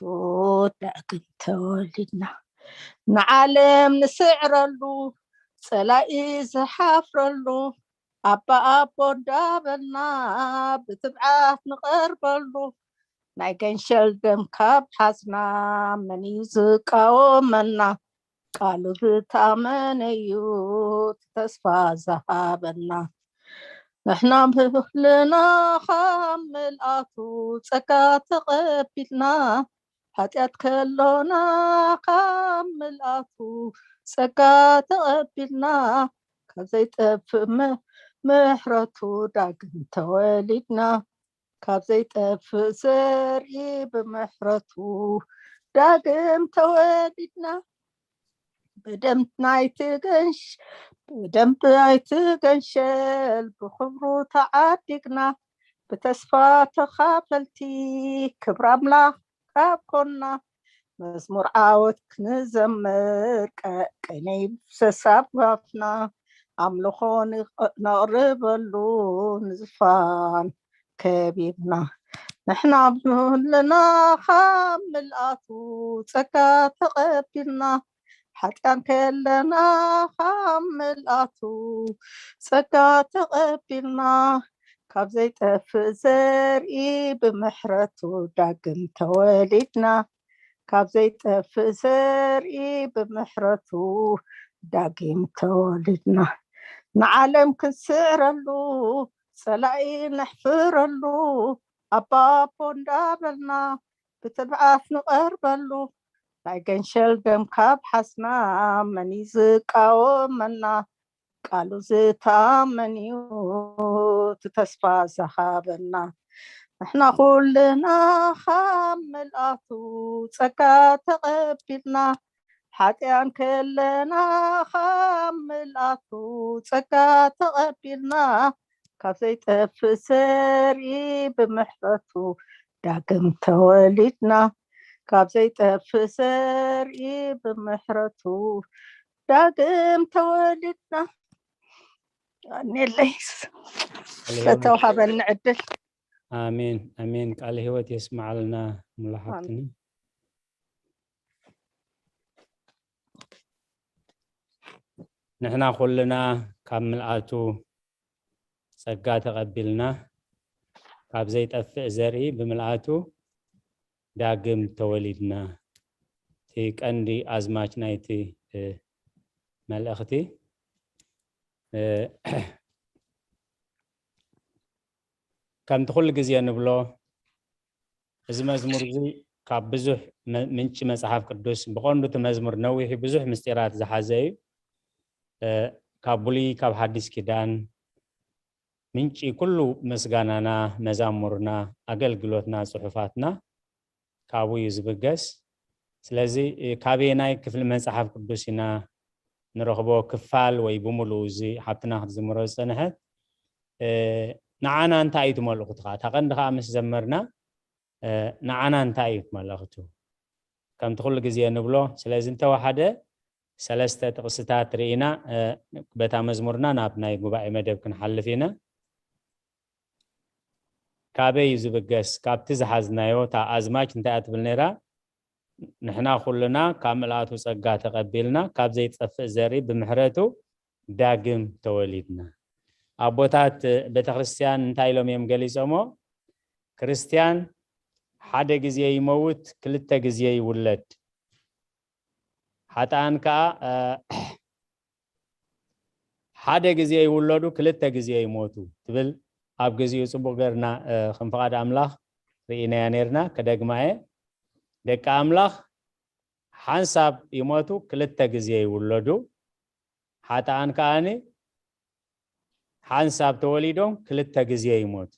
ዳግም ተወሊድና። ንዓለም ንስዕረሉ፣ ጸላኢ ዝሓፍረሉ፣ ኣባ ኣቦ እንዳበልና ብትብዓት ንቐርበሉ። ናይ ገንሸል ደም ካብ ሓዝና መን እዩ ዝቃወመና? ቃሉ ዝታመነ እዩ፣ እቲ ተስፋ ዝሃበና። ንሕና ብህልና ካብ ምልኣቱ ጸጋ ተቐቢልና። ሓጢኣት ከሎና ካብ ምልኣቱ ጸጋ ተቐቢልና። ካብ ዘይጠፍእ ም-፣ ምሕረቱ ዳግም ተወሊድና። ካብ ዘይጠፍእ ዘርኢ ብምሕረቱ ዳግም ተወሊድና። ብደም ናይቲ ገንሽ-፣ ብደም ናይቲ ገንሸል ብኽብሩ ተዓዲግና። ብተስፋ ተኻፈልቲ ክብሪ ኣምላኽ ካብ ኮና። መዝሙር ዓወት ክንዘምር ቀ-፣ ቅኔ ይፍሰስ ኣብ ኣፍና። ኣምልኾ ንቕ-፣ ነቕርበሉ ንዝፋን ከቢብና። ንሕና ብህልና ካብ ምልኣቱ ጸጋ ተቐቢልና። ሓጢኣን ከለና ካብ ምልኣቱ ጸጋ ተቐቢልና። ካብ ዘይጠፍእ ዘርኢ ብምሕረቱ ዳግም ተወሊድና። ካብ ዘይጠፍእ ዘርኢ ብምሕረቱ ዳግም ተወሊድና። ንዓለም ክንስዕረሉ፣ ጸላኢ ነሕፍረሉ፣ ኣባ ኣቦ እንዳበልና ብትብዓት ንቐርበሉ። ናይ ገንሸል ደም ካብ ሓዝና መን እዩ ዝቃወመና? ቃሉ ዝታመን እዩ፣ እቲ ተስፋ ዝሃበና። ንሕና ኩልና ካብ ምልኣቱ ጸጋ ተቐቢልና። ሓጢኣን ከለና ካብ ምልኣቱ ጸጋ ተቐቢልና። ካብ ዘይጠፍእ ዘርኢ ብምሕረቱ ዳግም ተወሊድና። ካብ ዘይጠፍእ ዘርኢ ብምሕረቱ ዳግም ተወሊድና። ኣኔለይ፣ ቃለ ሕይወት። ለተውሃበኒ ዕድል። ኣሜን፣ ኣሜን። ቃለ ሕይወት የስምዓልና ሙሉ ሓፍትና። ኣሜን። ንሕና ኩልና ካብ ምልኣቱ ጸጋ ተቐቢልና፣ ካብ ዘይጠፍእ ዘርኢ ብምልኣቱ ዳግም ተወሊድና። እቲ ቀንዲ ኣዝማች ናይቲ፣ እ፣ መልእኽቲ፣ እ፣ ከምቲ ኩሉ ግዜ ንብሎ፣ እዚ መዝሙር እዚ ካብ ብዙሕ መ-፣ ምንጪ መጽሓፍ ቅዱስ፣ ብቐንዱ እቲ መዝሙር ነዊሕ እዩ፣ ብዙሕ ምስጢራት ዝሓዘ እዩ። እ፣ ካብ ብሉይ፣ ካብ ሓዲስ ኪዳን፣ ምንጪ ኩሉ ምስጋናና፣ መዛሙርና፣ ኣገልግሎትና፣ ጽሑፋትና ካብኡ እዩ ዝብገስ። ስለዚ፣ እ፣ ካበየናይ ክፍሊ መጽሓፍ ቅዱስ ኢና ንረኽቦ ክፋል ወይ ብምሉኡ እዚ ሓብትና ክትዝምሮ ዝጸንሐት፣ እ፣ ንዓና እንታይ እዩ እቲ መልእኽቱ ከኣ? እታ ቀንዲ ከኣ ምስ ዘመርና፣ እ፣ ንዓና እንታይ እዩ እቲ መልእኽቱ? ከምቲ ኩሉ ግዜ ንብሎ፣ ስለዚ እንተወሓደ ሰለስተ ጥቕስታት ርኢና፣ እ፣ በታ መዝሙርና ናብ ናይ ጉባኤ መደብ ክንሓልፍ ኢና። ካበይ እዩ ዝብገስ? ካብቲ ዝሓዝናዮ። እታ ኣዝማች እንታይ እያ ትብል ነይራ? ንሕና ኩልና ካብ ምልኣቱ ጸጋ ተቐቢልና፣ ካብ ዘይጠፍእ ዘርኢ ብምሕረቱ ዳግም ተወሊድና። ኣቦታት ቤተ ክርስቲያን እንታይ ኢሎም እዮም ገሊጾሞ? ክርስቲያን ሓደ ግዜ ይመውት፣ ክልተ ግዜ ይውለድ። ሓጥኣን ከኣ፣ እ፣ ሓደ ግዜ ይውለዱ፣ ክልተ ግዜ ይሞቱ ትብል። ኣብ ግዜኡ ጽቡቕ ገርና፣ እ፣ ከም ፍቓድ ኣምላኽ ርኢናያ ነርና። ክደግማ እየ። ደቂ ኣምላኽ ሓንሳብ ይሞቱ፣ ክልተ ግዜ ይውለዱ። ሓጥኣን ከኣኒ ሓንሳብ ተወሊዶም ክልተ ግዜ ይሞቱ።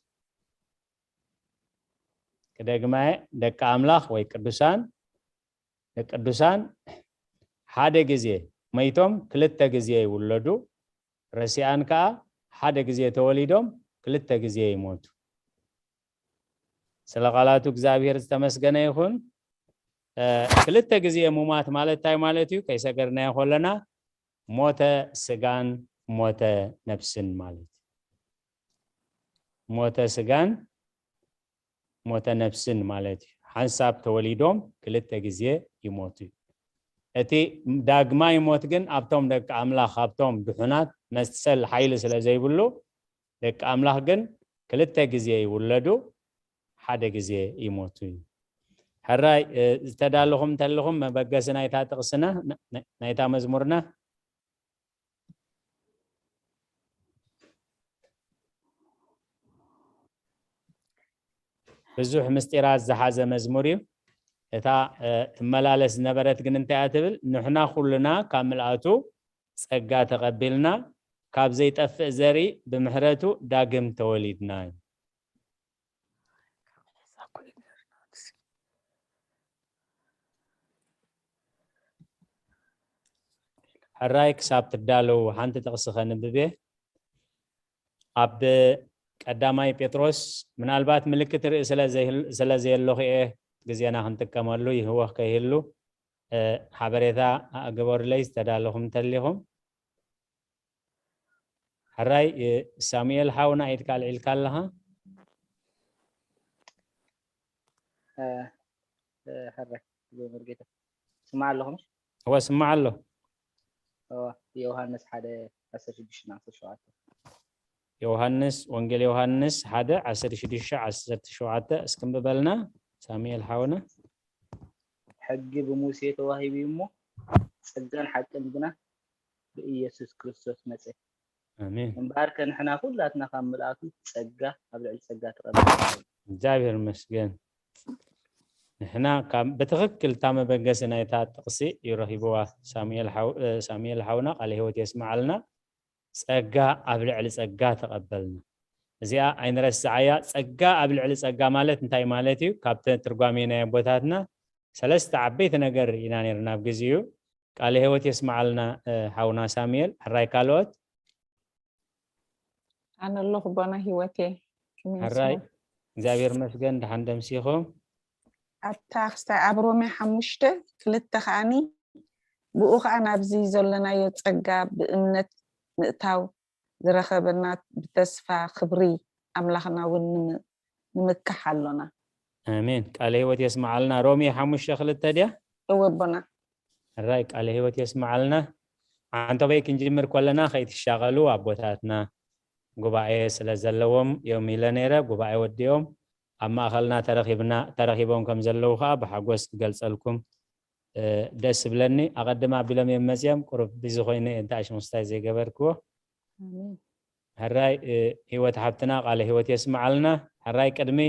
ክደግማ እየ፣ ደቂ ኣምላኽ ወይ ቅዱሳን፣ ደቂ ቅዱሳን ሓደ ግዜ መይቶም ክልተ ግዜ ይውለዱ፣ ረሲኣን ከኣ ሓደ ግዜ ተወሊዶም ክልተ ግዜ ይሞቱ። ስለ ቃላቱ እግዚኣብሔር ዝተመስገነ ይኹን። እ፣ ክልተ ግዜ ሙማት ማለት እንታይ ማለት እዩ? ከይሰገርናዮ ከለና ሞተ ስጋን ሞተ ነፍስን ማለት እዩ። ሞተ ስጋን ሞተ ነፍስን ማለት እዩ። ሓንሳብ ተወሊዶም ክልተ ግዜ ይሞቱ እዩ። እቲ ዳግማይ ሞት ግን ኣብቶም ደቂ ኣምላኽ፣ ኣብቶም ድሑናት መሰል ሓይሊ ስለ ዘይብሉ፣ ደቂ ኣምላኽ ግን ክልተ ግዜ ይውለዱ፣ ሓደ ግዜ ይሞቱ እዩ። ሕራይ፣ እ፣ ዝተዳለኹም እንተለኹም መበገሲ ናይታ ጥቕስና፣ ና-፣ ና-፣ ናይታ መዝሙርና፣ ብዙሕ ምስጢራት ዝሓዘ መዝሙር እዩ። እታ፣ እ፣ ትመላለስ ዝነበረት ግን እንታይ እያ ትብል? ንሕና ኩልና ካብ ምልኣቱ ጸጋ ተቐቢልና፣ ካብ ዘይጠፍእ ዘርኢ ብምሕረቱ ዳግም ተወሊድና እዩ። ሕራይ ክሳብ ትዳለዉ ሓንቲ ጥቕሲ ከንብብ እየ። ኣብ ቀዳማይ ጴጥሮስ፣ ምናልባት ምልክት ርኢ ስለ ዘይህል-፣ ስለ ዘየለኹ እየ ግዜና ክንጥቀመሉ ይህወኽ ከይህሉ፣ እ፣ ሓበሬታ ግበሩለይ ዝተዳለኹም እንተሊኹም። ሕራይ፣ እ፣ ሳሙኤል ሓውና ኢድካ ኣልዒልካ ኣለኻ? እ፣ እ፣ ሕራይ፣ ብሙሉጌታ። ስማዕ ኣለኹ ምሽ? እወ፣ ስማዕ ኣሎ። እወ፣ ዮሃንስ ሓደ ዓሰርተ ሽዱሽተ ዓሰርተ ሸውዓተ። ዮሃንስ፣ ወንጌል ዮሃንስ ሓደ ዓሰርተ ሽዱሽተ ዓሰርተ ሸውዓተ እስኪ እንብበልና፣ ሳሙኤል ሓውና። ሕጊ ብሙሴ ተዋሂቡ እዩ እሞ፣ ጸጋን ሓቅን ግና ብኢየሱስ ክርስቶስ መጸ። ኣሜን። እምበኣርከ ንሕና ኩላትና ካብ ምልኣቱ ጸጋ ኣብ ልዕሊ ጸጋ ተቐበልና። እግዚኣብሔር ይመስገን። ንሕና ካብ ብትኽክል እታ መበገሲ ናይታ ጥቕሲ እዩ ረኺብዋ። ሳሙኤል ሓው-፣ እ፣ ሳሙኤል ሓውና ቃለ ህይወት የስምዓልና። ጸጋ ኣብ ልዕሊ ጸጋ ተቐበልና። እዚኣ ኣይንረስዓያ። ጸጋ ኣብ ልዕሊ ጸጋ ማለት እንታይ ማለት እዩ? ካብቲ ትርጓሜ ናይ ኣቦታትና ሰለስተ ዓበይቲ ነገር ርኢና ነርና ኣብ ግዜኡ። ቃለ ህይወት የስምዓልና፣ እ፣ ሓውና ሳሙኤል። ሕራይ ካልኦት? ኣነ ኣለኹ ኣቦና ህይወቴ። ከመይ ሕራይ፣ ይስማዕ? እግዚኣብሔር ይመስገን፣ ደሓን ደምሲኹም። ኣብታ ክስታይ ኣብ ሮሜ ሓሙሽተ ክልተ ከኣኒ፣ ብኡ ኸኣ ናብዚ ዘሎናዮ ጸጋ ብእምነት ምእታው ዝረኸበና ብተስፋ ክብሪ ኣምላኽና እውን ንም-፣ ንምክሕ ኣሎና። ኣሜን። ቃለ ህይወት የስምዓልና። ሮሜ ሓሙሽተ ክልተ ድያ? እወ ኣቦና። ሕራይ ቃለ ህይወት የስምዓልና። ዓንተበይ ክንጅምር ከለና ከይትሻቐሉ ኣቦታትና ጉባኤ ስለ ዘለዎም እዮም ኢለ ነይረ። ጉባኤ ወዲኦም ኣብ ማእኸልና ተረኺብና፣ ተረኺቦም ከም ዘለዉ ኸኣ ብሓጎስ ክገልጸልኩም፣ እ፣ ደስ ይብለኒ። ኣቐድም ኣቢሎም እዮም መጺኦም፣ ቁሩብ ቢዚ ኮይነ እየ እንተ ኣሽሙስታይ ዘይገበርክዎ። ኣሜን። ሕራይ፣ እ፣ ህይወት ሓብትና ቃለ ህይወት የስምዓልና። ሕራይ ቅድሚ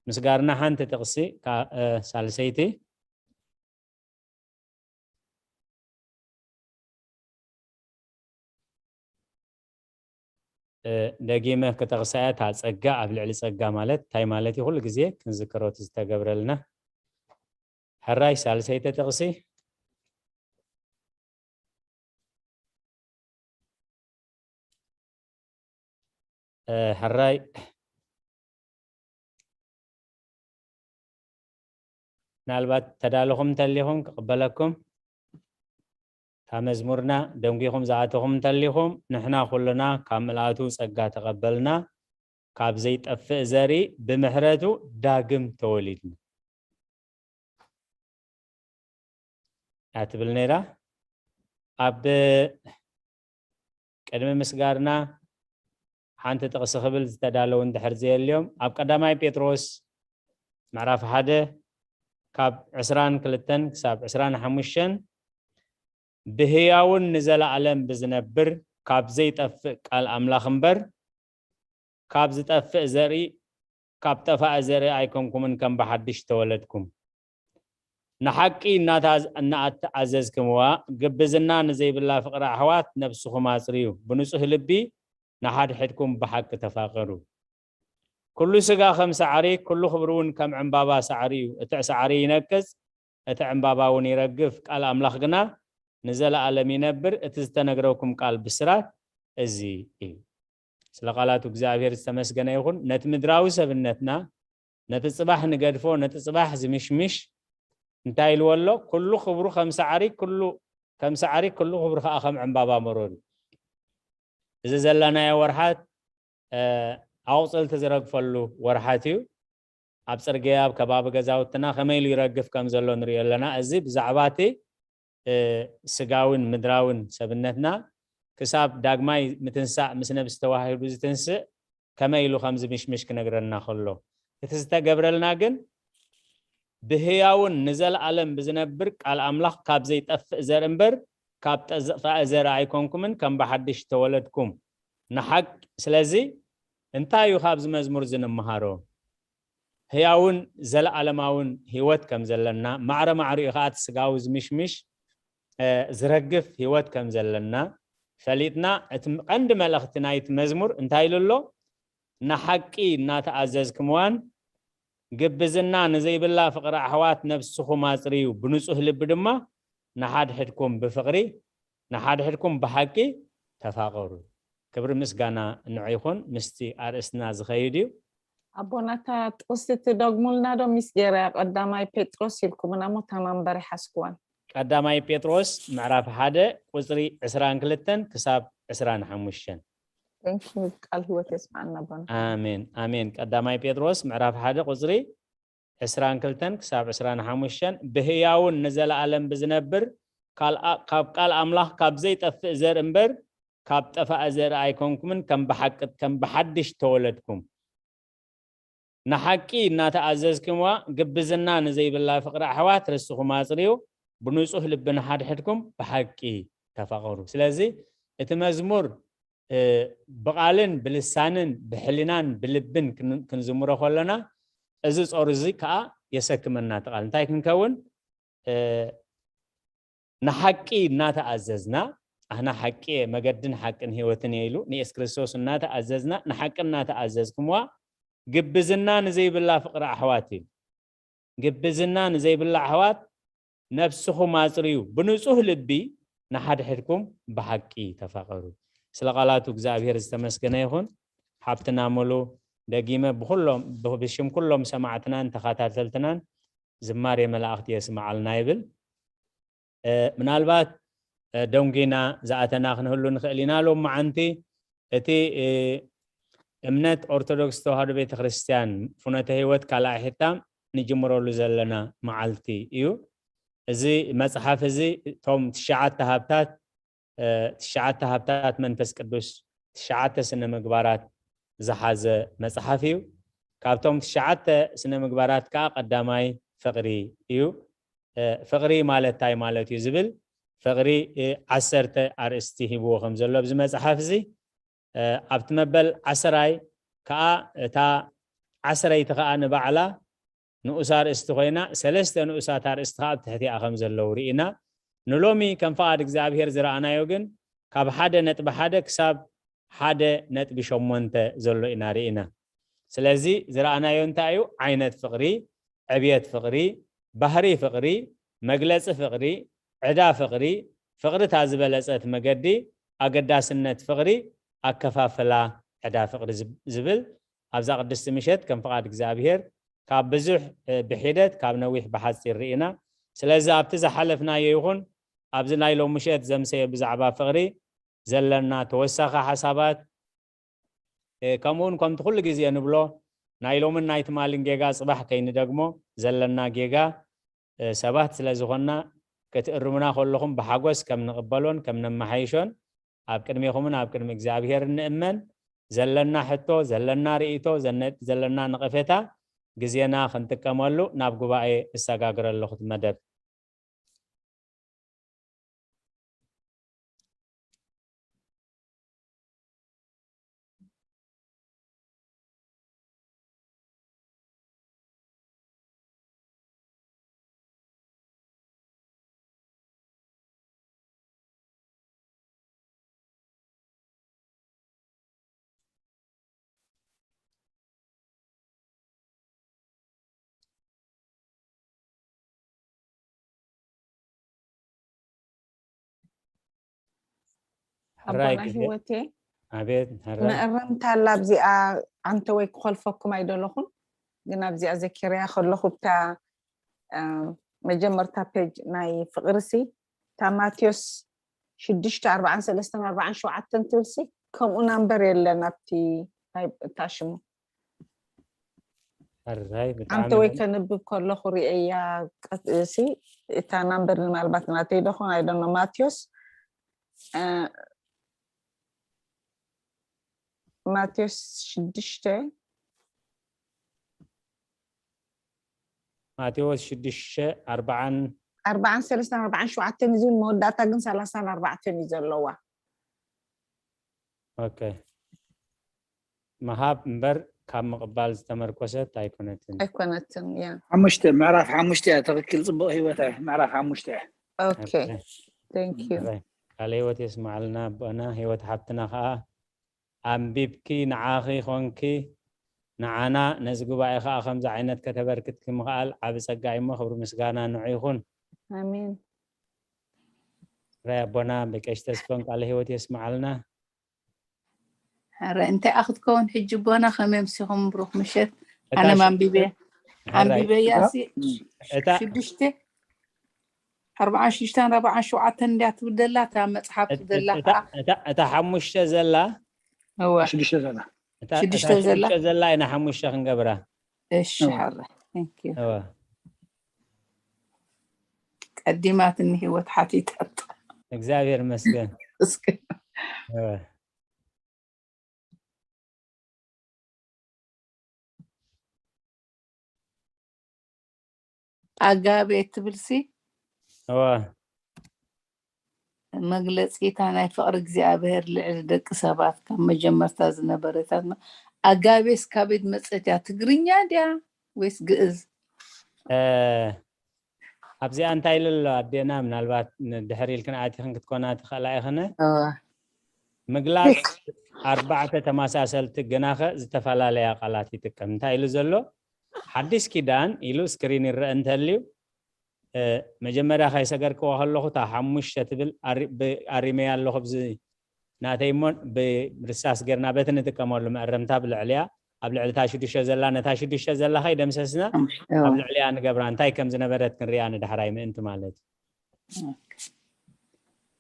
ምስጋርና ሓንቲ ጥቕሲ፣ ካ-፣ እ፣ ሳልሰይቲ እ፣ ደጊመ ክጠቕሳ እያ። እታ ጸጋ ኣብ ልዕሊ ጸጋ ማለት እንታይ ማለት እዩ? ኩሉ ግዜ ክንዝክሮ እቲ ዝተገብረልና። ሕራይ ሳልሰይቲ ጥቕሲ። እ፣ ሕራይ ምናልባት ተዳለኹም እንተሊኹም ክቕበለኩም። ካብ መዝሙርና ደንጒኹም ዝኣተኹም እንተሊኹም፣ ንሕና ኩልና ካብ ምልኣቱ ጸጋ ተቐበልና፣ ካብ ዘይጠፍእ ዘርኢ ብምሕረቱ ዳግም ተወሊድና እያ ትብል ነይራ። ኣብ ቅድሚ ምስጋርና ሓንቲ ጥቕሲ ክብል ዝተዳለዉ እንድሕር ዘየልዮም፣ ኣብ ቀዳማይ ጴጥሮስ ምዕራፍ ሓደ ካብ ዕስራን ክልተን ክሳብ ዕስራን ሓሙሽተን፣ ብህያውን ንዘለኣለም ብዝነብር ካብ ዘይጠፍእ ቃል ኣምላኽ እምበር፣ ካብ ዝጠፍእ ዘርኢ፣ ካብ ጠፋኢ ዘርኢ ኣይኮንኩምን ከም ብሓድሽ ተወለድኩም። ንሓቂ እናታ-፣ እናተኣዘዝክምዋ፣ ግብዝና ንዘይብላ ፍቕሪ ኣሕዋት ነብስኹም ኣጽርዩ። ብንጹህ ልቢ ንሓድሕድኩም ብሓቂ ተፋቐሩ። ኩሉ ስጋ ከም ሳዕሪ፣ ኩሉ ክብሪ እውን ከም ዕምባባ ሳዕሪ እዩ። እቲ ሳዕሪ ይነቅጽ፣ እቲ ዕምባባ እውን ይረግፍ፣ ቃል ኣምላኽ ግና ንዘለኣለም ይነብር። እቲ ዝተነግረኩም ቃል ብስራት እዚ እዩ። ስለ ቃላቱ እግዚኣብሔር ዝተመስገነ ይኹን። ነቲ ምድራዊ ሰብነትና፣ ነቲ ጽባሕ ንገድፎ፣ ነቲ ጽባሕ ዝምሽምሽ፣ እንታይ ኢልዎ ኣሎ? ኩሉ ክብሩ ከም ሳዕሪ፣ ኩሉ ከም ሳዕሪ፣ ኩሉ ክብሩ ከኣ ከም ዕምባባ መሮር እዩ። እዚ ዘለናዮ ወርሓት፣ እ፣ ኣቑጽልቲ ዝረግፈሉ ወርሓት እዩ። ኣብ ጽርግያ፣ ኣብ ከባቢ ገዛውትና ከመይ ኢሉ ይረግፍ ከም ዘሎ ንሪኦ ኣለና። እዚ ብዛዕባ እቲ፣ እ፣ ስጋዊን ምድራዊን ሰብነትና ክሳብ ዳግማይ ምትንሳእ ምስ ነብሲ ተዋሂዱ ዝትንስእ ከመይ ኢሉ ከም ዝምሽምሽ ክነግረና ከሎ፣ እቲ ዝተገብረልና ግን ብህያውን ንዘለኣለም ብዝነብር ቃል ኣምላኽ ካብ ዘይጠፍእ ዘር እምበር ካብ ጠፍኣ ዘር ኣይኮንኩምን፣ ከም ብሓድሽ ተወለድኩም። ንሓቅ-፣ ስለዚ እንታይ እዩ ካብዚ መዝሙር እዚ ንምሃሮ? ህያውን ዘለኣለማውን ህይወት ከም ዘለና፣ ማዕረ ማዕሪኡ ኸኣ እቲ ስጋዊ ዝምሽምሽ፣ እ፣ ዝረግፍ ህይወት ከም ዘለና ፈሊጥና፣ እቲ ቀንዲ መልእኽቲ ናይቲ መዝሙር እንታይ ኢሉ ኣሎ? ንሓቂ እናተኣዘዝክምዋን ግብዝና ንዘይብላ ፍቕሪ ኣሕዋት ነፍስኹም ኣጽርዩ፣ ብንጹህ ልቢ ድማ ንሓድሕድኩም ብፍቕሪ፣ ንሓድሕድኩም ብሓቂ ተፋቐሩ። ክብሪ ምስጋና ንዑ ይኹን። ምስቲ ኣርእስትና ዝኸይድ እዩ። ኣቦና፣ እታ ጥቕሲ ትደግሙልና ዶ? ሚስ ገይረ ቀዳማይ ጴጥሮስ ኢልኩምና እሞ፣ እታ ማንበር ይሓዝኩዋን። ቀዳማይ ጴጥሮስ ምዕራፍ ሓደ ቁጽሪ ዕስራን ክልተን ክሳብ ዕስራን ሓሙሽተን። Thank you። ቃል ህይወት የስምዓና ኣቦና። ኣሜን፣ ኣሜን። ቀዳማይ ጴጥሮስ ምዕራፍ ሓደ ቁጽሪ ዕስራን ክልተን ክሳብ ዕስራን ሓሙሽተን፣ ብህያውን ንዘለኣለም ብዝነብር ካልኣ-፣ ካብ ቃል ኣምላኽ ካብ ዘይጠፍእ ዘር እምበር ካብ ጠፋኢ ዘር ኣይኮንኩምን፣ ከም ብሓቂ፣ ከም ብሓድሽ ተወለድኩም። ንሓቂ እናተኣዘዝክምዋ፣ ግብዝና ንዘይብላ ፍቕሪ ኣሕዋት ርስኹም ኣጽርዩ፣ ብንጹህ ልቢ ንሓድሕድኩም ብሓቂ ተፋቐሩ። ስለዚ እቲ መዝሙር፣ እ፣ ብቓልን ብልሳንን ብሕሊናን ብልብን ክን-፣ ክንዝምሮ ከለና፣ እዚ ጾር እዚ ከኣ የሰክመና። እቲ ቃል እንታይ ክንከውን? እ፣ ንሓቂ እናተኣዘዝና፣ ኣህና ሓቂ እየ፣ መገድን ሓቅን ህይወትን እየ ኢሉ ንየሱስ ክርስቶስ እናተኣዘዝና፣ ንሓቂ እናተኣዘዝኩምዋ፣ ግብዝና ንዘይብላ ፍቕሪ ኣሕዋት እዩ። ግብዝና ንዘይብላ ኣሕዋት ነፍስኹም ኣጽርዩ፣ ብንጹህ ልቢ ንሓድሕድኩም ብሓቂ ተፋቐሩ። ስለ ቃላቱ እግዚኣብሔር ዝተመስገነ ይኹን። ሓብትና ሙሉ፣ ደጊመ ብኹሎም፣ ብ-፣ ብሽም ኩሎም ሰማዕትናን ተኸታተልትናን ዝማሬ መላእኽቲ የስምዓልና ይብል። እ፣ ምናልባት፣ እ፣ ደንጒና ዝኣተና ክንህሉ ንኽእል ኢና። ሎም መዓንቲ እቲ፣ እ፣ እምነት ኦርቶዶክስ ተዋህዶ ቤተ ክርስቲያን ፍኖተ ህይወት ካልኣይ ሕታም ንጅምረሉ ዘለና መዓልቲ እዩ። እዚ መጽሓፍ እዚ እቶም ትሽዓተ ሃብታት፣ እ፣ ትሽዓተ ሃብታት መንፈስ ቅዱስ፣ ትሽዓተ ስነ ምግባራት ዝሓዘ መጽሓፍ እዩ። ካብቶም ትሽዓተ ስነ ምግባራት ከኣ ቀዳማይ ፍቕሪ እዩ። እ፣ ፍቕሪ ማለት እንታይ ማለት እዩ ዝብል ፍቕሪ፣ እ፣ ዓሰርተ ኣርእስቲ ሂብዎ ከም ዘሎ ኣብዚ መጽሓፍ እዚ፣ እ፣ ኣብቲ መበል ዓሰራይ ከኣ እታ ዓሰረይቲ ከኣ ንባዕላ ንኡስ ኣርእስቲ ኮይና፣ ሰለስተ ንኡሳት ኣርእስቲ ከኣ ኣብ ትሕቲኣ ከም ዘለዉ ርኢና። ንሎሚ ከም ፍቓድ እግዚኣብሔር ዝረኣናዮ ግን ካብ ሓደ ነጥቢ ሓደ ክሳብ ሓደ ነጥቢ ሸሞንተ ዘሎ ኢና ርኢና። ስለዚ ዝረኣናዮ እንታይ እዩ? ዓይነት ፍቕሪ፣ ዕብየት ፍቕሪ፣ ባህሪ ፍቕሪ፣ መግለጺ ፍቕሪ፣ ዕዳ ፍቕሪ፣ ፍቕሪ እታ ዝበለጸት መገዲ፣ ኣገዳስነት ፍቕሪ፣ ኣከፋፍላ ዕዳ ፍቕሪ ዝብ-፣ ዝብል ኣብዛ ቅድስቲ ምሸት ከም ፍቓድ እግዚኣብሔር ካብ ብዙሕ፣ እ፣ ብሒደት ካብ ነዊሕ ብሓጺር ርኢና። ስለዚ ኣብቲ ዝሓለፍናዮ ይኹን ኣብዚ ናይ ሎም ምሸት ዘምሰየ ብዛዕባ ፍቕሪ ዘለና ተወሳኺ ሓሳባት፣ እ፣ ከምኡውን ከምቲ ኩሉ ግዜ ንብሎ ናይ ሎምን ናይ ትማልን ጌጋ ጽባሕ ከይንደግሞ ዘለና ጌጋ፣ እ፣ ሰባት ስለ ዝኾንና ክትእርሙና ከለኹም ብሓጎስ ከም ንቕበሎን ከም ነመሓይሾን ኣብ ቅድሜኹምን ኣብ ቅድሚ እግዚኣብሔር እንእመን። ዘለና ሕቶ፣ ዘለና ርእይቶ፣ ዘነ-፣ ዘለና ነቐፌታ ግዜና ክንጥቀመሉ ናብ ጉባኤ እሰጋግረ ኣለኹ እቲ መደብ። ሕራይ ኣቦና ግዜ። ህይወቴ ኣቤት፣ ሕራይ። መእረምታ ኣላ ኣብዚኣ፣ ኣንተ ወይ ክኾልፈኩም ኣይደለኹን፣ ግን ኣብዚኣ ዘኪርያ ከለኹ እታ፣ እ፣ መጀመርታ ፔጅ ናይ ፍቕርሲ፣ እታ ማቴዎስ ሽዱሽተ ኣርባዓን ሰለስተን ኣርባዓን ሸውዓተን ትብልሲ፣ ከምኡ ናምበር የለን ኣብቲ ናይ እታ ሽሙ። ሕራይ፣ ብጣዕሚ ኣንተ ወይ ከንብብ ከለኹ ርእያ፣ ቀ-፣ እሲ፣ እታ ናምበር ምናልባት ናተይ ዶ ኾን፣ I don't know፣ ማቴዎስ፣ እ፣ ማቴዎስ ሽዱሽተ ማቴዎስ ሽዱሽተ ኣርባዓን ኣርባዓን ሰለስተን ኣርባዓን ሸውዓተን እዩ ዝብል፣ መወዳእታ ግን ሰላሳን ኣርባዕተን እዩ ዘለዋ። ኦኬ። ምሃብ እምበር ካብ ምቕባል ዝተመርኮሰት ኣይኮነትን። ኣይኮነትን፣ ያ። ሓሙሽተ፣ ምዕራፍ ሓሙሽተ እያ ትኽክል። ጽቡቕ ህይወት እያ። ምዕራፍ ሓሙሽተ እያ። ኦኬ፣ thank you። ሕራይ። ቃለ ህይወት የስማዓልና ኣቦና። ህይወት ሓብትና ከዓ ኣንቢብኪ ንዓኺ ኾንኪ ንዓና ነዚ ጉባኤ ከዓ ከምዚ ዓይነት ከተበርክትኪ ምኽኣል ዓቢ ጸጋ እዩ እሞ ክብሪ ምስጋና ንዑ ይኹን። ኣሜን። ሕራይ ኣቦና ብቀሽ ተስፎን ቃለ ህይወት የስማዓልና። ሕራይ እንታይ ክትከውን ሕጂ ኣቦና ከመይ ምሲኹም ብሩኽ ምሸት። እታ ኣነ ሽዱሽተ- ማንቢበያ ሕራይ። ኣንቢበያ ሲ እታ ሽዱሽተ ኣርባዓን ሽዱሽተን ኣርባዓን ሸውዓተን እንዲያ ትብል ደላ እታ መጽሓፍ እት- ደላ እታ ከዓ እታ እታ ሓሙሽተ ዘላ እወ ሽዱሽተ ዘላ እታ እታ ሽዱሽተ ዘላ? ሽዱሽተ ዘላ ኢና ሓሙሽተ ክንገብራ። እሺ እወ። ሕራይ thank you እወ። ቀዲማትኒ ህይወት ሓቲታት እግዚኣብሔር ይመስገን። እስኪ እወ። ኣጋቤ ትብልሲ እወ። መግለጺታ ናይ ፍቕሪ እግዚኣብሔር ልዕሊ ደቂ ሰባት ካብ መጀመርታ ዝነበረታት መ-፣ ኣጋቤስ ካበይ መጸት እያ? ትግርኛ ድያ ወይስ ግእዝ? እ፣ ኣብዚኣ እንታይ ኢሉ ኣሎ ኣዴና? ምናልባት ንድሕር ኢልክን ኣቲኽን ክትኮና ትኽእላ ኢኽን። እወ። ምግላጽ ኣርባዕተ ተመሳሰልቲ ግናኸ ዝተፈላለያ ቃላት ይጥቀም። እንታይ ኢሉ ዘሎ? ሓድሽ ኪዳን ኢሉ ስክሪን ይረአ እንተልዩ፣ እ፣ መጀመርያ ከይሰገርክዎ ከለኹ እታ ሓሙሽተ ትብል ኣሪ-፣ ብ-፣ ኣሪመያ ኣለኹ ብዚ ናተይ እሞ ብርሳስ ጌርና በቲ ንጥቀመሉ መእረምታ ብልዕሊያ ኣብ ልዕሊ እታ ሽዱሽተ ዘላ ነታ ሽዱሽተ ዘላ ከይደምሰስና ሓሙሽተ፣ ኣብ እወ። ልዕሊያ ንገብራ እንታይ ከም ዝነበረት ክንሪኣ ንዳሕራይ ምእንቲ ማለት እዩ።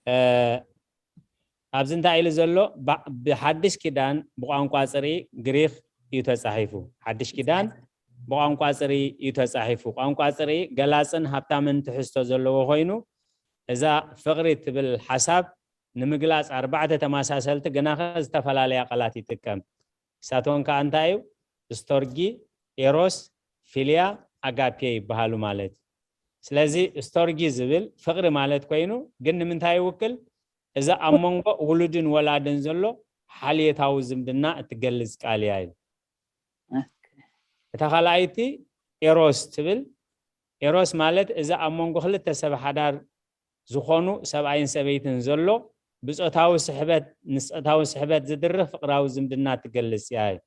እ፣ ኣብዚ እንታይ ኢሉ ዘሎ? ባ-፣ ብሓድሽ ኪዳን ብቋንቋ ጽርኢ ግሪኽ እዩ ተጻሒፉ። ሓድሽ ኪዳን ብቋንቋ ጽርኢ እዩ ተጻሒፉ። ቋንቋ ጽርኢ ገላጽን ሃብታምን ትሕዝቶ ዘለዎ ኮይኑ፣ እዛ ፍቕሪ ትብል ሓሳብ ንምግላጽ ኣርባዕተ ተመሳሰልቲ ግናኸ ዝተፈላለያ ቃላት ይጥቀም። ንሳቶም ከኣ እንታይ እዩ? ስቶርጊ፣ ኤሮስ፣ ፊልያ፣ ኣጋፔ ይበሃሉ ማለት እዩ። ስለዚ ስቶርጊ ዝብል ፍቕሪ ማለት ኮይኑ፣ ግን ንምንታይ ይውክል? እዛ ኣብ መንጎ ውሉድን ወላድን ዘሎ ሓልዮታዊ ዝምድና እትገልጽ ቃል እያ እዩ። እታ ካልኣይቲ ኤሮስ ትብል። ኤሮስ ማለት እዚ ኣብ መንጎ ክልተ ሰብ ሓዳር ዝኾኑ ሰብኣይን ሰበይትን ዘሎ ብጾታዊ ስሕበት፣ ንጾታዊ ስሕበት ዝድርኽ ፍቕራዊ ዝምድና ትገልጽ እያ እዩ።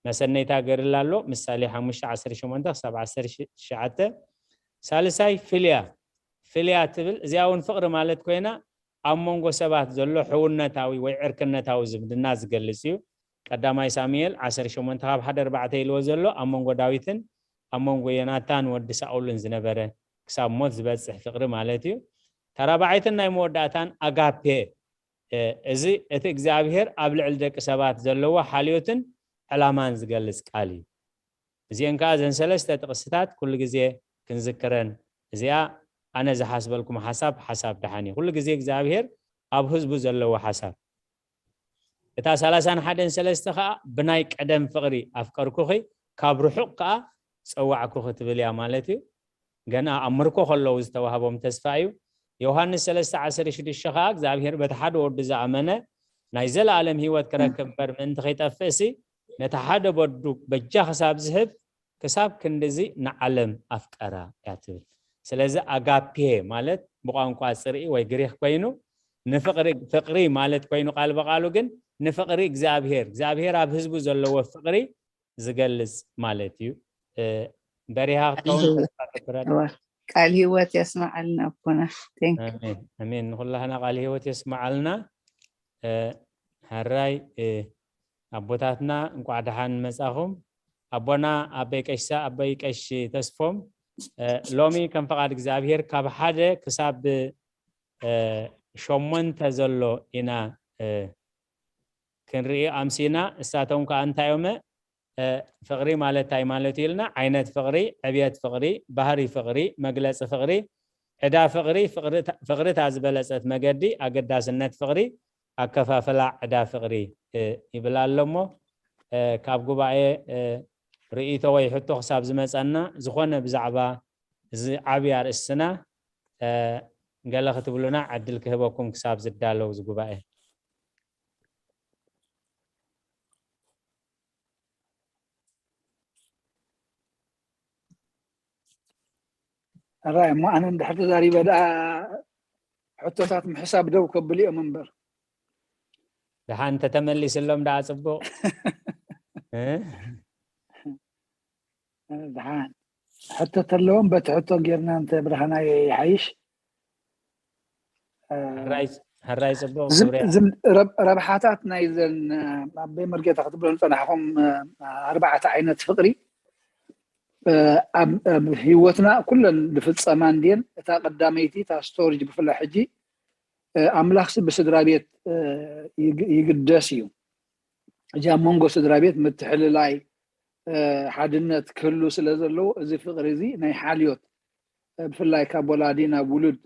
መሰነይታ ገርላ ኣሎ፣ ምሳሌ ሓሙሽተ ዓሰርተ ሸሞንተ ክሳብ ዓሰርተ ትሽዓተ። ሳልሳይ ፊልያ፣ ፊልያ ትብል፣ እዚኣ እውን ፍቕሪ ማለት ኮይና ኣብ መንጎ ሰባት ዘሎ ሕውነታዊ ወይ ዕርክነታዊ ዝምድና ዝገልጽ እዩ። ቀዳማይ ሳሙኤል ዓሰርተ ሸሞንተ ካብ ሓደ ኣርባዕተ ኢልዎ ዘሎ ኣብ መንጎ ዳዊትን ኣብ መንጎ ዮናታን ወዲ ሳኦልን ዝነበረ ክሳብ ሞት ዝበጽሕ ፍቕሪ ማለት እዩ። ተራባዓይትን ናይ መወዳእታን ኣጋፔ፣ እ፣ እዚ እቲ እግዚኣብሔር ኣብ ልዕሊ ደቂ ሰባት ዘለዎ ሓልዮትን ዕላማን ዝገልጽ ቃል እዩ። እዚአን ከኣ እዘን ሰለስተ ጥቕስታት ኩሉ ግዜ ክንዝክረን፣ እዚኣ ኣነ ዝሓስበልኩም ሓሳብ፣ ሓሳብ ደሓን እዩ። ኩሉ ግዜ እግዚኣብሔር ኣብ ህዝቡ ዘለዎ ሓሳብ። እታ ሰላሳን ሓደን ሰለስተ ከኣ ብናይ ቀደም ፍቕሪ ኣፍቀርኩኺ፣ ካብ ርሑቕ ከኣ ጸዋዕኩኺ ትብል እያ ማለት እዩ። ገና ኣብ ምርኮ ከለዉ ዝተዋህቦም ተስፋ እዩ። ዮሃንስ ሰለስተ ዓሰርተ ሽዱሽተ ከኣ እግዚኣብሔር በቲ ሓደ ወዱ ዝኣመነ ናይ ዘለኣለም ህይወት ክረክብ እምበር ምእንቲ ከይጠፍእሲ ነቲ ሓደ ወዱ በጃ ክሳብ ዝህብ ክሳብ ክንድዚ ንዓለም ኣፍቀራ እያ ትብል። ስለዚ ኣጋፔ ማለት ብቋንቋ ጽርኢ ወይ ግሪኽ ኮይኑ ንፍቕሪ፣ ፍቕሪ ማለት ኮይኑ ቃል በቃሉ ግን ንፍቕሪ እግዚኣብሔር፣ እግዚኣብሔር ኣብ ህዝቡ ዘለዎ ፍቕሪ ዝገልጽ ማለት እዩ። እ፣ በሪሃ ክትከውን ተስፋ ገብር ኣለኹ። እወ። ቃል ህይወት የስማዓልና ኣቦና። Thank you። ኣሜን፣ ኣሜን። ንኹላህና ቃል ህይወት የስማዓልና። እ፣ ሕራይ፣ እ፣ ኣቦታትና እንቋዕ ደሓን መጻኹም። ኣቦና ኣበይ ቀሽሳ፣ ኣበይ ቀሽ ተስፎም፣ እ፣ ሎሚ ከም ፍቓድ እግዚኣብሔር ካብ ሓደ ክሳብ፣ እ፣ ሸሞንተ ዘሎ ኢና፣ እ፣ ክንርኢ ኣምሲና። እሳቶም ከኣ እንታይ እዮመ? እ፣ ፍቕሪ ማለት እንታይ ማለት እዩ ኢልና፣ ዓይነት ፍቕሪ፣ ዕብየት ፍቕሪ፣ ባህሪ ፍቕሪ፣ መግለጺ ፍቕሪ፣ ዕዳ ፍቕሪ፣ ፍቕሪ እታ ዝበለጸት መገዲ፣ ኣገዳስነት ፍቕሪ፣ ኣከፋፍላ ዕዳ ፍቕሪ፣ እ፣ ይብል ኣሎ እሞ፣ እ፣ ካብ ጉባኤ፣ እ፣ ርእይቶ ወይ ሕቶ ክሳብ ዝመጸና፣ ዝኾነ ብዛዕባ እዚ ዓብዪ ኣርእስትና፣ እ፣ ገለ ክትብሉና ዕድል ክህበኩም ክሳብ ዝዳለው እዚ ጉባኤ። ሕራይ እሞ ኣነ እንድሕር ተዛሪበ ደኣ ሕቶታት ምሕሳብ ደው ከብሉ እዮም እምበር። ደሓን እንተተመሊስሎም ደኣ ጽቡቕ። እ? ደሓን ሕቶ ተለዎም በቲ ሕቶ ጌርና እንተ ብርሃናዮ ይሓይሽ። እ፣ ሕራይ፣ ሕራይ ጽቡቕ ዝም- ክብሪ። ዝም- ረብ- ረብሓታት ናይዘን፣ እ፣ ኣቦይ መርጌታ ክትብሎ ዝጸናሕኩም፣ እ፣ ኣርባዕተ ዓይነት ፍቕሪ፣ እ፣ ኣብ ኣብ ህይወትና ኩለን ዝፍጸማ እንድየን። እታ ቀዳመይቲ እታ ስቶርጅ ብፍላይ ሕጂ፣ እ፣ ኣምላኽሲ ብስድራ ቤት፣ እ፣ ይግ- ይግደስ እዩ። እዚ ኣብ መንጎ ስድራ ቤት ምትሕልላይ፣ እ፣ ሓድነት ክህሉ ስለ ዘለዎ፣ እዚ ፍቕሪ እዚ ናይ ሓልዮት፣ እ፣ ብፍላይ ካብ ወላዲ ናብ ውሉድ፣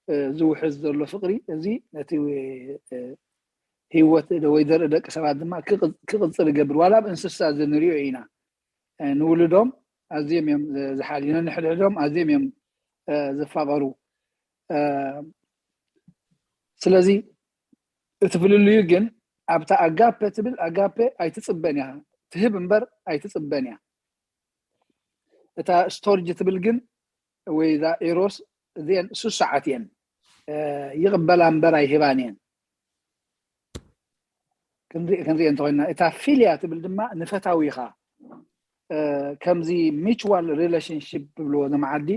እ፣ ዝውሕዝ ዘሎ ፍቕሪ፣ እዚ ነቲ፣ እ፣ ህይወት ደ- ወይ ዘርኢ ደቂ ሰባት ድማ ክቕ- ክቕጽል ይገብር። ዋላ ኣብ እንስሳ እዚ ንሪኦ ኢና። እ፣ ንውልዶም ኣዝዮም እዮም ዝ- ዝሓልዩ፣ ነንሕድሕዶም ኣዝዮም እዮም፣ እ፣ ዝፋቐሩ። እ፣ ስለዚ እቲ ፍልልዩ ግን ኣብታ ኣጋፔ ትብል፣ ኣጋፔ ኣይትጽበን እያ፣ ትህብ እምበር ኣይትጽበን እያ። እታ ስቶርጅ ትብል ግን ወይ እዛ ኤሮስ እዚአን ስሱዓት እየን። እ፣ ይቕበላ እምበር ኣይህባን እየን። ክንርኢ ክንርኢ እንተኮይና፣ እታ ፊልያ ትብል ድማ ንፈታዊኻ፣ እ፣ ከምዚ ሚቹዋል ሪሌሽንሺፕ ትብልዎ እዞም ዓዲ፣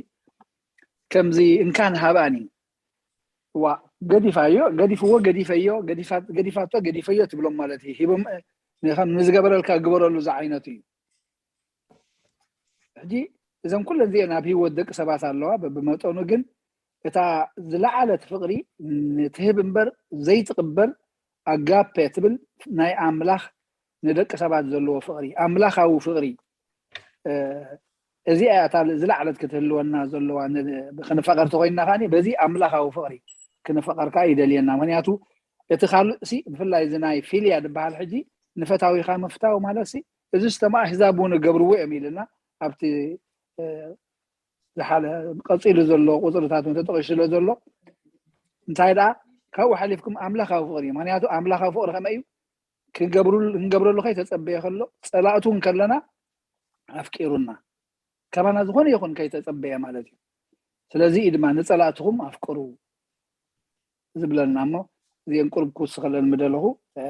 ከምዚ እንካን ሃባኒ። ዋ፣ ገዲፋዮ፣ ገዲፍዎ፣ ገዲፈዮ፣ ገዲፋ- ገዲፋቶ፣ ገዲፈዮ ትብሎም ማለት እዩ። ሂቦም፣ እ፣ ንኸም ንዝገበረልካ ግበረሉ ዝዓይነቱ እዩ። ሕጂ እዘን ኩለን እዚአን ኣብ ህይወት ደቂ ሰባት ኣለዋ። በብመጠኑ ግን እታ ዝለዓለት ፍቕሪ ንትህብ እምበር ዘይትቕበል ኣጋፔ ትብል ናይ ኣምላኽ ንደቂ ሰባት ዘለዎ ፍቕሪ፣ ኣምላኻዊ ፍቕሪ፣ እ፣ እዚኣ እያ እታ ዝለዓለት ክትህልወና ዘለዋ። ን- ክንፋቐር ተኮይንና ከኣ በዚ ኣምላኻዊ ፍቕሪ ክንፋቐር ከኣ ይደልየና። ምክንያቱ እቲ ካልእ ሲ ብፍላይ እዚ ናይ ፊልያ ዝበሃል ሕጂ ንፈታዊኻ ምፍታው ማለት ሲ እዚ ዝተማ ኣህዛብ እውን ገብርዎ እዮም ኢልና ኣብቲ፣ እ፣ ዝሓለ ቀፂሉ ዘሎ ቁፅርታት እውን ተጠቂሱ ስለ ዘሎ እንታይ ደኣ ካብኡ ሓሊፍኩም ኣምላኻዊ ፍቕሪ እዩ። ምክንያቱ ኣምላኻዊ ፍቕሪ ከመይ እዩ? ክንገብሩ- ክንገብረሉ ከይተፀበየ ከሎ ፀላእቱ እውን ከለና ኣፍቂሩና ካባና ዝኾነ ይኹን ከይተፀበየ ማለት እዩ። ስለዚ እዩ ድማ ንፀላእትኹም ኣፍቅሩ ዝብለና እሞ እዚአን ቁሩብ ክውስኸለን ምደለኹ። እ፣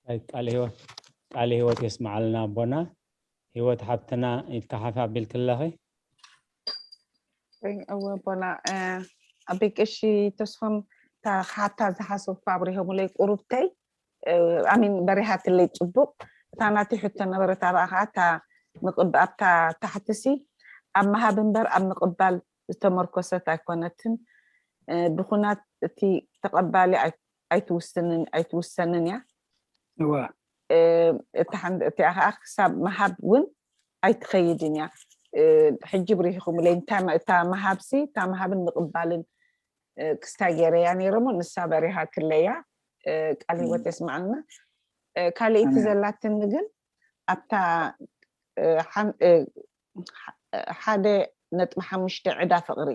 ኣይ፣ ቃለ ህይወት፣ ቃለ ህይወት የስምዓልና ኣቦና። ህይወት ሓብትና ኢድካ ሓፍ ኣቢልክለኺ። እወ ኣቦና፣ እ፣ ኣበይ ቀሺ ተስፎም እታ ክሓታ ዝሓሰብኩ ኣብሪሆምለይ ቁሩብተይ፣ እ፣ ኣሚን በሪሃትለይ ጽቡቕ። እታ ናተይ ሕቶ ነበረት፣ ኣብኣ ኸኣ እታ ምቕብ-፣ ኣብታ ታሕትሲ ኣብ ምሃብ እምበር ኣብ ምቕባል ዝተመርኮሰት ኣይኮነትን። እ፣ ብኹናት እቲ ተቐባሊ ኣይ-፣ ኣይትውስንን፣ ኣይትውሰንን እያ። እወ። እ፣ እታ ሓን-፣ እቲኣ ኸኣ ክሳብ ምሃብ እውን ኣይትኸይድን እያ። እ፣ ሕጂ ብሪህኹምለይ፣ እንታይ መ-፣ እታ ምሃብሲ፣ እታ ምሃብን ምቕባልን፣ እ፣ ክስታይ ገይረያ ነይረ እሞ፣ ንሳ በሪሃትለይ እያ። እ፣ ቃል ህይወት የስምዓልና። እ፣ ካልኣይቲ ኣሜን። ዘላትኒ ግን ኣብታ፣ እ፣ ሓን-፣ እ፣ ሓ-፣ ሓደ ነጥቢ ሓሙሽተ ዕዳ ፍቕሪ።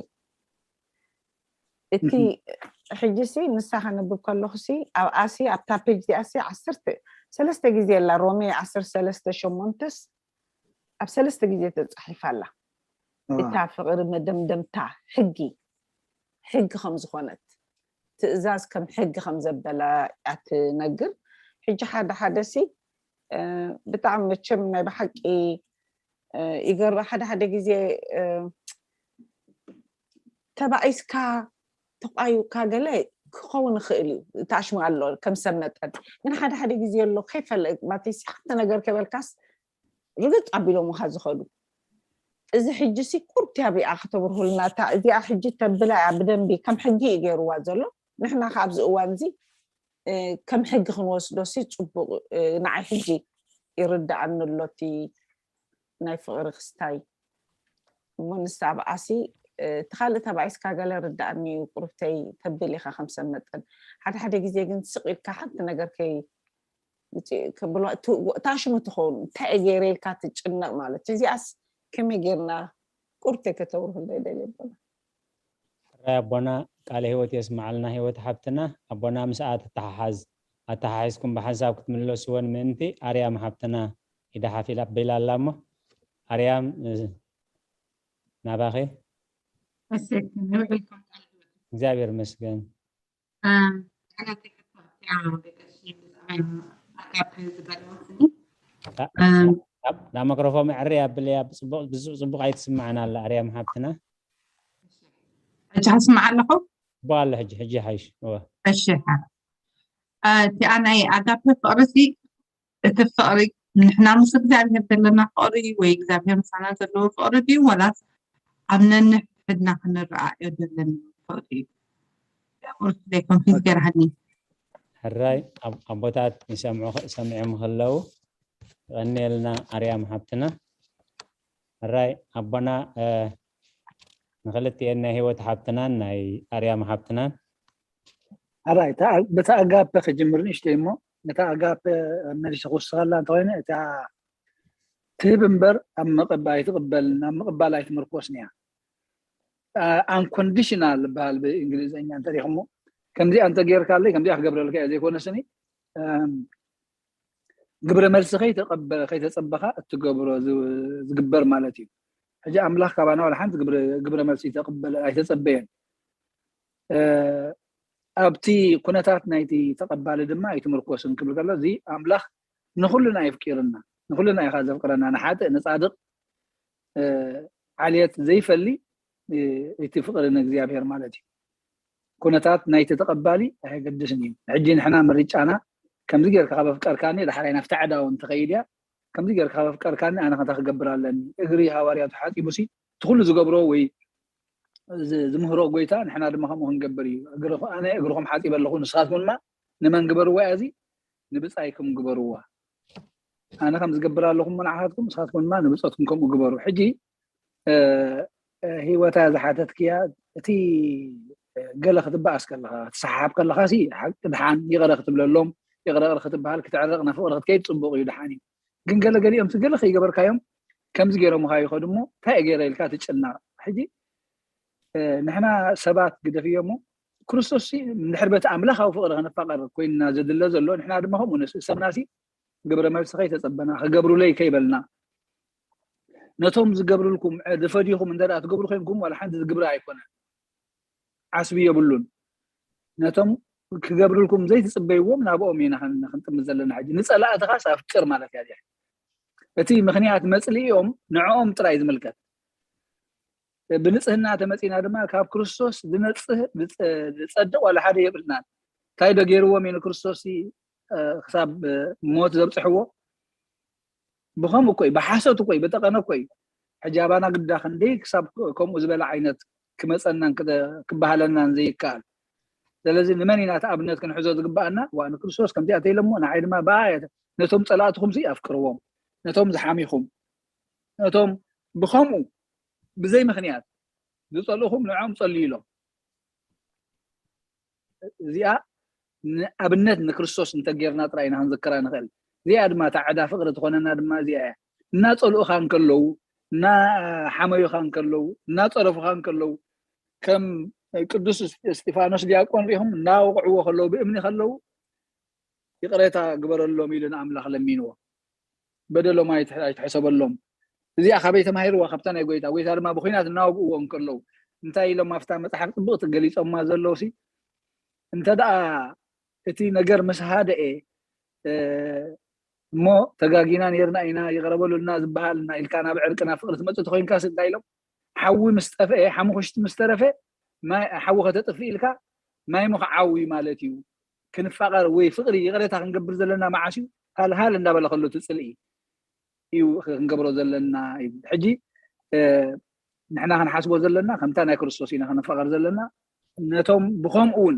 እቲ እህ። ሕጂሲ ንሳ ከነብብ ከለኹሲ ኣብኣሲ ኣብታ ፔጅ እዚኣሲ ዓሰርተ ሰለስተ ግዜ ኣላ፣ ሮሜ ዓሰርተ ሰለስተ ሸሞንተስ ኣብ ሰለስተ ግዜ ተጻሒፋ ኣላ። እዋ። እታ ፍቕሪ መደምደምታ ሕጊ፣ ሕጊ ከም ዝኾነት፣ ትእዛዝ ከም ሕጊ ከም ዘበላ እያ ትነግር። ሕጂ ሓደ ሓደሲ፣ እ፣ ብጣዕሚ መቸም ናይ ብሓቂ፣ እ፣ ይገርም። ሓደ ሓደ ግዜ፣ እ፣ ተባኢስካ፣ ተቋዩካ ገለ ክኸውን ይኽእል እዩ። ታሽሙ ኣሎ ከም ሰብ መጠን። ግን ሓደ ሓደ ግዜ ኣሎ ከይፈለ ማተይሲ ሓንቲ ነገር ከበልካስ ርግጥ ኣቢሎምኻ ዝኸዱ። እዚ ሕጂ ሲ ቁርት ያቢኣ ከተብርሁልና እታ እዚኣ ሕጂ ተብላ እያ ብደንቢ ከም ሕጊ እዩ ገይርዋ ዘሎ። ንሕና ከ ኣብዚ እዋን እዚ ከም ሕጊ ክንወስዶ ሲ ጽቡቕ ንዓይ ሕጂ ይርዳኣኒ ኣሎ እቲ ናይ ፍቕሪ ክስታይ። እሞ ንሳ ኣብኣሲ እቲ ካልእ ተባኢስካ ገለ ርዳኣኒ እዩ ቁርብተይ ተብል ኢኻ ከም ሰብ መጠን። ሓደ ሓደ ግዜ ግን ስቕ ኢልካ ሓንቲ ነገር ከይ ታሽሙ ትኸውን እንታይ ገይረ ኢልካ ትጭነቕ ማለት እዩ። እዚኣስ ከመይ ጌርና ቁርተ ከተብርሁለይ ደልየ ኣቦና። ሕራይ ኣቦና ቃለ ህይወት የስምዓልና ህይወት ሓብትና። ኣቦና ምስኣ ትተሓሓዝ ኣተሓሒዝኩም ብሓንሳብ ክትምለስወን ምእንቲ ኣርያም ሓብትና ኢዳ ሓፍ ኢላ ኣቢላ ኣላ እሞ ኣርያም ናባኺ። እሰይ ንብዕልኩም ቃል ህይወት። እግዚኣብሔር ይመስገን። ኣም፣ ኣጋፔ ዝበለወትኒ ናብ ማክሮፎን ዕሪ ኣብልያ ብፅቡቅ ብዙሕ ፅቡቅ ኣይትስማዕና ኣላ ኣርያም ሓብትና። ሕጂ ክስማዕ ኣለኹ። ቦ ኣሎ ሕጂ ሕጂ ሓይሽ እወ እሺ እቲኣ ናይ ኣጋፔ ፍቅሪ ሲ እቲ ፍቅሪ ንሕና ምስ እግዚኣብሔር ዘለና ፍቅሪ ወይ እግዚኣብሔር ምሳና ዘለዎ ፍቅሪ ድዩ ወላስ ኣብ ነንሕድሕድና ክንረኣዮ ዘለና ፍቅሪ እዩ? ቁርስ ደይ ኮንፊዝ ገርሃኒ። ሕራይ ኣቦታት ይሰምዑ ሰሚዖም ከለዉ ቀኒልና ኣርያም ሓብትና። ሕራይ ኣቦና ንክልትኤን ናይ ህይወት ሓብትናን ናይ ኣርያም ሓብትናን። ሕራይ በታ ኣጋፔ ክጅምር ንእሽተይ እሞ ነታ ኣጋፔ መሊሰ ክውስኸላ እንተኮይነ እታ ትህብ እምበር ኣብ መቐባ ኣይትቕበልን ኣብ ምቕባል ኣይትምርኮስን እያ። ኣንኮንዲሽናል ዝበሃል ብእንግሊዝኛ እንተሪኹሞ ከምዚኣ እንተጌርካለይ ከምዚኣ ክገብረልካ እየ ዘይኮነ ስኒ ግብረ መልሲ ከይተጸበኻ እትገብሮ ዝግበር ማለት እዩ። ሕጂ ኣምላኽ ካባና ዋላ ሓንቲ ግብረ መልሲ ኣይተጸበየን። ኣብቲ ኩነታት ናይቲ ተቐባሊ ድማ ኣይትምርኮስን ክብል ከሎ እዚ ኣምላኽ ንኹልና የፍቂርና ንኹልና ኢኻ ዘፍቅረና ንሓጥእ ንጻድቕ ዓልየት ዘይፈሊ እቲ ፍቅሪ ንእግዚኣብሔር ማለት እዩ። ኩነታት ናይቲ ተቐባሊ ኣየገድስን እዩ። ሕጂ ንሕና ምርጫና ከምዚ ጌርካ ካብ ኣፍቀርካኒ ዳሕራይ ናብቲ ኣዕዳው እንትኸይድ እያ ከምዚ ጌርካ ካብ ኣፍቀርካኒ ኣነ ከንታ ክገብር ኣለኒ እግሪ ሃዋርያቱ ሓፂቡ ሲ እቲ ኩሉ ዝገብሮ ወይ ዝምህሮ ጎይታ ንሕና ድማ ከምኡ ክንገብር እዩ። ኣነ እግርኹም ሓፂበ ኣለኹ ንስኻትኩም ድማ ንመን ግበርዋ እያ እዚ ንብፃይኩም ግበርዋ። ኣነ ከም ዝገብር ኣለኹም ንዓኻትኩም ንስኻትኩም ድማ ንብፆትኩም ከምኡ ግበሩ። ሕጂ ህይወታ ዝሓተትክያ እቲ ገለ ክትበኣስ ከለኻ ትሰሓሓብ ከለኻ ሲ ሓቂ ድሓን ይቕረ ክትብለሎም ይቕረ ይቕረ ክትበሃል ክትዕረቕ ናብ ፍቕሪ ክትከይድ ፅቡቕ እዩ ድሓን እዩ። ግን ገለ ገሊኦም ገለ ከይገበርካዮም ከምዚ ገይሮምኻ ይኸዱ እሞ እንታይ ገይረ ኢልካ ትጭነቕ። ሕጂ ንሕና ሰባት ግደፍዮ እሞ ክርስቶስ እንድሕር በቲ ኣምላኻዊ ፍቕሪ ክንፋቐር ኮይንና ዘድለ ዘሎ ንሕና ድማ ከምኡ ንስእሰብና ሲ ግብረ መልሲ ከይተጸበና ክገብሩለይ ከይበልና ነቶም ዝገብሩልኩም ዝፈድዩኹም እንተ ትገብሩ ኮይንኩም ዋላ ሓንቲ ዝግብረ ኣይኮነን ዓስቢ የብሉን። ነቶም ክገብሩልኩም ዘይትጽበይዎም ናብኦም ኢና ክንጥምት ዘለና። ሕጂ ንጸላእትኻስ ኣፍቅር ማለት እያ እዚኣ። እቲ ምኽንያት መጽልኢኦም ንዕኦም ጥራይ ዝምልከት ብንጽህና ተመጺና ድማ ካብ ክርስቶስ ዝነጽህ ዝጸድቕ ዋላ ሓደ የብልናን። እንታይ ዶ ገይርዎም እዩ ንክርስቶስ ክሳብ ሞት ዘብጽሕዎ? ብኸምኡ እኮ እዩ፣ ብሓሶት እኮ እዩ፣ ብጠቐነ እኮ እዩ። ሕጂ ኣባና ግዳ ክንደይ ክሳብ ከምኡ ዝበለ ዓይነት ክመጸናን ክበሃለናን ዘይከኣል። ስለዚ ንመን ኢና እቲ ኣብነት ክንሕዞ ዝግበኣና? ዋ ንክርስቶስ ከምዚኣ ተኢለሞ ንዓይ ድማ ብኣ ነቶም ጸላእትኹም ሲ ኣፍቅርዎም፣ ነቶም ዝሓሚኹም፣ ነቶም ብኸምኡ ብዘይ ምኽንያት ዝጸልእኹም ንዕኦም ጸልዩ ኢሎም። እዚኣ ንኣብነት ንክርስቶስ እንተጌርና ጥራይ ኢና ክንዝክራ ንኽእል። እዚኣ ድማ እታ ዕዳ ፍቕሪ ትኾነና ድማ እዚኣ እያ። እናጸልኡኻ እንከለዉ፣ እናሓመዩኻ እንከለዉ፣ እናጸረፉኻ እንከለዉ ከም ቅዱስ እስጢፋኖስ ዲያቆን ሪኢኹም እናወቕዕዎ ከለዉ ብእምኒ ከለዉ ይቕሬታ ግበረሎም ኢሉ ንኣምላኽ ለሚንዎ። በደሎም ኣይትሕሰበሎም። እዚኣ ካበይ ተማሂርዋ? ካብታ ናይ ጎይታ። ጎይታ ድማ ብኹናት እናወግእዎ እንከለዉ እንታይ ኢሎም ኣብታ መፅሓፍ ፅብቕቲ ገሊፆማ ዘለዉ ሲ እንተ ደኣ እቲ ነገር ምስ ሃደኤ እሞ ተጋጊና ነርና ኢና ይቕረ በሉልና ዝበሃል እና ኢልካ ናብ ዕርቂ ናብ ፍቕሪ ትመፅእ ተኮይንካ ሲ እንታይ ኢሎም ሓዊ ምስ ጠፍአ ሓሙኽሽቲ ምስ ተረፈ ማይ ሓዊ ከተጥፍእ ኢልካ ማይ ምኽዓው እዩ ማለት እዩ። ክንፋቐር ወይ ፍቕሪ ይቕሬታ ክንገብር ዘለና መዓስ እዩ? ሃልሃል እንዳበለ ከሎ እቲ ጽልኢ እዩ ክንገብሮ ዘለና እዩ። ሕጂ ንሕና ክንሓስቦ ዘለና ከምታ ናይ ክርስቶስ ኢና ክንፋቐር ዘለና። ነቶም ብኸምኡ እውን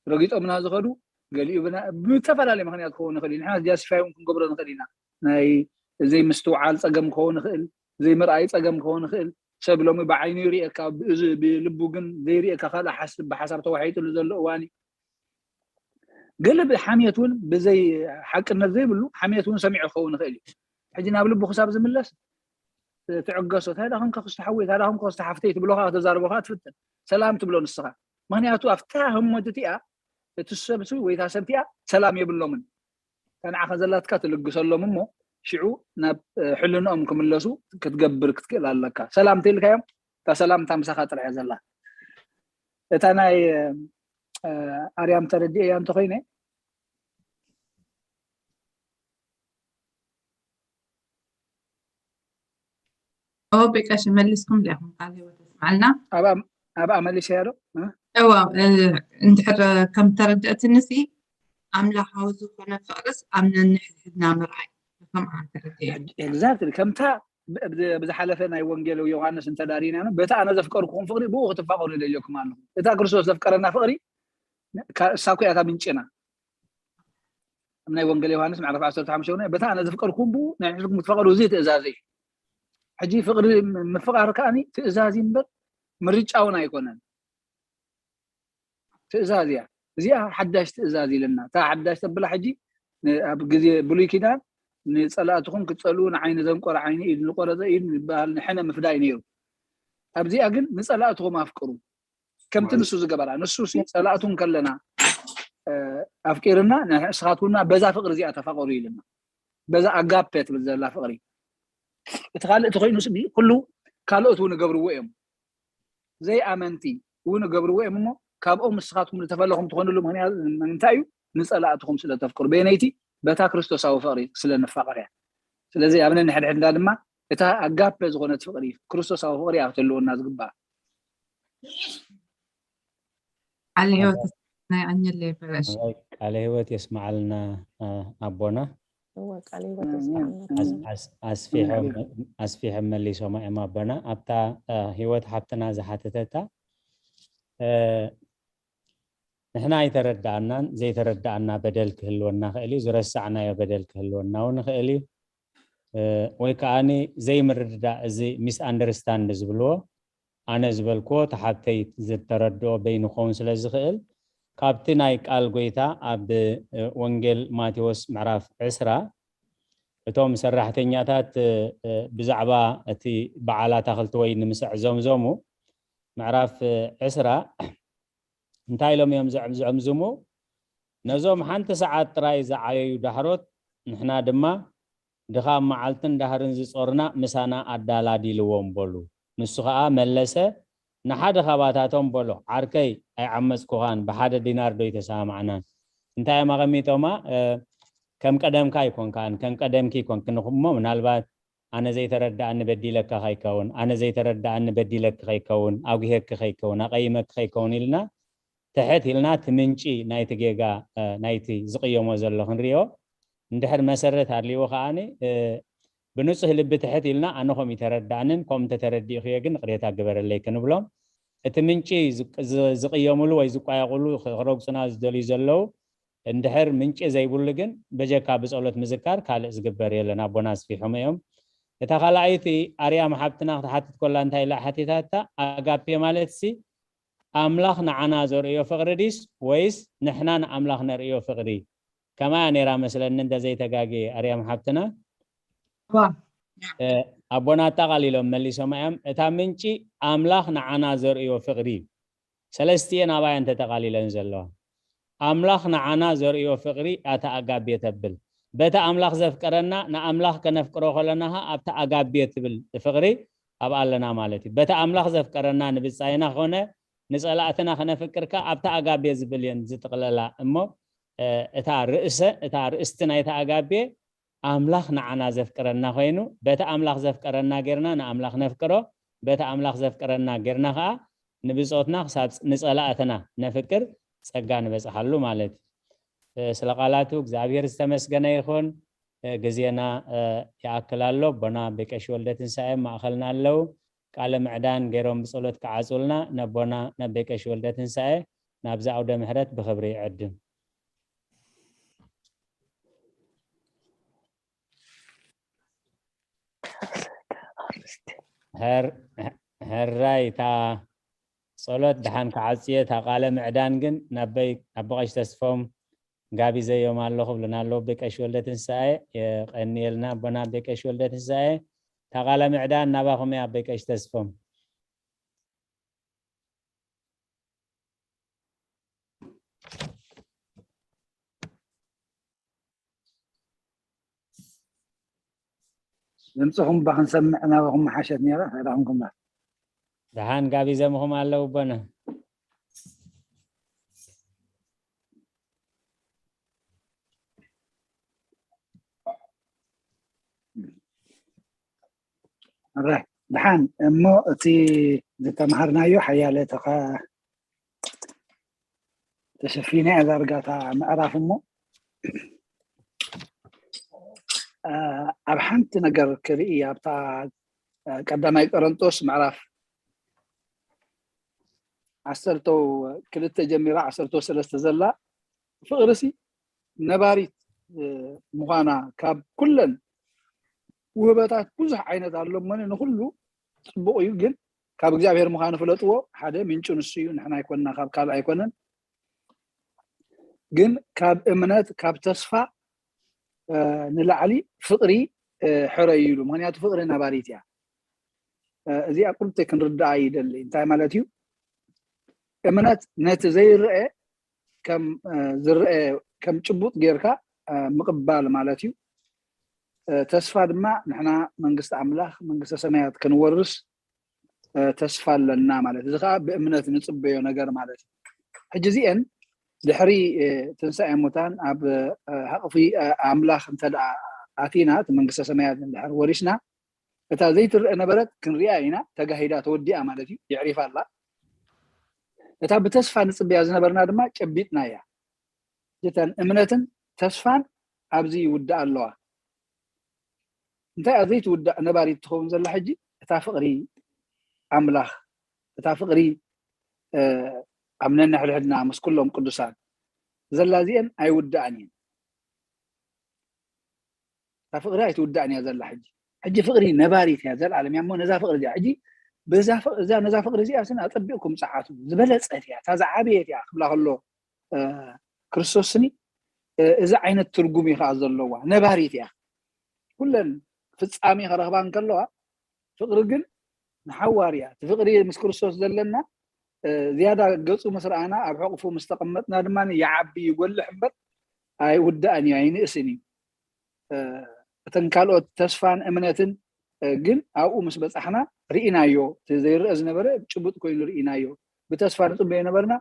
ረጊጦምና ዝኸዱ ገሊኡ ብዝተፈላለየ ምክንያት ክኸውን ይኽእል እዩ። ንሕና ጃስቲፋይ እውን ክንገብሮ ንኽእል ኢና። ናይ ዘይምስትውዓል ፀገም ክኸውን ይኽእል፣ ዘይምርኣይ ፀገም ክኸውን ይኽእል። ሰብ ሎሚ ብዓይኑ ይርእየካ፣ ብእዝ ብልቡ ግን ዘይርእየካ ካልእ ሓስብ ብሓሳብ ተዋሒጥሉ ዘሎ እዋን እዩ። ገለ ብሓምየት እውን ብዘይ ሓቅነት ዘይብሉ ሓምየት እውን ሰሚዑ ክኸውን ይኽእል እዩ። ሕጂ ናብ ልቡ ክሳብ ዝምለስ ትዕገሶ። ታዲያ ከምከ ክስተ ሓወይ፣ ታዲያ ከምከ ክስተ ሓፍተይ ትብሎ ከዓ ተዛርቦ ከዓ ትፍትን። ሰላም ትብሎ ንስኻ። ምክንያቱ ኣብታ ህሞት እቲኣ እቲ ሰብሲ ወይ እታ ሰብቲኣ ሰላም የብሎምን። እታ ንዓኻ ዘላትካ ትልግሰሎም እሞ ሽዑ ናብ ሕልንኦም ክምለሱ ክትገብር ክትክእል ኣለካ። ሰላም ተልካዮም እታ ሰላም እታ ምሳኻ ጥራሕ እያ ዘላ። እታ ናይ ኣርያም ተረዲኤያ እንተኮይነ ኦቤ ቀሺ መሊስኩም ዲኹም ቃል ህይወት ኣስማዕልና። ኣብኣ መሊሰያ ዶ? እዋ እንድሕር ከም ተረድእትኒ ሲ ኣምላኻዊ ዝኾነ ፍቕርስ ኣብ ነንሕድሕድና ምርኣይ ከም ዓተረድየ ኤግዛክትሊ ከምታ ብዝሓለፈ ናይ ወንጌል ዮሃንስ እንተዳሪና በቲ ኣነ ዘፍቀርኩኹም ፍቕሪ ብኡ ክትፋቐሩ ይደልየኩም ኣለኹ። እታ ክርስቶስ ዘፍቀረና ፍቕሪ እሳ እኮ እያ እታ ምንጭና። ኣብ ናይ ወንጌል ዮሃንስ ምዕራፍ ዓሰርተ ሓሙሽተ እውን በታ ኣነ ዘፍቀርኩም ብኡ ናይ ሕድኩም ክትፈቐሩ እዚ ትእዛዘ እዩ። ሕጂ ፍቕሪ ምፍቓር ከዓኒ ትእዛዝ እምበር ምርጫ እውን ኣይኮነን። ትእዛዝ እያ እዚኣ ሓዳሽ ትእዛዝ ኢለና እታ ሓዳሽ ተብላ ሕጂ ኣብ ግዜ ብሉይ ኪዳን ንፀላእትኹም ክትፀልኡ ንዓይኒ ዘንቆረ ዓይኒ ኢድ ንቆረፀ ኢድ ዝበሃል ንሕነ ምፍዳይ ነይሩ። ኣብዚኣ ግን ንፀላእትኹም ኣፍቅሩ ከምቲ ንሱ ዝገበራ ንሱ ጸላእቱ እንከለና ኣፍቂርና ንስኻትኩምና በዛ ፍቅሪ እዚኣ ተፋቀሩ ኢልና በዛ ኣጋፔ ትብል ዘላ ፍቅሪ እቲ ካልእ ተኮይኑ ስቢ ኩሉ ካልኦት እውን እገብርዎ እዮም ዘይኣመንቲ እውን እገብርዎ እዮም እሞ ካብኦም ንስኻትኩም ዝተፈለኹም ትኾንሉ ምክንያት ንምንታይ እዩ ንጸላእትኹም ስለ ተፍቅሩ በየነይቲ በታ ክርስቶሳዊ ፍቅሪ ስለ ንፋቀር እያ ስለዚ ኣብ ነንሕድሕድና ድማ እታ ኣጋፔ ዝኾነት ፍቅሪ ክርስቶሳዊ ፍቅሪ እያ ክትህልወና ዝግባእ ቃለ ህይወት ናይ ኣኘለ ይበለሽ ቃለ ህይወት የስማዓልና ኣቦና እወ ቃለ ህይወት የስማዓልና ኣስፊሖም መሊሶም እዮም ኣቦና ኣብታ ህይወት ሓብትና ዝሓተተታ ንሕና ኣይተረዳእናን ዘይተረዳእና በደል ክህልወና ክእል እዩ ዝረሳዕናዮ በደል ክህልወና እውን ክእል እዩ ወይ ከዓ ዘይምርድዳእ እዚ ሚስ ኣንደርስታንድ ዝብልዎ ኣነ ዝበልክዎ ተሓተይ ዝተረድኦ በይኑ ክኸውን ስለ ዝኽእል ካብቲ ናይ ቃል ጎይታ ኣብ ወንጌል ማቴዎስ ምዕራፍ ዕስራ እቶም ሰራሕተኛታት ብዛዕባ እቲ በዓል ኣታኽልቲ ወይኒ ምስ ኣዕዘምዘሙ ምዕራፍ ዕስራ እንታይ ኢሎም እዮም ዘዕምዝዕምዝሙ ነዞም ሓንቲ ሰዓት ጥራይ ዝዓየዩ ዳሕሮት ንሕና ድማ ድኻም መዓልትን ዳህርን ዝጾርና ምሳና ኣዳላዲልዎም በሉ። ንሱ ኸኣ መለሰ፣ ንሓደ ኻባታቶም በሎ፣ ዓርከይ፣ ኣይዓመጽኩኻን፣ ብሓደ ዲናር ዶ ኣይተሰማማዕናን? እንታይ እዮም ኣቐሚጦማ? ከም ቀደምካ ኣይኮንካን፣ ከም ቀደምኪ ኣይኮንክን እሞ ምናልባት ኣነ ዘይተረድኣኒ በዲለካ ከይከውን፣ ኣነ ዘይተረድኣኒ በዲለኪ ከይከውን፣ ኣጉሄኪ ከይከውን፣ ኣቐይመኪ ከይከውን ኢልና ትሕት ኢልና እቲ ምንጪ ናይቲ ጌጋ ናይቲ ዝቕየሞ ዘሎ ክንሪኦ እንድሕር መሰረት ኣድልይዎ ከዓኒ ብንጹህ ልቢ ትሕት ኢልና ኣነ ከምኡ ተረዳእንን ከም እንተተረዲእኽዮ ግን ቅሬታ ግበረለይ ክንብሎም እቲ ምንጪ ዝቕየምሉ ወይ ዝቋየቑሉ ክረግጹና ዝደልዩ ዘለዉ እንድሕር ምንጪ ዘይብሉ ግን በጀካ ብጸሎት ምዝካር ካልእ ዝግበር የለን ኣቦና ኣስፊሖም እዮም እታ ካልኣይቲ ኣርያም ሓብትና ክትሓትት ኮላ እንታይ ኢላ ሓቲታታ ኣጋፔ ማለት ሲ ኣምላኽ ንዓና ዘርእዮ ፍቕሪ ድስ ወይስ ንሕና ንኣምላኽ ነርእዮ ፍቕሪ? ከማያ ነይራ መስለኒ እንተዘይተጋግየ ኣርያም ሓብትና። ኣቦና ኣጠቓሊሎም መሊሶማ እዮም። እታ ምንጪ ኣምላኽ ንዓና ዘርእዮ ፍቕሪ እዩ። ሰለስቲኤን ኣባየን ተጠቓሊለን ዘለዋ። ኣምላኽ ንዓና ዘርእዮ ፍቕሪ ኣታ ኣጋቤ ተብል። በቲ ኣምላኽ ዘፍቀረና ንኣምላኽ ከነፍቅሮ ከለና ኸዓ ኣብቲ ኣጋቤ ትብል ፍቕሪ ኣብኣ ኣለና ማለት እዩ። በቲ ኣምላኽ ዘፍቀረና ንብጻይና ኾነ ንጸላእትና ከነፍቅር ከኣ ኣብቲ ኣጋቤ ዝብል እየን ዝጥቕለላ እሞ እታ ርእሰ እታ ርእስቲ ናይታ ኣጋቤ ኣምላኽ ንዓና ዘፍቅረና ኮይኑ በቲ ኣምላኽ ዘፍቀረና ጌርና ንኣምላኽ ነፍቅሮ በቲ ኣምላኽ ዘፍቅረና ጌርና ኸዓ ንብጾትና ክሳብ ንጸላእትና ነፍቅር ጸጋ ንበጽሓሉ ማለት እዩ። ስለ ቃላቱ እግዚኣብሔር ዝተመስገነ ይኹን። ግዜና ይኣክል ኣሎ። ኣቦና ኣቦይ ቀሺ ወልደ ትንሳኤ ማእኸልና ኣለዉ። ቃለ ምዕዳን ገይሮም ብጸሎት ክዓጹልና ነቦና ነቦይ ቀሺ ወልደ ትንሳኤ ናብዚ ኣውደ ምሕረት ብኽብሪ ይዕድም። ሕራይ እታ ጸሎት ደሓን ክዓጽየ፣ እታ ቃለ ምዕዳን ግን ናበይ ኣቦ ቀሺ ተስፎም ጋቢዘዮም ኣለኹ ብሉና ኣለዉ ኣቦይ ቀሺ ወልደ ትንሳኤ። የቐንየልና ኣቦና ኣቦይ ቀሺ ወልደ ትንሳኤ። እታ ቃለ ምዕዳን ናባኹም እያ ኣቦይ ቀሺ ተስፎም። ድምፅኹም እባ ክንሰምዕ ናባኹም ምሓሸት ነይራ። እንታይ ደኣ ኾንኩም እባ? ደሓን ጋቢዘምኹም ኣለዉ ኣቦና። ኣረ፣ ደሓን እሞ እቲ ዝተምሃርናዮ ሓያለ ተኸ-፣ ተሸፊነ እያ ዳርጋ እታ ምዕራፍ እሞ፣ እ፣ ኣብ ሓንቲ ነገር ክርኢ ኣብታ፣ እ፣ ቀዳማይ ቆሮንጦስ ምዕራፍ ዓሰርተ ክልተ ጀሚራ ዓሰርተ ሰለስተ ዘላ ፍቕርሲ ነባሪት፣ እ፣ ምዃና ካብ ኩለን ውህበታት ብዙሕ ዓይነት ኣሎ እሞ ንኹሉ ጽቡቕ እዩ፣ ግን ካብ እግዚኣብሔር ምዃኑ ፍለጥዎ። ሓደ ምንጩ ንሱ እዩ፣ ንሕና ኣይኮንና፣ ካብ ካልእ ኣይኮነን። ግን ካብ እምነት፣ ካብ ተስፋ፣ እ፣ ንላዕሊ ፍቕሪ፣ እ፣ ሕረዩ ኢሉ። ምኽንያቱ ፍቕሪ ነባሪት እያ። እ፣ እዚኣ ቁርብተይ ክንርድኣ ይደሊ። እንታይ ማለት እዩ? እምነት ነቲ ዘይረአ ከም፣ እ፣ ዝረአ ከም ጭቡጥ ጌርካ፣ እ፣ ምቕባል ማለት እዩ። እ፣ ተስፋ ድማ ንሕና መንግስቲ ኣምላኽ፣ መንግስተ ሰማያት ክንወርስ፣ እ፣ ተስፋ ኣለና ማለት እዩ። እዚ ኸኣ ብእምነት ንጽበዮ ነገር ማለት እዩ። ሕጂ እዚኤን ድሕሪ፣ እ፣ ትንሳኤ ሙታን ኣብ፣ እ፣ ሕቕፊ፣ እ፣ ኣምላኽ እንተ ደኣ ኣቲና፣ እቲ መንግስተ ሰማያት እንድሕር ወሪስና፣ እታ ዘይትረአ ነበረት ክንሪኣ ኢና፣ ተጋሂዳ ተወዲኣ ማለት እዩ፣ የዕሪፋ ኣላ። እታ ብተስፋ ንጽበያ ዝነበርና ድማ ጨቢጥናያ። እተን እምነትን ተስፋን ኣብዚ ይውድኣ ኣለዋ። እንታይ እያ ዘይትውዳእ ነባሪት ትኸውን ዘላ ሕጂ? እታ ፍቕሪ ኣምላኽ፣ እታ ፍቕሪ፣ እ፣ ኣብ ነንሕድሕድና ምስ ኩሎም ቅዱሳን ዘላ እዚአን ኣይውድኣን እየን። እታ ፍቕሪ ኣይትውዳእን እያ ዘላ ሕጂ። ሕጂ ፍቕሪ ነባሪት እያ፣ ዘላለም እያ። እሞ ነዛ ፍቕሪ እዚኣ ሕጂ በዛ ፍቕ-፣ እዛ፣ ነዛ ፍቕሪ እዚኣ ስን ኣጸቢቕኩም ጸዓቱ። ዝበለጸት እያ፣ እታ ዝዓበየት እያ ክብላ ከሎ፣ እ፣ ክርስቶስ ስኒ፣ እ፣ እዚ ዓይነት ትርጉም እዩ ከኣ ዘለዋ። ነባሪት እያ። ኩለን ፍጻሜ ክረኽባ እንከለዋ፣ ፍቕሪ ግን ንሓዋር እያ። እቲ ፍቕሪ ምስ ክርስቶስ ዘለና፣ እ፣ ዝያዳ ገጹ ምስ ረኣና፣ ኣብ ሕቑፉ ምስ ተቐመጥና ድማ ይዓቢ፣ ይጎልሕ እምበር ኣይውዳእን እዩ፣ ኣይንእስን እዩ። እ፣ እተን ካልኦት ተስፋን እምነትን፣ እ፣ ግን ኣብኡ ምስ በጻሕና ርኢናዮ። እቲ ዘይረአ ዝነበረ ጭቡጥ ኮይኑ ርኢናዮ። ብተስፋ ንጽበዮ ነበርና፣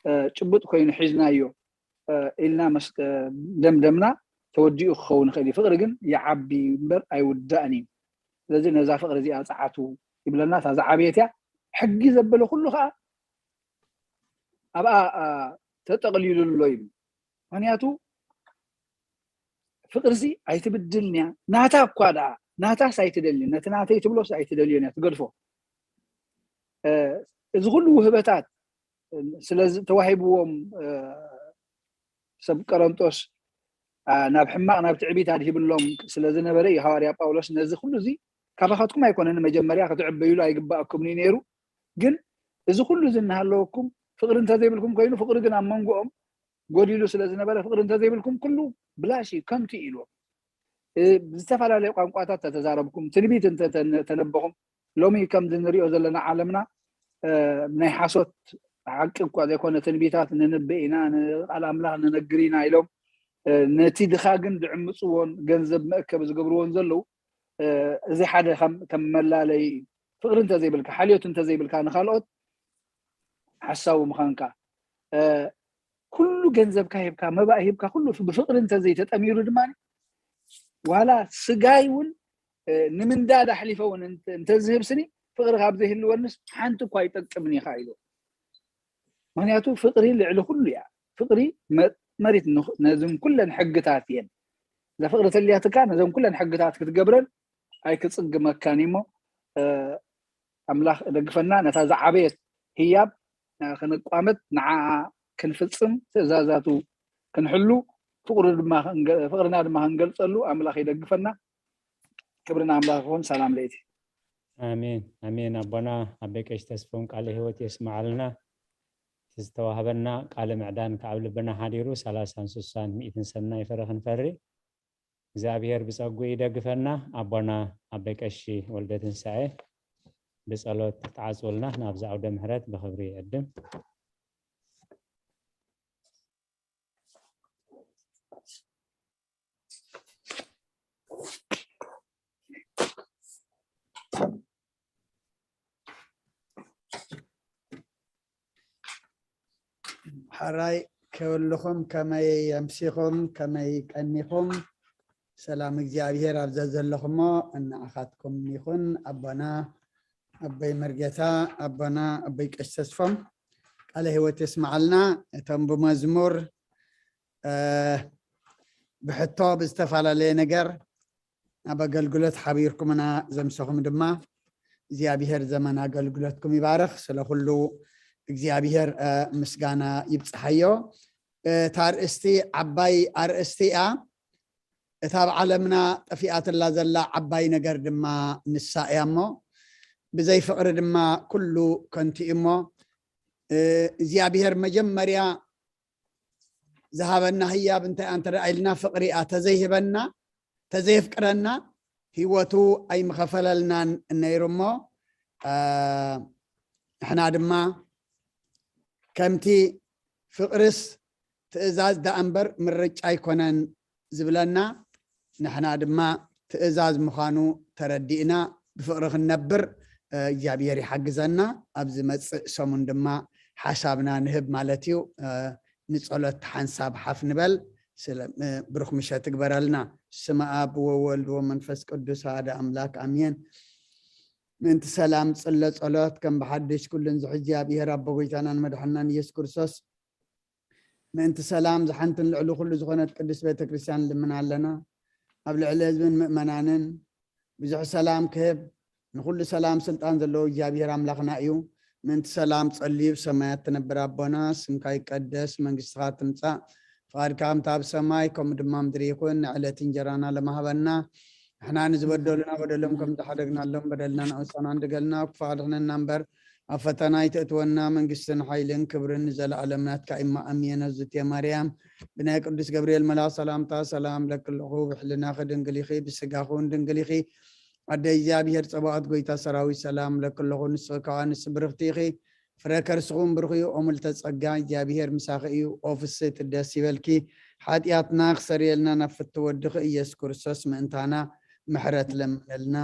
እ፣ ጭቡጥ ኮይኑ ሒዝናዮ፣ እ፣ ኢልና ምስ፣ እ፣ ደምደምና ተወዲኡ ክኸውን ይኽእል እዩ። ፍቕሪ ግን ይዓቢ እምበር ኣይውዳእን እዩ። ስለዚ ነዛ ፍቕሪ እዚኣ ጸዓቱ ይብለና፣ እታ ዝዓበየት እያ። ሕጊ ዘበለ ኩሉ ኸኣ ኣብኣ፣ እ፣ ተጠቕሊሉ ኣሎ ይብል። ምኽንያቱ ፍቕርሲ ኣይትብድልን እያ። ናታ እኳ ደኣ፣ ናታስ ኣይትደልን፣ ነቲ ናተይ ትብሎስ ኣይትደልዮን እያ፣ ትገድፎ። እ፣ እዚ ኩሉ ውህበታት ስለ ዝ-፣ ተዋሂብዎም፣ እ፣ ሰብ ቀረንጦስ፣ አ፣ ናብ ሕማቕ፣ ናብ ትዕቢት ኣድሂብሎም ስለ ዝነበረ እዩ ሃዋርያ ጳውሎስ ነዚ ኩሉ እዚ ካባኻትኩም ኣይኮነን፣ መጀመርያ ክትዕበዩሉ ኣይግባኣኩምን እዩ ነይሩ። ግን እዚ ኩሉ እዚ እናሃለወኩም ፍቕሪ እንተዘይብልኩም ኮይኑ፣ ፍቕሪ ግን ኣብ መንጎኦም ጎዲሉ ስለ ዝነበረ፣ ፍቕሪ እንተዘይብልኩም ኩሉ ብላሽ እዩ፣ ከንቱ እዩ ኢልዎም። እ፣ ብዝተፈላለየ ቋንቋታት ተተዛረብኩም፣ ትንቢት እንተ ተነ-፣ ተነበኹም፣ ሎሚ ከምዚ ንሪኦ ዘለና ዓለምና፣ እ፣ ናይ ሓሶት፣ ሓቂ እኳ ዘይኮነ ትንቢታት ንንብእ ኢና፣ ንቃል ኣምላኽ ንነግር ኢና ኢሎም፣ እ፣ ነቲ ድኻ ግን ዝዕምጽዎን ገንዘብ መእከቢ ዝገብርዎን ዘለዉ፣ እ፣ እዚ ሓደ ከም፣ ከም መላለዪ እዩ። ፍቕሪ እንተዘይብልካ፣ ሓልዮት እንተዘይብልካ ንኻልኦት ሓሳዊ ምዃንካ፣ እ፣ ኩሉ ገንዘብካ ሂብካ፣ መባእ ሂብካ፣ ኩሉ ብፍቕሪ እንተዘይተጠሚሩ ድማ ዋላ ስጋይ እውን፣ እ፣ ንምንዳድ ኣሕሊፈ እውን እንተ-፣ እንተዝህብ ስኒ ፍቕሪ ካብ ዘይህልወንስ ሓንቲ እኳ ኣይጠቅምን ኢኻ ኢሉ። ምክንያቱ ፍቅሪ ልዕሊ ኩሉ እያ። ፍቅሪ መ- መሪት ንኽ- ነዝም ኩለን ሕግታት እየን። እዛ ፍቅሪ ተልያትካ ነዘም ኩለን ሕግታት ክትገብረን ኣይክጽግመካን እሞ ኣምላኽ ደግፈና። ነታ ዝዓበየት ህያብ ክንቋመት ንዓ ክንፍጽም ትእዛዛቱ ክንሕሉ ፍቅሩ ድማ ፍቅርና ድማ ክንገልጸሉ ኣምላኽ ይደግፈና። ክብርና ኣምላኽ ይኹን። ሰላም ለይቲ። ኣሜን ኣሜን። ኣቦና ኣበይ ቀሽ ተስፎም ቃለ ህይወት የስማዓልና። ዝተዋህበና ቃለ ምዕዳን ካብ ልብና ሓዲሩ ሰላሳን ስሳን ሚእትን ሰናይ ፍረ ክንፈሪ እግዚኣብሔር ብጸጉ ይደግፈና። ኣቦና ኣበይ ቀሺ ወልደ ትንሳኤ ብጸሎት ክትዓጽውልና ናብዚ ኣውደ ምሕረት ብኽብሪ ይዕድም። ሕራይ ከብልኹም ከመይ ኣምሲኹም ከመይ ቀኒኹም? ሰላም እግዚኣብሔር ኣብ ዘዘለኹሞ እናዓኻትኩም ይኹን። ኣቦና ኣቦይ መርጌታ ኣቦና ኣቦይ ቀሽ ተስፎም ቃለ ህይወት የስማዓልና። እቶም ብመዝሙር ብሕቶ ብዝተፈላለየ ነገር ኣብ ኣገልግሎት ሓቢርኩምና ዘምሰኹም ድማ እግዚኣብሔር ዘመን ኣገልግሎትኩም ይባርኽ። ስለ ኩሉ እግዚኣብሔር ምስጋና ይብፅሓዮ። እታ ኣርእስቲ ዓባይ ኣርእስቲ እያ። እታ ኣብ ዓለምና ጠፊኣትላ ዘላ ዓባይ ነገር ድማ ንሳ እያ እሞ ብዘይ ፍቕሪ ድማ ኩሉ ከንቱ እዩ እሞ እግዚኣብሔር መጀመርያ ዝሃበና ህያብ እንታይ እንተ ኢልና ፍቕሪ እያ። ተዘይህበና ተዘየፍቅረና ህይወቱ ኣይምኸፈለልናን ነይሩ እሞ ንሕና ድማ ከምቲ ፍቕርስ ትእዛዝ ደኣ እምበር ምርጫ ኣይኮነን ዝብለና ንሕና ድማ ትእዛዝ ምዃኑ ተረዲእና ብፍቕሪ ክንነብር እግዚኣብሔር ይሓግዘና። ኣብ ዝመፅእ ሰሙን ድማ ሓሳብና ንህብ ማለት እዩ። ንፀሎት ሓንሳብ ሓፍ ንበል። ብሩክ ምሸት ትግበረልና። ስመ ኣብ ወወልድ ወመንፈስ ቅዱስ ሓደ ኣምላክ ኣሜን። ምእንቲ ሰላም ጽለ ጸሎት ከም ብሓድሽ ኩሉን ዝሕዚ ኣብሔር ኣቦ ጎይታናን መድሓናን ኢየሱስ ክርስቶስ ምእንቲ ሰላም ዝሓንትን ልዕሊ ኩሉ ዝኾነት ቅድስት ቤተክርስትያን ልምና ኣለና። ኣብ ልዕሊ ህዝብን ምእመናንን ብዙሕ ሰላም ክህብ ንኩሉ ሰላም ስልጣን ዘለዎ እግዚኣብሔር ኣምላኽና እዩ። ምእንቲ ሰላም ጸልዩ ብሰማያት ትነብር ኣቦና ስምካ ይቀደስ መንግስትኻ ትምጻእ ፍቓድካ ከምታ ኣብ ሰማይ ከምኡ ድማ ምድሪ ይኹን። ንዕለት እንጀራና ለማህበና ንሕና ንዝበደሉና በደሎም ከም ዝሓደግናሎም በደልና ንኣውሳና እንድገልና ክፋ ድሕነና እምበር ኣብ ፈተና ኣይተእትወና መንግስትን ሓይልን ክብርን ንዘለኣለም ናትካ እማ ኣሜን። ኣዝቴ ማርያም ብናይ ቅዱስ ገብርኤል መልኣኽ ሰላምታ ሰላም ለክለኹ ብሕልናኺ ድንግል ኢኺ ብስጋኹን ድንግል ኢኺ ኣደ እግዚኣብሔር ጸባኦት ጎይታ ሰራዊት ሰላም ለክለኹ ንስኺ ከኣ ንስ ብርኽቲ ኢኺ ፍረ ከርስኹም ብርኽዩ ኦሙልተ ጸጋ እግዚኣብሔር ምሳኺ እዩ። ኦፍስት ደስ ይበልኪ ሓጢኣትና ክሰርየልና ናብ ፍቲ ወድኺ ኢየሱስ ክርስቶስ ምእንታና ምሕረት ለምነልና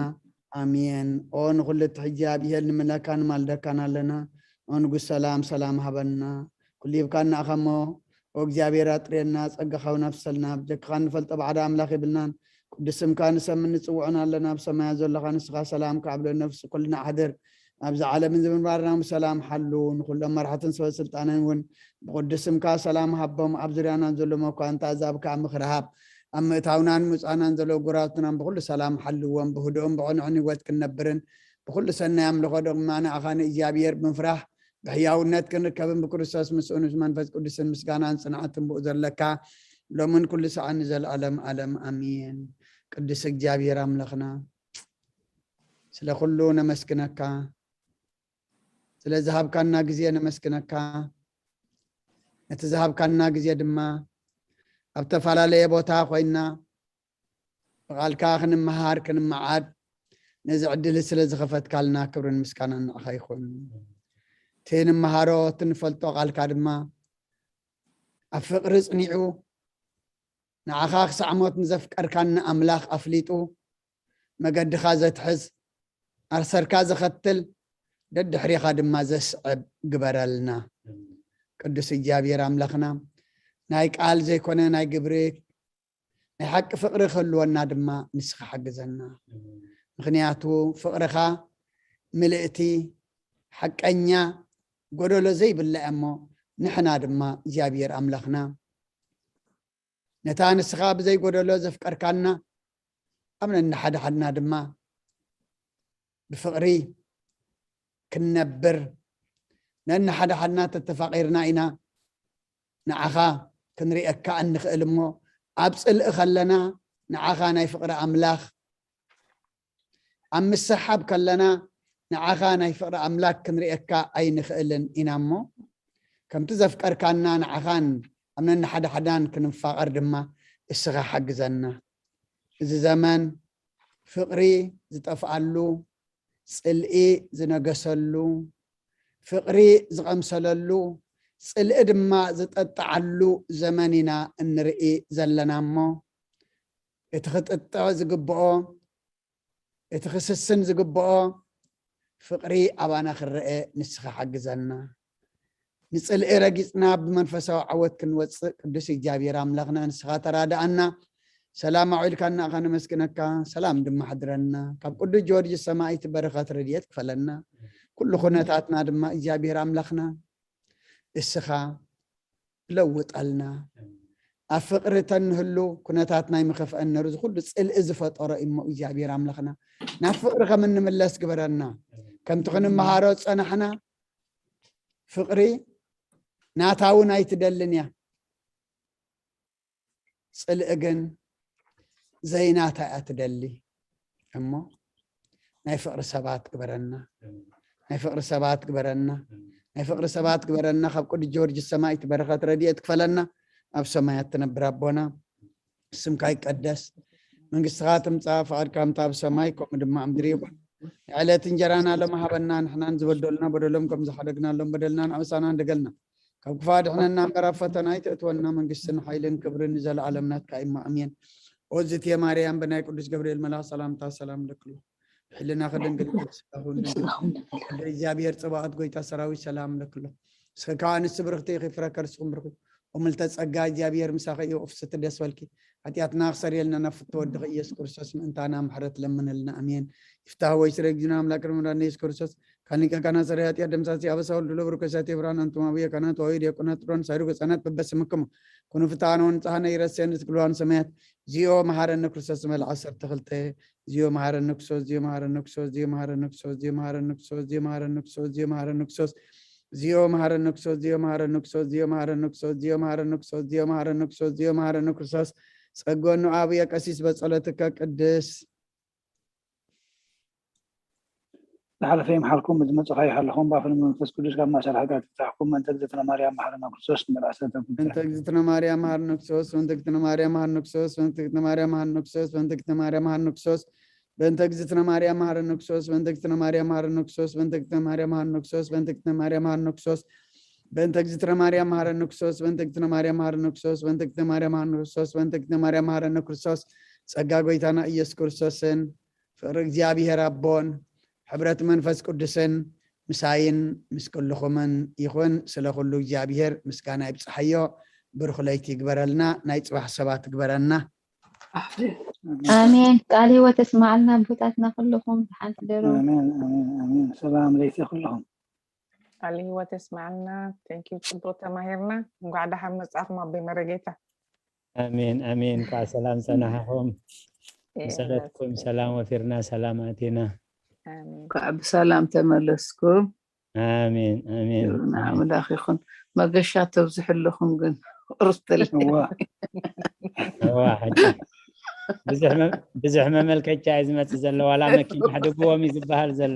ኣሜን። ኦ ንኹሉ እቲ ሕጂ ኣብሔር ንምለካ ንማልደካን ኣለና። ኦ ንጉስ ሰላም ሰላም ሃበና ኩሉ ሂብካና ኣኸሞ ኦ እግዚኣብሔር ኣጥርየና ጸጋኻ ውናፍሰልና ብጀክኻ ንፈልጦ ባዕዳ ኣምላኽ የብልናን። ቅዱስ ስምካ ንሰምን ንጽውዖን ኣለና ኣብ ሰማያት ዘለኻ ንስኻ ሰላም ከዓብሎ ነፍሲ ኩልና ኣሕድር ኣብዚ ዓለምን ዝምንባርና ብሰላም ሓሉ ንኩሎም መራሕትን ሰበ ስልጣንን እውን ብቅዱስ ስምካ ሰላም ሃቦም ኣብ ዙርያና ዘሎ መኳንታ ኣዛብ ከዓ ምክሪ ሃብ ኣብ ምእታውናን ምውፃናን ዘሎ ጉራቱናን ብኩሉ ሰላም ሓልዎም ብህድኦም ብቅንዕን ህይወት ክንነብርን ብኩሉ ሰናይ ኣምልኾ ድማ ንኣኻ ንእግዚኣብሔር ብምፍራሕ ብሕያውነት ክንርከብን ብክርስቶስ ምስኡ ምስ መንፈስ ቅዱስን ምስጋናን ጽንዓትን ብኡ ዘለካ ሎምን ኩሉ ሰዓት ንዘለኣለም ኣለም ኣሜን። ቅዱስ እግዚኣብሔር ኣምላኽና ስለ ኩሉ ነመስግነካ፣ ስለ ዝሃብካና ግዜ ነመስግነካ። ነቲ ዝሃብካና ግዜ ድማ ኣብ ተፈላለየ ቦታ ኮይና ብቓልካ ክንመሃር ክንመዓድ ነዚ ዕድል ስለ ዝኸፈትካልና ክብርን ምስጋናን ንዓኻ ይኹን። እቲ ንመሃሮ እቲ ንፈልጦ ቃልካ ድማ ኣብ ፍቕሪ ጽኒዑ ንዓኻ ክሳዕ ሞት ንዘፍቀርካኒ ኣምላኽ ኣፍሊጡ መገድኻ ዘትሕዝ ኣርሰርካ ዘኸትል ደድሕሪኻ ድማ ዘስዕብ ግበረልና። ቅዱስ እግዚኣብሔር ኣምላኽና ናይ ቃል ዘይኮነ ናይ ግብሪ ናይ ሓቂ ፍቕሪ ክህልወና ድማ ንስኻ ሓግዘና። ምኽንያቱ ፍቕርኻ ምልእቲ ሓቀኛ ጎደሎ ዘይብላ እሞ ንሕና ድማ እግዚኣብሔር ኣምላኽና ነታ ንስኻ ብዘይጎደሎ ዘፍቀርካና ኣብ ነንሓድሓድና ድማ ብፍቕሪ ክንነብር ነንሓድሓድና ተተፋቒርና ኢና ንዓኻ ክንርእየካ እንኽእል እሞ ኣብ ጽልኢ ከለና ንዓኻ ናይ ፍቕሪ ኣምላኽ ኣብ ምስሓብ ከለና ንዓኻ ናይ ፍቕሪ ኣምላክ ክንርእየካ ኣይንኽእልን ኢና እሞ ከምቲ ዘፍቀርካና ንዓኻን ኣብ ነንሓድሓዳን ክንፋቐር ድማ እስኻ ሓግዘና። እዚ ዘመን ፍቕሪ ዝጠፍኣሉ፣ ጽልኢ ዝነገሰሉ፣ ፍቕሪ ዝቐምሰለሉ፣ ጽልኢ ድማ ዝጠጥዓሉ ዘመን ኢና እንርኢ ዘለና እሞ እቲ ክጥጥዕ ዝግብኦ እቲ ክስስን ዝግብኦ ፍቕሪ ኣባና ክረአ ንስኻ ሓግዘና። ንጽልኢ ረጊጽና ብመንፈሳዊ ዓወት ክንወጽእ ቅዱስ እግዚኣብሔር ኣምላኽና ንስኻ ተራድኣና። ሰላም ኣውዒልካና ኣኻ ነመስግነካ፣ ሰላም ድማ ሓድረና። ካብ ቅዱስ ጊዮርጊስ ሰማዒት በረኸት ረድኤት ክፈለና። ኩሉ ኩነታትና ድማ እግዚኣብሔር ኣምላኽና እስኻ ለውጠልና። ኣብ ፍቕሪ ተንህሉ ኩነታት ናይ ምኸፍአን ነሩ ዝኩሉ ጽልኢ ዝፈጠሮ እሞ እግዚኣብሔር ኣምላኽና ናብ ፍቕሪ ከም እንምለስ ግበረና። ከምቲ ክንመሃሮ ዝጸናሕና ፍቕሪ ናታ እውን ኣይትደልን እያ። ጽልኢ ግን ዘይናታ እያ ትደሊ። እሞ ናይ ፍቕሪ ሰባት ግበረና፣ ናይ ፍቕሪ ሰባት ግበረና፣ ናይ ፍቕሪ ሰባት ግበረና። ካብ ቅዱስ ጊዮርጊስ ሰማዕት በረኸት ረድኤት ክፈለና። ኣብ ሰማያት ትነብር ኣቦና ስምካ ይቀደስ፣ መንግስትኻ ትምጻእ፣ ፍቓድካ ከምታ ኣብ ሰማይ ከምኡ ድማ ኣብ ምድሪ ይኹን። ዕለት እንጀራና ሎሚ ሃበና፣ ንሕናን ዝበደሉና በደሎም ከም ዝሓደግናሎም በደልናን ኣበሳናን ደገልና ካብ ክፉእ ኣድሕነና እምበር ኣብ ፈተና ኣይተእትወና፣ መንግስትን ሓይልን ክብርን ንዘለኣለም ናትካ እዩ እሞ ኣሜን። ኦዝትየ ማርያም ብናይ ቅዱስ ገብርኤል መልኣኽ ሰላምታ ሰላም ለክሎ ብሕልና ከደንግል ስጋኹን ድንግል እንደ እግዚኣብሔር ጽባኦት ጎይታ ሰራዊት ሰላም ለክሎ እስኸ ከዓ ንስ ብርኽቲ ኢኺ ፍረ ከርስኹም ብርኹ ኦምልተ ጸጋ እግዚኣብሔር ምሳኸ እዩ ኦፍስቲ ደስ በልኪ ሓጢኣትና ክሰርየልና ናብ ፍትወድኺ ኢየሱስ ክርስቶስ ምእንታና ምሕረት ለምንልና ኣሜን። ይፍታህ ወይ ስረግዝና ኣምላክ ርምራን ኢየሱስ ክርስቶስ ካን ሊቀ ካህናት ሰራይ ኃጢአት ደምሳሲ አበሳ ወልድ ለብሩክ እሳት የብርሃን አንቱም አብየ ካህናት ወይ ዲያቆናት ጥሮን ሳይሩ ገጻናት በበስምክሙ ኩኑ ፍትሐነ ወንጽሐነ ይረሴን ዝክልዋን ሰማያት ዚኦ መሐረነ ክርስቶስ መልዓ ዓሰርተ ክልተ ዚኦ መሐረነ ክርስቶስ ዚኦ መሐረነ ክርስቶስ ዚኦ መሐረነ ክርስቶስ ዚኦ መሐረነ ክርስቶስ ዚኦ መሐረነ ክርስቶስ ዚኦ መሐረነ ክርስቶስ ዚኦ መሐረነ ክርስቶስ ዚኦ መሐረነ ክርስቶስ ዚኦ መሐረነ ክርስቶስ ዚኦ መሐረነ ክርስቶስ ዚኦ መሐረነ ክርስቶስ ዚኦ መሐረነ ክርስቶስ ጸጎኑ አብየ ቀሲስ በጸሎትከ ቅድስ ዝሓለፈ ይምሓልኩም፣ ዝመጽእ ከኣ ይሓልኹም፣ ብኣፈ መንፈስ ቅዱስ ካብ ማእሰር ሓጢኣት ይፍታሕኩም፣ በእንተ እግዝእትነ ማርያም መሓረነ ክርስቶስ ንበል ዓሰርተ ክልተ። በእንተ እግዝእትነ ማርያም መሓረነ ክርስቶስ፣ በእንተ እግዝእትነ ማርያም መሓረነ ክርስቶስ፣ በእንተ እግዝእትነ ማርያም መሓረነ ክርስቶስ፣ በእንተ እግዝእትነ ማርያም መሓረነ ክርስቶስ፣ በእንተ እግዝእትነ ማርያም መሓረነ ክርስቶስ፣ በእንተ እግዝእትነ ማርያም መሓረነ ክርስቶስ፣ በእንተ እግዝእትነ ማርያም መሓረነ ክርስቶስ፣ በእንተ እግዝእትነ ማርያም መሓረነ ክርስቶስ፣ በእንተ እግዝእትነ ማርያም መሓረነ ክርስቶስ፣ በእንተ እግዝእትነ ማርያም መሓረነ ክርስቶስ፣ ጸጋ ጎይታና ኢየሱስ ክርስቶስን ፍቕሪ እግዚኣብሔር ኣቦን ሕብረት መንፈስ ቅዱስን ምሳይን ምስ ኩልኹምን ይኹን። ስለ ኩሉ እግዚኣብሔር ምስጋና ይብጽሓዮ። ብሩኽ ለይቲ ይግበረልና። ናይ ጽባሕ ሰባት ይግበረና። ኣሜን። ቃል ህይወት ተስማዓልና ኣቦታትና ኩልኹም። ሓንቲ ደሩ ኣሜን፣ ኣሜን፣ ኣሜን። ሰላም ለይቲ ኩልኹም። ቃል ህይወት የስማዓልና። Thank you፣ ጽቡቕ ተማሂርና። እንኳዕ ደሓን መጻእኹም ኣቦይ መረጌታ። ኣሜን፣ ኣሜን። እንኳዕ ሰላም ጸናሕኹም። የስ። ብጸሎትኩም ሰላም ወፊርና፣ ሰላም ኣቲና። ኣሜን። እንኳዕ ብሰላም ተመለስኩም። ኣሜን፣ ኣሜን። ክብሪ ንኣምላኽ ይኹን። መገሻ ተብዝሑ ኣለኹም ግን ቁርስ ተለ-፣ እዋ። እዋ፣ ሓቂ። ብዙሕ መ-፣ ብዙሕ መመልከቻ እዩ ዝመጽእ ዘሎ፣ ዋላ መኪና ሕድግዎም እዩ ዝበሃል ዘሎ።